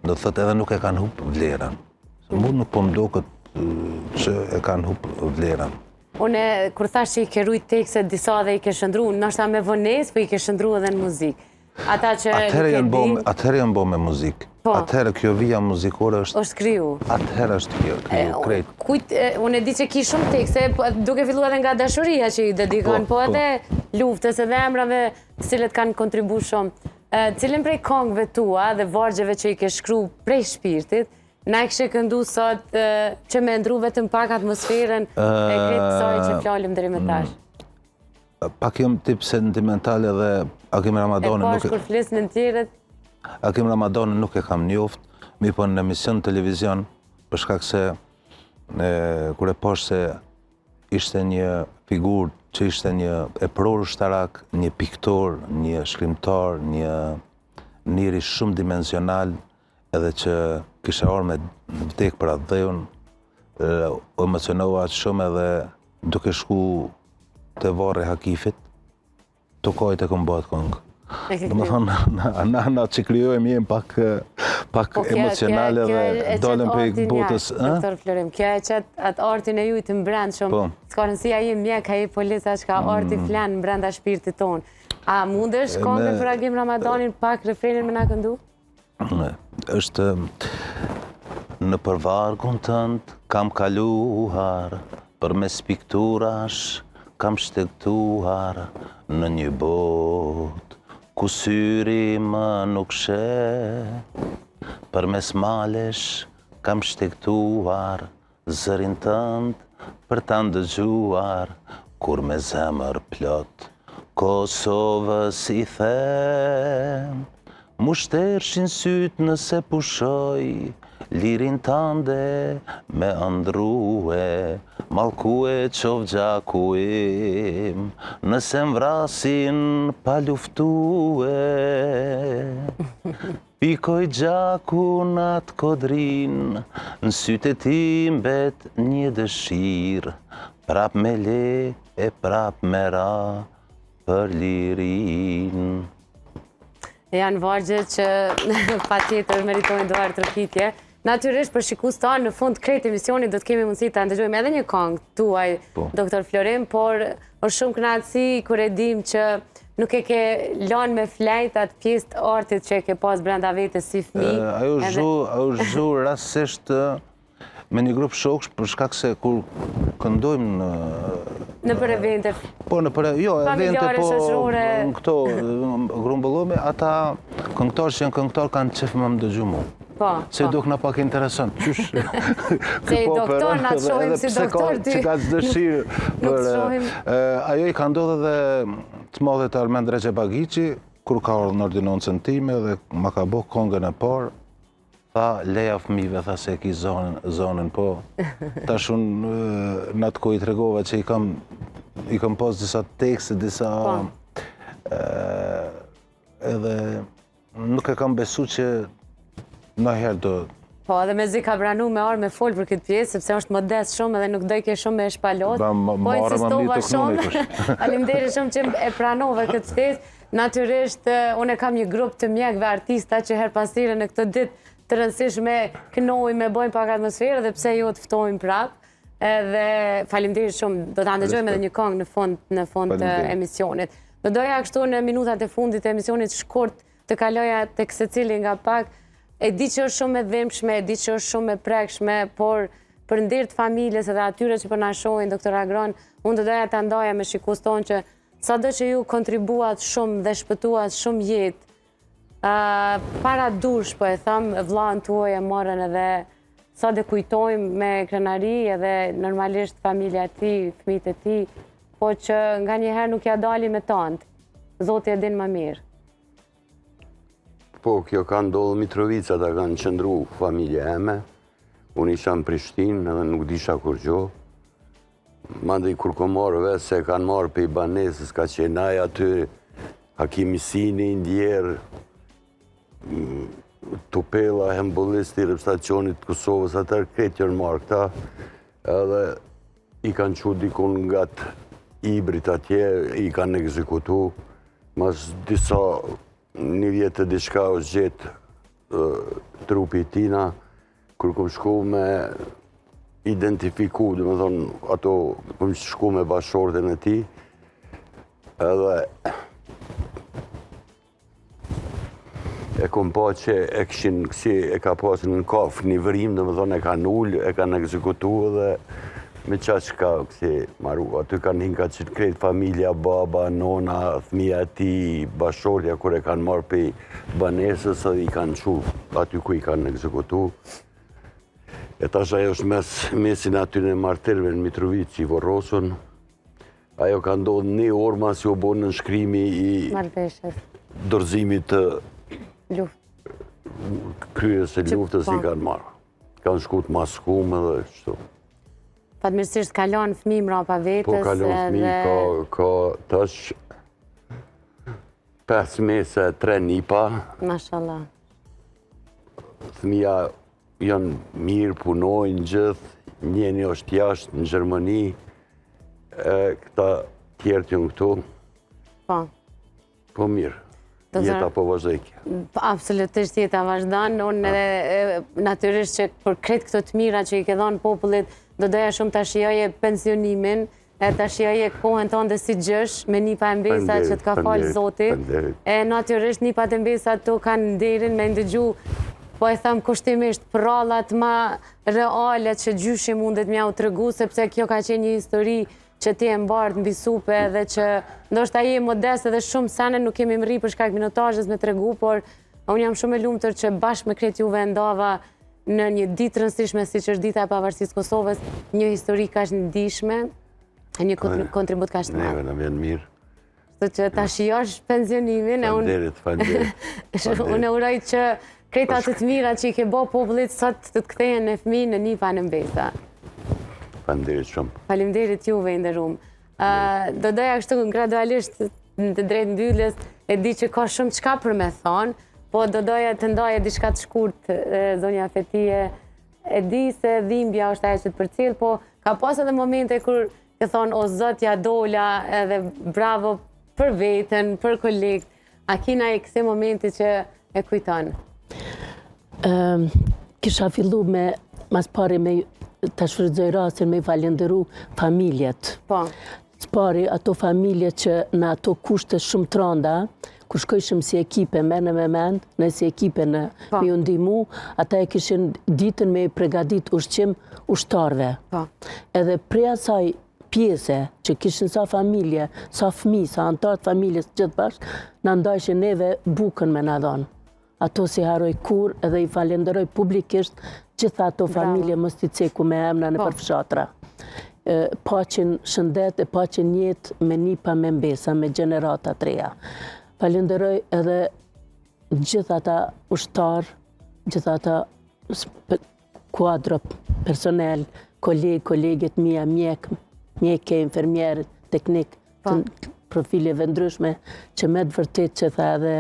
do të thotë edhe nuk e kanë hup vlerën. Mu nuk po më doket që e kanë hup vlerën. Unë, kur thash që i ke rujt tekstet disa dhe i ke shndërru, ndoshta me vonesë, po i ke shndërru edhe në muzikë. Ata që atëherë janë bo, atëherë janë bo me muzikë. Po. Atëherë kjo vija muzikore është... është kriju. Atëherë është kriju, kriju, krejt. Kujt, unë e di që ki shumë tekste, po, duke fillu edhe nga dashuria që i dedikon, po, po edhe luftës edhe emrave të cilët kanë kontribu shumë. Cilin prej kongëve tua dhe vargjeve që i ke shkru prej shpirtit, na e kishe këndu sot që me ndru vetëm pak atmosferën e krejt kësaj që flalim deri më tash. Pak jam tip sentimental edhe Agim Ramadanin nuk e... E pash kur flisnin tjerët? Agim Ramadanin nuk e kam njoft, mirëpo në emision televizion, për shkak se e, kur e pash se ishte një figurë që ishte një epror ushtarak, një piktor, një shkrimtar, një njeri shumëdimensional, edhe që kishe ardhë me vdek për atdheun, u emocionova atë shumë edhe duke shku te varri Hakifit, tu kajt e kom bo atë kongë. Domethonë, na, na që krijojmë jem pak, pak po, emocionale dhe dolëm prej botës. Doktor Florim, kjo e qet atë artin e juj të mbrendshëm, po. s'ka rëndësi a je mjek, a je polic, a çka arti mm. flen mbrenda shpirtit tonë. A mundesh kongën për Agim Ramadanin pak refrenin me na këndu? Është nëpër vargun tënd kam kaluar, përmes pikturash kam shtegtuar në një botë ku syri më nuk sheh. Përmes malesh kam shtegtuar Zërin tënd për ta ndëgjuar kur me zemër plot Kosovës i the M'u shtershin sytë nëse pushoj Lirinë tande me ëndrrue Mallkue qoftë gjaku im Nëse m'vrasin pa luftue Pikoj gjaku n'atë kodrinë, në sytë e tij mbet një dëshirë, prap me le e prap me ra për lirinë. Janë vargje që patjetër meritojnë duartrokitje. Natyrisht për shikuesit tanë në fund krejt emisionit do të kemi mundësi ta ndëgjojmë edhe një kongë tuaj, po. Doktor Florim, por është shumë kënaqësi kur e dim që nuk e ke lanë me flejt atë pjesë të artit që e ke pas brenda vetes si fëmijë. Ajo është zgju, ajo është zgju rastësisht me një grup shokësh për shkak se kur këndojmë në nëpër evente. Po nëpër jo, evente po në këto grumbullomi ata këngëtarë që janë këngëtarë kanë qejf me më dëgju mu. Po. Se po. dokna pak interesant, qysh? Se i doktor, na të shohim si doktor ty. Që ka dëshirë për... Ajo i ka ndodhë edhe të madhit Armend Rexhepagiqi, kur ka ardhë në ordinancën time dhe ma ka bo kongën e parë, tha leja fëmijëve, tha se e ki zonën, zonën po. Tash unë në atë kohë i tregova që i kam, i kam pas disa tekste, disa... Po. Edhe nuk e kam besu që najherë do... Po, edhe mezi ka pranu me ardhë me folë për këtë pjesë, sepse është modest shumë edhe nuk dojke shumë me e shpalos. Po, insistova shumë, faleminderit shumë që e pranove këtë ftesë. Natyrisht, unë e kam një grup të mjekëve artista që herë pas here në këto ditë të rëndësishme kënojmë, e bojmë pak atmosferë dhe pse jo të ftojmë prapë. Edhe faleminderit shumë, do ta ndëgjojmë edhe një këngë në fund në fund të emisionit. Do doja kështu në minutat e fundit të emisionit shkurt të kaloja tek secili nga pak. E di që është shumë e dhimbshme, e di që është shumë e prekshme, por për nder të familjes edhe atyre që po na shohin, doktor Agron, unë do doja ta ndaja me shikuesit tonë që sado që ju kontribuat shumë dhe shpëtuat shumë jetë, Para dursh, po e them, vllanë tuaj e morën edhe sot e kujtojmë me krenari edhe normalisht familja e tij, fëmijët e tij, po që nganjëherë nuk ia dalim me tandë. Zoti e din më mirë. Po, kjo ka ndodhë Mitrovicë, ata kanë qëndru familja eme. Unë isha në Prishtinë edhe nuk disha kurgjo. Mandej kur kom marrë vesh se e kanë marrë pej banesës, ka qenë ai aty, Hakim Misini i ndjerë, mm, Tupella, hendbollisti i reprezentacionit të Kosovës, atëherë krejt janë marrë këta, edhe i kanë çu dikun ngat Ibrit atje, i kanë ekzekutu, mas disa një vjet e diçka është gjetë trupi i tina, Kur kom shku me identifiku, domethonë, ato, kom shku me bashkëshorten e tij, edhe e kom pa që e kishin kësi, e ka pasë në kafë një vrimë, domethonë, e kanë ulë, e kanë ekzekutu edhe me qaq ka kësi maru. Aty kanë hinë ka qenë krejt familja, baba, nona, fëmija e tij, bashkëshortja, kur e kanë marrë pej banesës edhe i kanë çu aty ku i kanë ekzekutu. E tash ajo është mes mesin atyne martirëve në Mitrovicë i vorrosun. Ajo ka ndodhë një orë masi u bo nënshkrimi i Marrëveshjes. dorëzimit të Luft. kryes së luftës i po. kanë marrë. Kanë shku të maskum edhe kështu. Fatmirësisht ka lënë fëmijë mrapa vetes. Po ka lënë fëmijë, ka, ka tash 5 mese, 3 nipa. Mashallah. Fëmija janë mirë, punojnë gjithë, njeni është jashtë në Gjermani, e këta tjerët janë këtu. Po. Po mirë, jeta po vazhdojke. Po, absolutisht jeta vazhdon, unë natyrisht që për krejt këto të mira që i ke dhonë popullit, do doja shumë ta shijoje pensionimin, e ta shijoje kohën tënde si gjysh, me nipa e mbesa që të ka falë Zoti. E natyrisht nipat e mbesat tu kanë nderin me ndëgju, po e them kushtimisht, prrallat ma reale që gjyshi mundet me jau tregu, sepse kjo ka qenë një histori që ti e mbart mbi supe dhe që ndoshta je modest edhe shumë sene nuk kemi mrri për shkak minutazhës me tregu, por unë jam shumë e lumtur që bashkë me krejt juve ndava në një ditë të rëndësishme siç është dita e pavarësisë së Kosovës, një histori kaq të ndjeshme, e një kontribut kaq të madh. Neve na vjen mirë. Kështu që ta shijosh pensionimin e unë Faleminderit, faleminderit. Unë uroj që krejt ato të mira që i ke bo popullit sot të të kthehen në fëmijë, në nipa, në mbesa. Faleminderit shumë. Faleminderit juve i nderum. Do doja kështu gradualisht në drejt mbylljes, e di që ka shumë çka për me thonë, po do doja të ndaje diçka të shkurt, zonja Fetije, e di se dhimbja është ajo që të përcjell, po ka pas edhe momente kur ke thonë, o zot, ja dola, edhe bravo për veten, për kolegët. A ki naj kësi momenti që e kujton? Kisha fillu me, mas pari me, ta shfrytëzoj rastin me i falenderu familjet. Po. Së pari, ato familje që në ato kushte shumë të randa, kur shkojshim si ekipe, merrne me mend, ne si ekipe në po. me ju ndihmu, ata e kishin ditën me i pregadit ushqim ushtarve. Po. Edhe prej asaj pjese që kishin sa familje, sa fëmi, sa anëtarë të familjes gjithë bashkë, na ndajshin neve bukën me na dhonë. Ato s'i harroj kurrë edhe i falenderoj publikisht gjitha ato familje mos t'i ceku me emna nëpër po. fshatra. Paçin shëndet e paçin jetë me nipa me mbesa, me gjenerata të reja. Falenderoj edhe gjithë ata ushtarë, gjithë ata kuadro personel, kolegë, koleget mia, mjek, mjeke, infermierë, teknik, po. të profileve ndryshme, që me të vërtet që tha edhe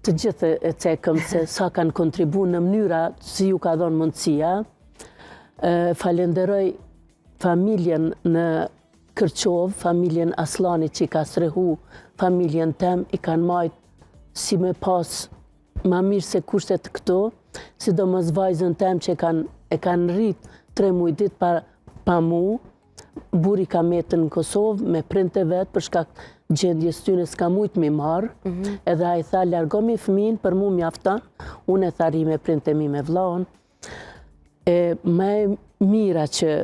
të gjithë e cekëm se sa kanë kontribu në mënyra si ju ka dhonë mundësia. Falenderoj familjen në Kërçovë, familjen Aslani që i ka strehu familjen tem, i kanë majtë si me pas ma mirë se kushtet këtu, sidomos vajzën tem që e kanë rrit 3 muj dit pa, pa mu, burri ka metë në Kosovë me prindët e vet për shkak gjendjes tyne s'ka mujt mi marrë, mhm. edhe ai tha largomi fëmin për mu mjafton, unë e tha rri me prindët e mi me vllaun, e ma e mira që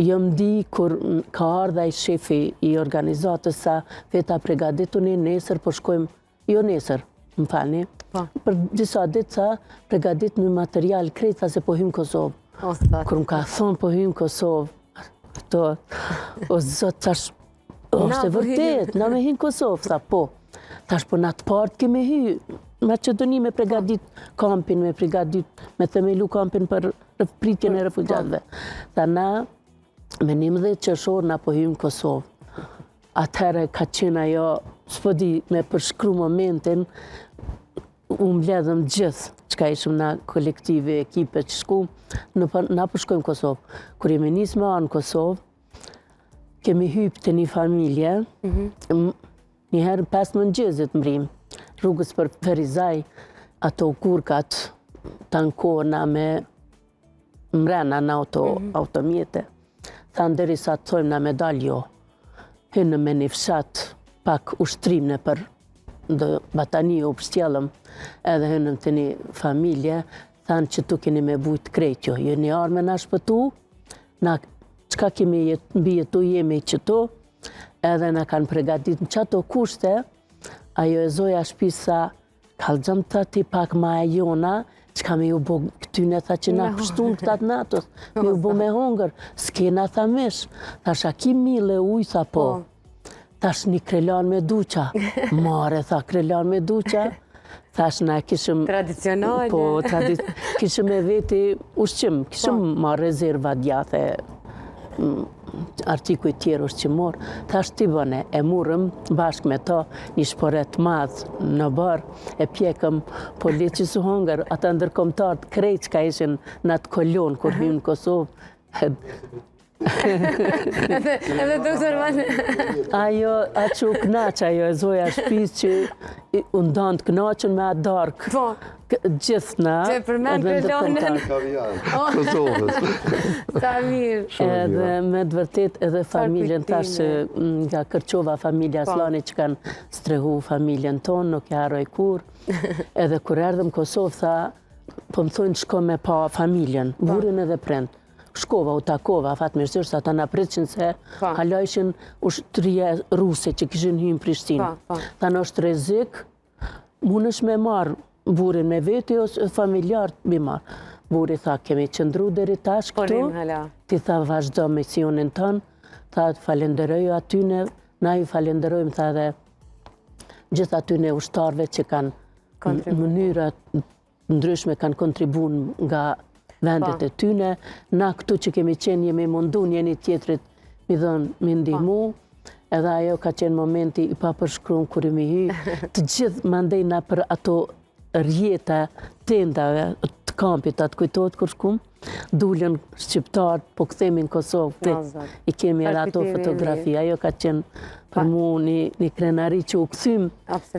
jom ndi kur ka ardhë ai shefi i organizatës tha Feta pregadituni nesër po shkojmë Jo nesër, më falni. Po. Për disa ditë tha, pregaditni material krejt tha se po hymë Kosovë. Kur më ka thonë po hymë Kosovë, to, o zot, thash, është e po vërtet, na me hy n'Kosovë, tha, po. Thash, po na të parët kemi hy, Maqedoni me pregadit kampin, me pregadit, me themelu kampin për pritjen e po. refugjatëve. Tha, na, me 11 qershor na po hymë Kosovë. Atëherë ka qenë ajo, s'po di me përshkru momentin, u mbledhëm gjithë, çka ishim na kolektivi, ekipe që shkum, na po shkojmë Kosovë. Kur jemi nisë me ardh në Kosovë, kemi hypë te një familje, mhm. një herë 5 mëngjezit mrrim, rrugës për Ferizaj, ato gurkat, tankona me mrena në auto, mm -hmm. automjete. Thanë derisa të thojmë na me dalë jo. Hymë në një fshat, pak u shtrim nëpër do batanije u pështjellëm, edhe hymë te një familje, thanë që tu keni me bujtë krejt jo. Jeni ardhë me na shpëtu, na çka kemi jet, mbijetu jemi qëtu, edhe na kanë pregadit në qato kushte, ajo e zoja shpisë tha, Kallxom tha ti pak ma e jona, çka me ju bo këtyne, tha që na pështun këta të natës, me ju bo me hongër, s'kena tha mish. Thash, a ki mill e ujë, tha po. po. Thash një krelan me duqa. Mare, tha krelan me duqa. Thash na kishëm... Tradicionale. Po, kishëm me veti ushqim, kishëm po. marrë rezerva djathe, mm, artikuj tjerë ushqimor. Thash ti bëne, e murëm bashkë me to një shporet madh në oborr, e pjekëm, po le që s'u hongër, ata ndërkombëtarët krejt çka ishin në atë kolonë, kur hymë në Kosovë, Edhe doktor Van. Ajo, aq u knaq, ajo e zoja shpis që u ndanë të knaqun me atë darkë. Po. Gjithë na. Që përmend Krelonën. Kaviar, Kosovës. Sa mirë. Edhe me të vërtet edhe familjen tash që nga Kërçova familja po. Asllani që kanë strehu familjen tonë, nuk e harroj kurrë. Edhe kur erdhëm Kosovë, tha, po më thojnë shko me pa familjen, po. burrin edhe prindt. Shkova, u takova, fatmirësisht, ata na pritëshin se po. hala ishin ushtria ruse që kishin hy në Prishtinë. Po, po. Thanë është rrezik, mundesh me marrë burrin me veti ose familjarët me marrë. Burri tha, kemi qëndru deri tash këtu, ti tha vazhdo misionin tënd, tha falenderoju atyne, na ju falenderojmë, tha edhe gjithë atyne ushtarëve që kanë mënyra ndryshme kanë kontribu nga vendet po. e tyne, na këtu që kemi qenë jemi mundu njëni tjetrit mi dhënë, mi ndihmu, po. edhe ajo ka qenë momenti i papërshkrum kur jemi hy, të gjithë mandej nëpër ato rrjeta tendave të kampit, a të kujtohet kur shkum, dulën shqiptarët, po kthemi në Kosovë, i kemi edhe ato fotografi, ajo ka qenë për mu një, një krenari që u kthym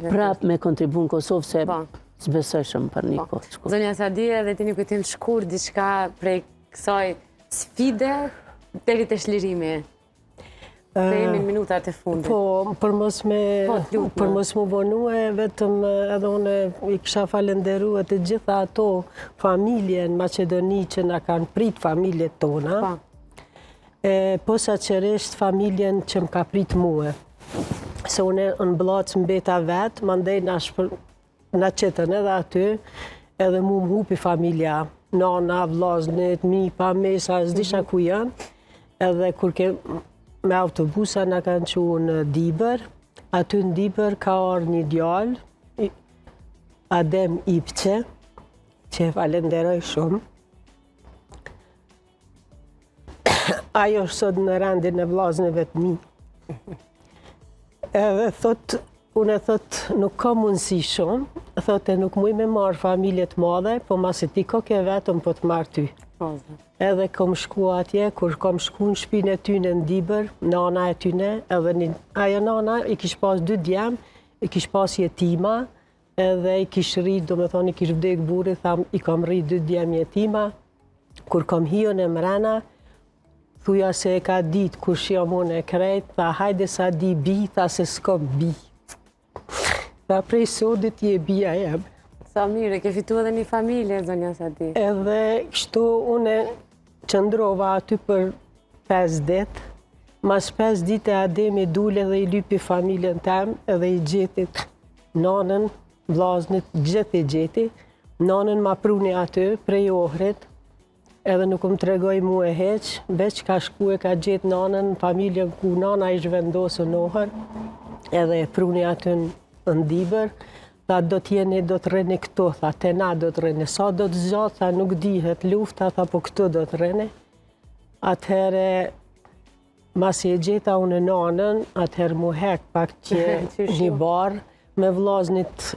prap me kontribu në Kosovë, se po. S'besojshëm për një po. kohë të shkurt. Zonja Sadije, edhe ti një kujtim të shkurt diçka prej kësaj sfide deri te çlirimi. Se jemi në minutat e fundit. Po, për mos me, po, për mos m'u vonue, vetëm edhe unë i kisha falenderue të gjitha ato familje në Maqedoni që na kanë prit familjet tona. Po. E posaçërisht familjen që më ka prit mue. Se unë në Bllacë mbeta vetë, mandej na, shpër, na qetën edhe aty, edhe mu më hupi familja, nana, vllaznit, nipa, mesa, s'disha mhm. ku janë, edhe kur ke me autobusa na kanë çu në Dibër, aty në Dibër ka ardhë një djalë, Adem Ipçe, që e falenderoj shumë, Ai është sot në rendin e vllaznëve të mi. Edhe thot, unë thot, nuk kam mundësi shumë, thot, e nuk muj me marrë familje të madhe, po masi ti koke vetëm, po të marr ty. Po, edhe kom shku atje, kur kom shku në shpinë e tyne në Dibër, nana e tyne, edhe një, ajo nana i kish pas dy djem, i kish pas jetima, edhe i kish rrit, domethonë, i kish vdek burri, tha, i kam rrit dy djem jetima, Kur kom hi unë mrena, thuja se e ka dit kush jam unë e krejt, tha hajde sa di bi, tha se s'kom bi. Tha prej sodit je bija jem. Sa mirë, ke fitu edhe një familje, zonja Sadi. Edhe kështu unë qëndrova aty për 5 dit, mas 5 dite Ademi dule dhe i lypi familjen tem edhe i gjeti nanën, Vllaznit gjithë i gjeti, nanën ma pruni aty, prej Ohrit, edhe nuk më tregoi mue hiç, veç ka shku e ka gjetë nanën, familjen ku nana ish vendosë në Ohër, edhe e pruni aty në Dibër, tha do të jeni, do të rrini këtu, tha te na do të rrini, sa do të zgjatë, tha nuk dihet lufta, tha po këtu do të rrini. Atëherë Masi e gjeta unë nanën, atëherë m'u hek pak që një barrë, me vllaznit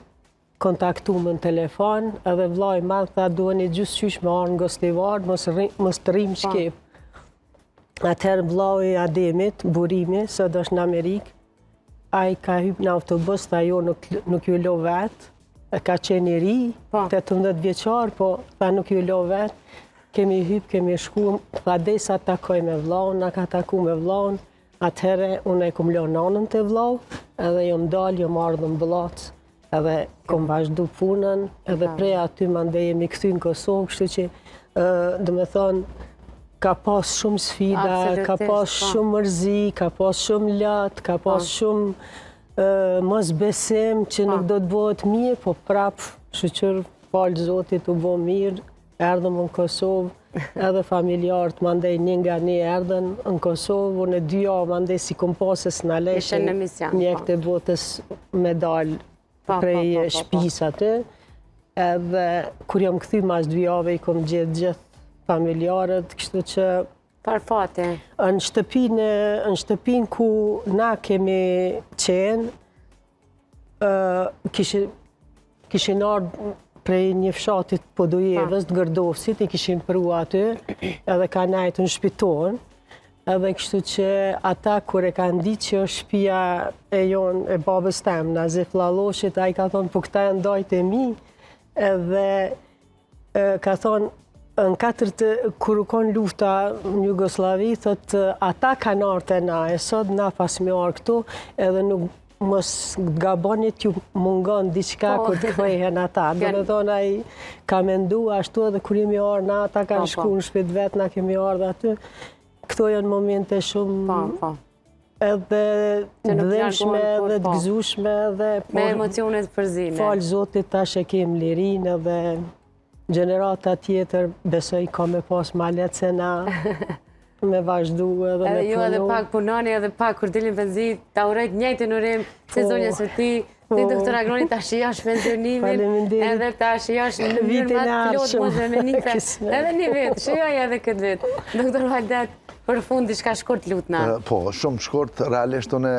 kontaktum në telefon, edhe vllai i madh tha duheni gjithqysh me ardhë në Gostivar, mos, mos të rrimë po. shkep. Atëherë vllau i Ademit, Burimi, sot është në Amerikë, ai ka hypë në autobus, tha jo nuk, nuk ju lo vetë, e ka qenë i ri, 18 po. vjeçar, po tha nuk ju lo vetë, kemi hypë, kemi shku, tha desa takoj me vllaun, na ka taku me vllaun, atëherë unë e kom lënë nanën te vllau, edhe jom dalë, jom ardhë në Bllacë, edhe kom vazhdu punën, edhe prej aty mandej jemi kthy në Kosovë, kështu që, domethonë, ka pas shumë sfida, ka pas po. shumë mërzi, ka pas shumë lot, ka pas po. shumë mosbesim që nuk po. do të bëhet mirë, po prapë, shyqyr, falë Zotit u bo mirë, erdhëm në Kosovë. Edhe familjarët mandej një nga një erdhën në Kosovë, unë dy javë mandej s'i kom pa se s'na lejshin mjekët e botës me dalë po, prej po, po, shpisë aty. Edhe kur jam kthy mas dy jave i kom gjetë gjithë familjarët, kështu që Për fati. Në shtëpinë, në shtëpinë ku na kemi qenë, kishin, kishin ardhë prej një fshatit Podujevës, të Gërdovcit, i kishin pru aty, edhe kanë nejtë në shpi tonë, edhe kështu që ata kur e kanë ditë që është shpia e jonë e babës tem, Nazif Lalloshit, ai ka thonë, po këta janë dajt e mi, edhe ka thonë, në katër të, kur u konë lufta në Jugosllavi, thot, ata kanë ardhë te na, e sot na pasmi ardhë këtu, edhe nuk mos gaboni t'ju mungon diçka po. kur të kthehen ata. Domethonë, ai ka mendu ashtu edhe kur jemi ardhë na, ata kanë po, po. shku në shpi t'vet, na kemi ardhë aty. Këto janë momente shumë... Po, po. Edhe të dhembshme, edhe të po. gëzushme, edhe... Me emocione të përzime. Falë Zotit tash e kemë lirinë edhe gjenerata tjetër besoj ka me pas ma lehtë se na me vazhdu edhe me punu. Edhe ju edhe pak punoni edhe pak kur dilni n'penzi, ta uroj të njëjtin urim si po. zonja Soti, Ti po. doktor Agroni ta shijosh pensionimin, edhe ta shijosh në mënyrë më të plotë mos me nipe. Edhe një vit, shijoj edhe këtë vit. Doktor Valdet, për fund diçka shkurt lutna. Po, shumë shkurt, realisht unë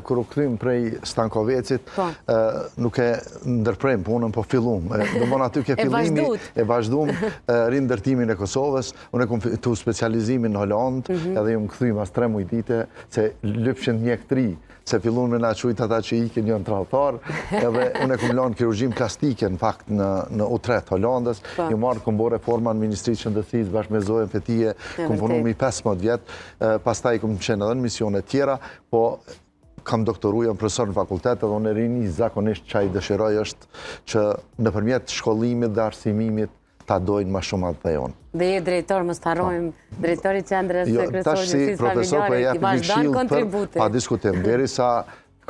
kur u kthym prej Stankovecit, po. nuk e ndërprem punën, po fillum. Domethënë aty ke fillimi, e vazhdum rindërtimin e Kosovës, unë e kom fitu specializimin në Holandë, mhm. edhe jom kthy mas 3 muj dite, se lypshin mjek t'ri, se fillun me na qujtë ata që ikin janë tradhtar, edhe unë e kom lanë kirurgjinë plastike në fakt në, në Utrecht, Holandës, po. jom ardhë kom bo reforma në Ministri të Shëndetësisë bashkë me Zojën Fetije, kom punu mi 15 vjet, pastaj kom qenë edhe në misione tjera, po kam doktoru, jam profesor në fakultet edhe unë rinisë zakonisht çka i dëshiroj është që nëpërmjet shkollimit dhe arsimimit ta dojnë ma shumë atdheun. Dhe je drejtor, mos të harrojmë, po. drejtor i qendrës jo, kryesore të si profesor po i vazhdon kontributin. Pa diskutim, derisa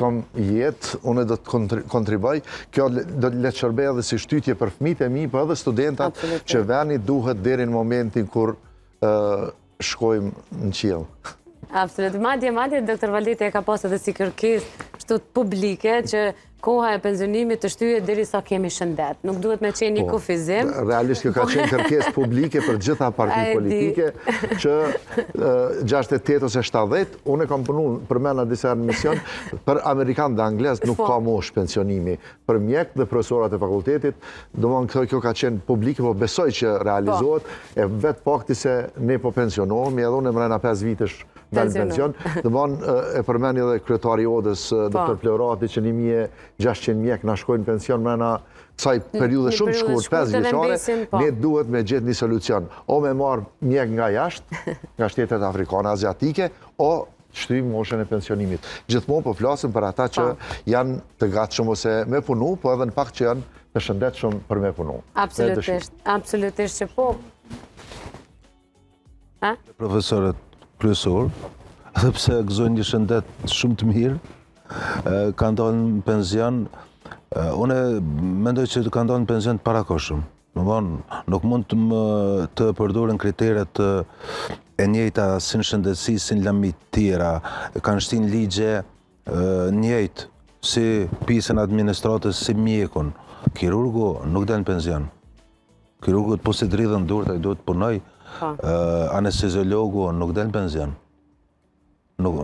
kom jetë, unë do të kontriboj, kjo do të le të shërbejë edhe si shtytje për fëmijët e mi, po edhe studentat që veni duhet deri në momentin kur shkojmë në qiell. Absolut. Madje, madje, doktor Valdeti e ka pas edhe si kërkesë kështu publike që koha e pensionimit të shtyhet derisa kemi shëndet. Nuk duhet me qenë një po, kufizim. Realisht kjo ka qenë kërkesë publike për gjitha partitë politike që 68 ose 70, unë e kam punu përmena disa herë në emision, për Amerikan dhe Anglez nuk po. ka moshë pensionimi. Për mjekët dhe profesorat e fakultetit, domethënë kjo ka qenë publike, po besoj që realizohet, po. e vetë fakti se ne po pensionohemi, edhe unë mrena 5 vitesh dal në pension, domethënë e përmendi edhe kryetari i odës, po. doktor Pleurati, që 1600 mjekë na shkojnë në pension mrena kësaj periudhe shumë shkurt, 5 vjeçare, po. ne duhet me gjetë një solucion, o me marrë mjekë nga jashtë, nga shtetet afrikane, aziatike, o shtyjmë moshën e pensionimit. Gjithmonë po flasim për ata që po. janë të gatshëm ose me punu, po edhe në fakt që janë të shëndetshëm për me punu. Absolutisht, absolutisht që po. Ha? Profesorët kryesorë, edhe pse gëzojnë një shëndet shumë të mirë, kanë dalë në pension, unë mendoj që kanë dalë në pension të parakohshëm. Domethënë, nuk mund të më të përdoren kriteret e njëjta si në shëndetësi, si në lëmi tjera. Kanë shti ligje njëjtë si pjesën e administratës, si mjekun. Kirurgu nuk del në pension. Kirurgu po s'i dridhen durt, ai duhet të punojë. Po. Anesteziologu nuk del në pension. Nuk,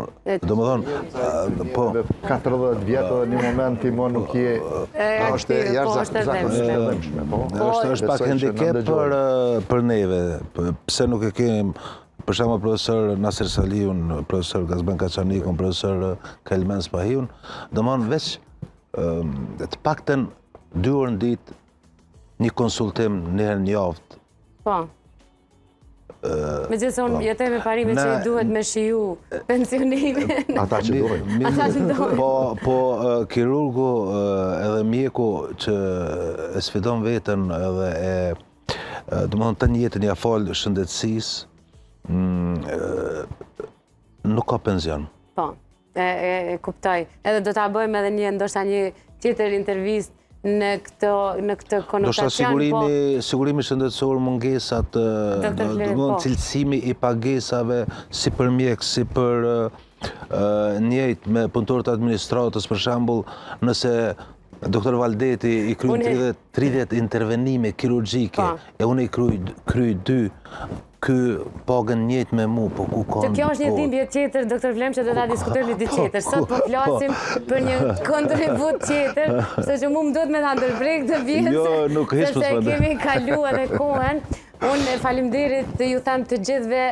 domethënë, po... 40 vjet edhe një moment ti mo nuk je... është e jashtëzakonisht e dhembshme, po. po. Është, është pak hendikep për, për neve, pse nuk e kemi, për shembull profesor Nasir Saliun, profesor Gazmend Kaçanikun, profesor Kelmend Spahiun, domethënë veç të paktën dy orë në ditë, një konsultim një herë në javë. Po. Megjithëse unë po. jetoj me parime që duhet me shiju pensionimin. Ata që dojnë. Ata që dojnë. Po, po kirurgu edhe mjeku që e sfidon veten edhe e, domethënë tënë jetën ia fal shëndetësisë, mm, nuk ka pension. Po. E, e, e kuptoj. Edhe do ta bëjmë edhe një, ndoshta një tjetër intervistë. Në këtë në këtë konotacion. Ndoshta sigurimi, po, sigurimi shëndetësor, mungesat, do po. cilësimi i pagesave si për mjek, si për njëjtë me punëtorët e administratës, për shembull, nëse Doktor Valdeti i kryen 30, 30 intervenime kirurgjike, po. e unë i kryj, kryj dy, ky pagën njëjtë me mu, po ku ka në Kjo është një dhimbje tjetër, doktor Vlem, që do ta diskutojmë një ditë po, tjetër. Sot po flasim po. për një kontribut tjetër, kështu që mu më duhet me ta ndërpre këtë pjesë, jo, nuk hiç sepse po kemi kalu edhe kohën. Unë faleminderit ju them të gjithëve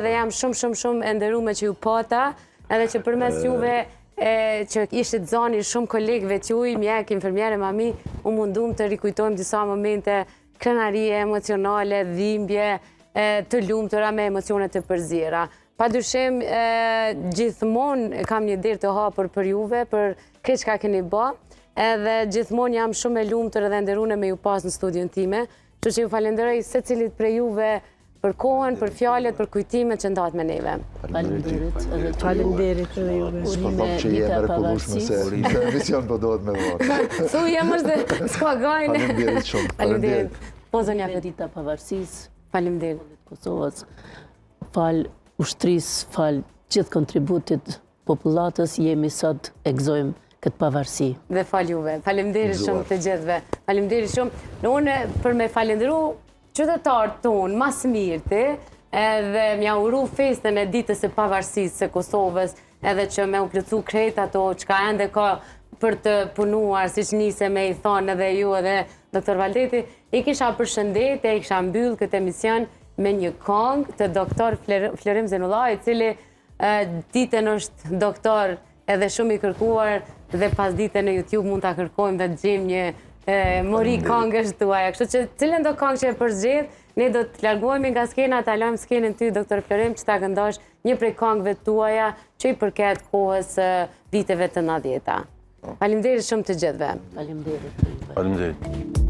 dhe jam shumë, shumë, shumë e nderume që ju pata, edhe që përmes juve e, që ishit zani shumë kolegëve t'juj, mjek, infermiere, mami, u mundum të rikujtojmë disa momente krenarie emocionale, dhimbje, të lumtura me emocione të përziera. Pa dyshim, gjithmonë kam një derë të hapur për juve, për krejt çka keni ba, edhe gjithmonë jam shumë e lumtur edhe e nderune me ju pas në studion time, kështu që ju falenderoj secilit prej juve për kohën, për fjalët, për kujtimet që ndatë me neve. Faleminderit edhe ty. Faleminderit edhe juve. S'po them që je e mrekullueshme se në emision po dohet me vorë. Thu jem është dhe s'ka gajne. Faleminderit shumë. Faleminderit. Po zonja Fetije. Dita e Pavarësisë. Faleminderit. Kosovës. Falë ushtrisë, falë gjithë kontributit popullatës jemi sot e gëzojmë këtë pavarësi. Dhe falë juve. Faleminderit shumë të gjithëve. Faleminderit shumë. Në unë për me falenderu qytetarët tonë, ma s'mirti, edhe m'ja uru festën e ditës së pavarësisë së Kosovës, edhe që me u plotësu krejt ato çka ende ka për të punuar, siç nise me i thonë edhe ju edhe Dr. Valdeti, i kisha përshëndet e i kisha mbyll këtë emision me një kongë të Dr. Florim Zenullah, i cili Ditën është doktor edhe shumë i kërkuar dhe pas dite në YouTube mund ta kërkojmë dhe të gjejmë një mori kangësh tuaja. Kështu që cilën do kangë që e përzgjedh, ne do të largohemi nga skena, ta lëmë skenën ty doktor Florim që ta këndosh një prej kangëve tuaja që i përket kohës viteve të 90-ta. Faleminderit shumë të gjithëve. Faleminderit. Faleminderit.